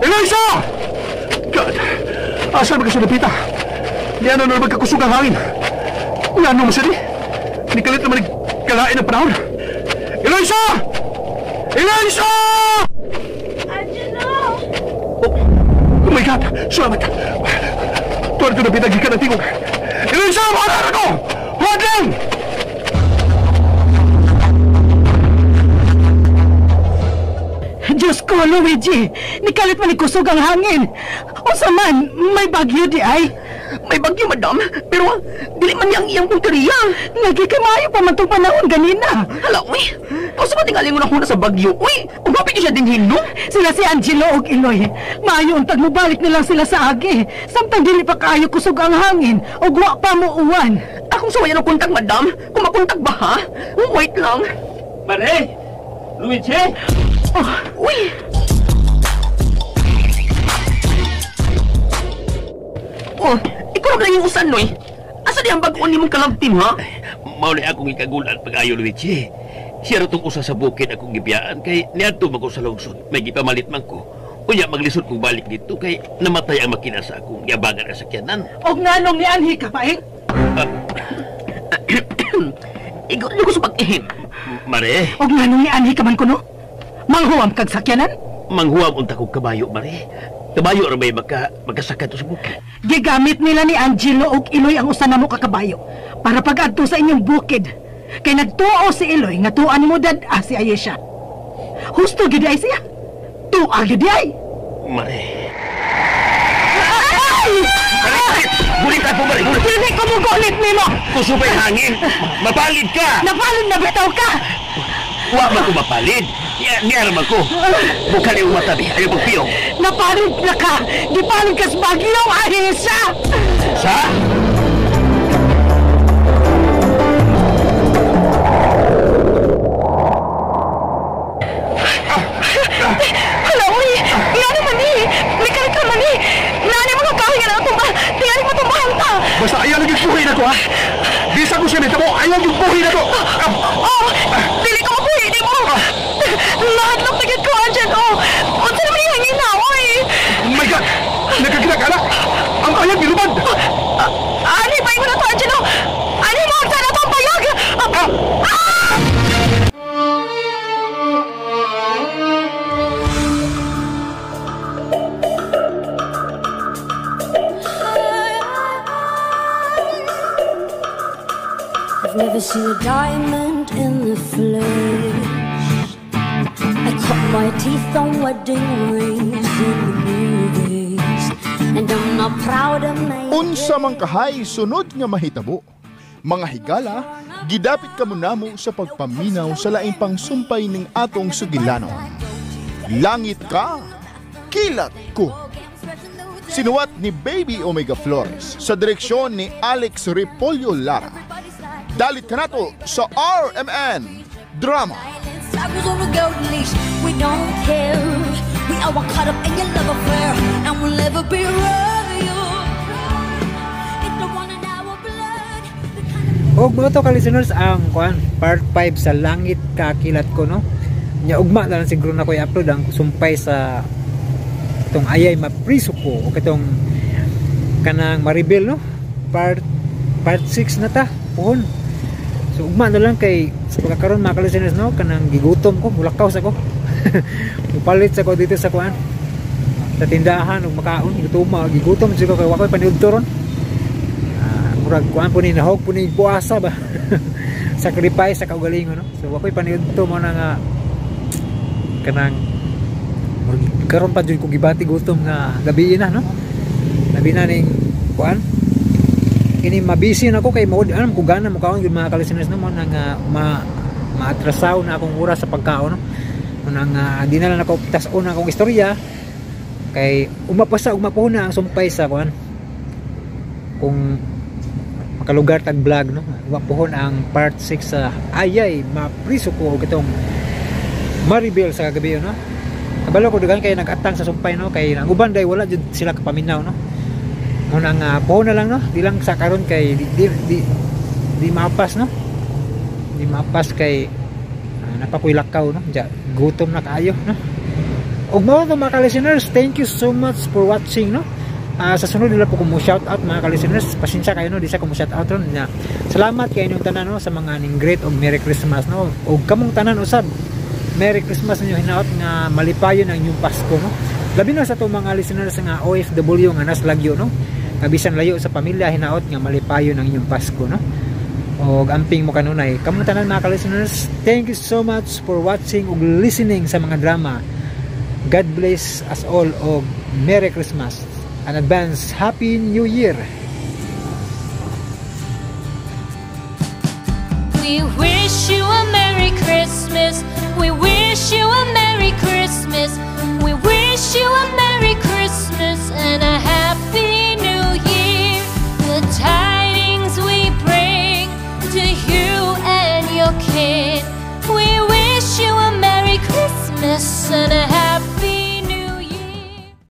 Eloisa! God! Asa ba ka sa napita? Niya na naman magkakusog ang hangin. Wala naman siya di. Nikalit naman nagkalain ang panahon. Eloisa! Eloisa! Angelo! Oh my God! Salamat! Tuwan ko napita, gikan ang tingog. Eloisa! Makarara ko! Huwag lang! Diyos ko, Luigi! Nikalit man kusog ang hangin! Unsa man, may bagyo di ay? May bagyo, madam. Pero dili man niyang iyang punteriya. Lagi kay maayo pa man tong panahon ganina. Hala, uy! Unsa ba tingaling mo na sa bagyo? Uy! Ugapit niyo siya din hinlo? Sila si Angelo og Eloy. Maayo untag mobalik na lang sila sa agi. Samtang dili pa kaayo kusog ang hangin ug wa pa mo uwan. Akong suwayan og kontak, madam. Kung makontak ba, ha? Wait lang. Mare! Luigi! Oh, uy! Oh, ikaw lang yung usan, Noy. Asa di ang bag-on ni mong kalabtim, ha? Mao na akong ikagulan pag-ayo, Luigi. Siya tong usa sa bukid akong gibiyaan kay niadto man ko sa lungsod. May gipamalit man ko. Unya maglisod kong balik dito kay namatay ang makina sa akong giabangan ang sakyanan. Og nganong nianhi ka pa, eh? Ikaw ko sa pag-ihim. Mare. Og nganong nianhi ka man kuno? Manghuam kag sakyanan? Manghuam unta kog kabayo, Mare. Kabayo ra bay magkasakay to sa bukid. Gigamit nila ni Angelo og Eloy ang usa namo ka kabayo para pag-adto sa inyong bukid. Kay nagtuo si Eloy nga tuan nimo dad-a si Ayesha. Husto gid ay siya. Tuwa gid ay. Mare. Ay! Mare, bulit ako, Mare. Bulit. Dili ko mo gulit nimo. Kusubay hangin. Mapalid ka. Napalid na bitaw ka. Wa man ko mapalid. Niya naman ko. Bukan yung matabi. Ayaw pagpiyong. Napalid na ka. Gipalid ka sa bagyo, Ayesha. Sa? Hala, uy! Nga naman eh! May kalit man eh! Nani mga kahoy nga natumba! Tingali mo tumbahan ta! Basta ayaw lang yung buhay na to, ha? Bisa ko siya may tabo, ayaw yung buhay na to! Oh! Dili ko mabuhi Nahadlok na gyud ko, Angelo. Unsa naman yung hangin na, oy? Oh my God! Nagkakinak, anak! Ang payag nilubad! Ani, pahingo na to, Angelo! Ani mo, sana to ang payag! Ah! I've never seen a diamond in the flesh. I cut my teeth on wedding rings in the movies, and I'm not proud of my. Unsa man kahay sunod nga mahitabo? Mga higala, gidapit kamo namo sa pagpaminaw sa laing pangsumpay ning atong sugilanon. Langit ka, kilat ko. Sinuwat ni Baby Omega Flores sa direksyon ni Alex Repolyo Lara. Dalit ka nato sa RMN Drama. Tigers on a golden leash, we don't care. We are all caught up in your love affair, and we'll never be royal. It's the one in our blood. Og mga to ka listeners ang kuan part 5 sa Langit Ka Kilat Ko, no. Nya ugma na lang siguro na ko i-upload ang sumpay sa itong ayay mapriso ko o katong kanang Maribel, no. Part 6 na ta puhon. So ugma na lang kay sa pagkakaroon mga ka-listeners, no, kanang gigutom ko, mulakaw sa ko. Mupalit sa ko dito sa kuan sa tindahan ug makaon, gigutom jud ko kay wa koy paniudto ron. Murag kuan po ni nahog po ni buasa ba. Sacrifice sa kaugalingon, no. So wa koy paniudto mo na nga kanang murag karon pa jud ko gibati gutom nga gabi na, no. Labi na ning kuan kini mabisi na ako kay mao alam ko gana mo kaon gyud mga ka-listeners, no, mo na nga maatrasaw na akong oras sa pagkaon, no. Mo na nga di na lang ako tas-on akong istorya kay umapasa ugma na ang sumpay sa kuan kung makalugar tag vlog, no. Umapuhon ang part 6 sa ayay mapriso ko og itong Maribel sa kagabi, no. Kabalo ko dugan kay nagatang sa sumpay, no, kay ang uban day wala jud sila kapaminaw, no. Muna nga puhon na lang, no, di lang sa karon kay di mapas, no, di mapas kay napakoy lakaw, no, ja gutom na kaayo, no. Ug mao to mga ka-listeners, thank you so much for watching, no. Sa sunod nila po ko mo shout out mga ka-listeners, pasensya kayo, no, di sa ko mo shout out ron nya. Salamat kay inyong tanan, no, sa mga ning great og Merry Christmas, no. Og kamong tanan usab Merry Christmas ninyo hinaot nga malipayon ang inyong Pasko, no. Labi na sa atong mga listeners nga OFW nga nas lagyo, no. Kabisan layo sa pamilya, hinaot nga malipayon ang inyong Pasko, no. Og amping mo kanunay. Kamong tanan mga ka-listeners, thank you so much for watching ug listening sa mga drama. God bless us all og Merry Christmas and advance Happy New Year. We wish you a Merry Christmas. We wish you a Merry Christmas. We wish you a Merry Christmas and a Happy New Year. The tidings we bring to you and your kin. We wish you a Merry Christmas and a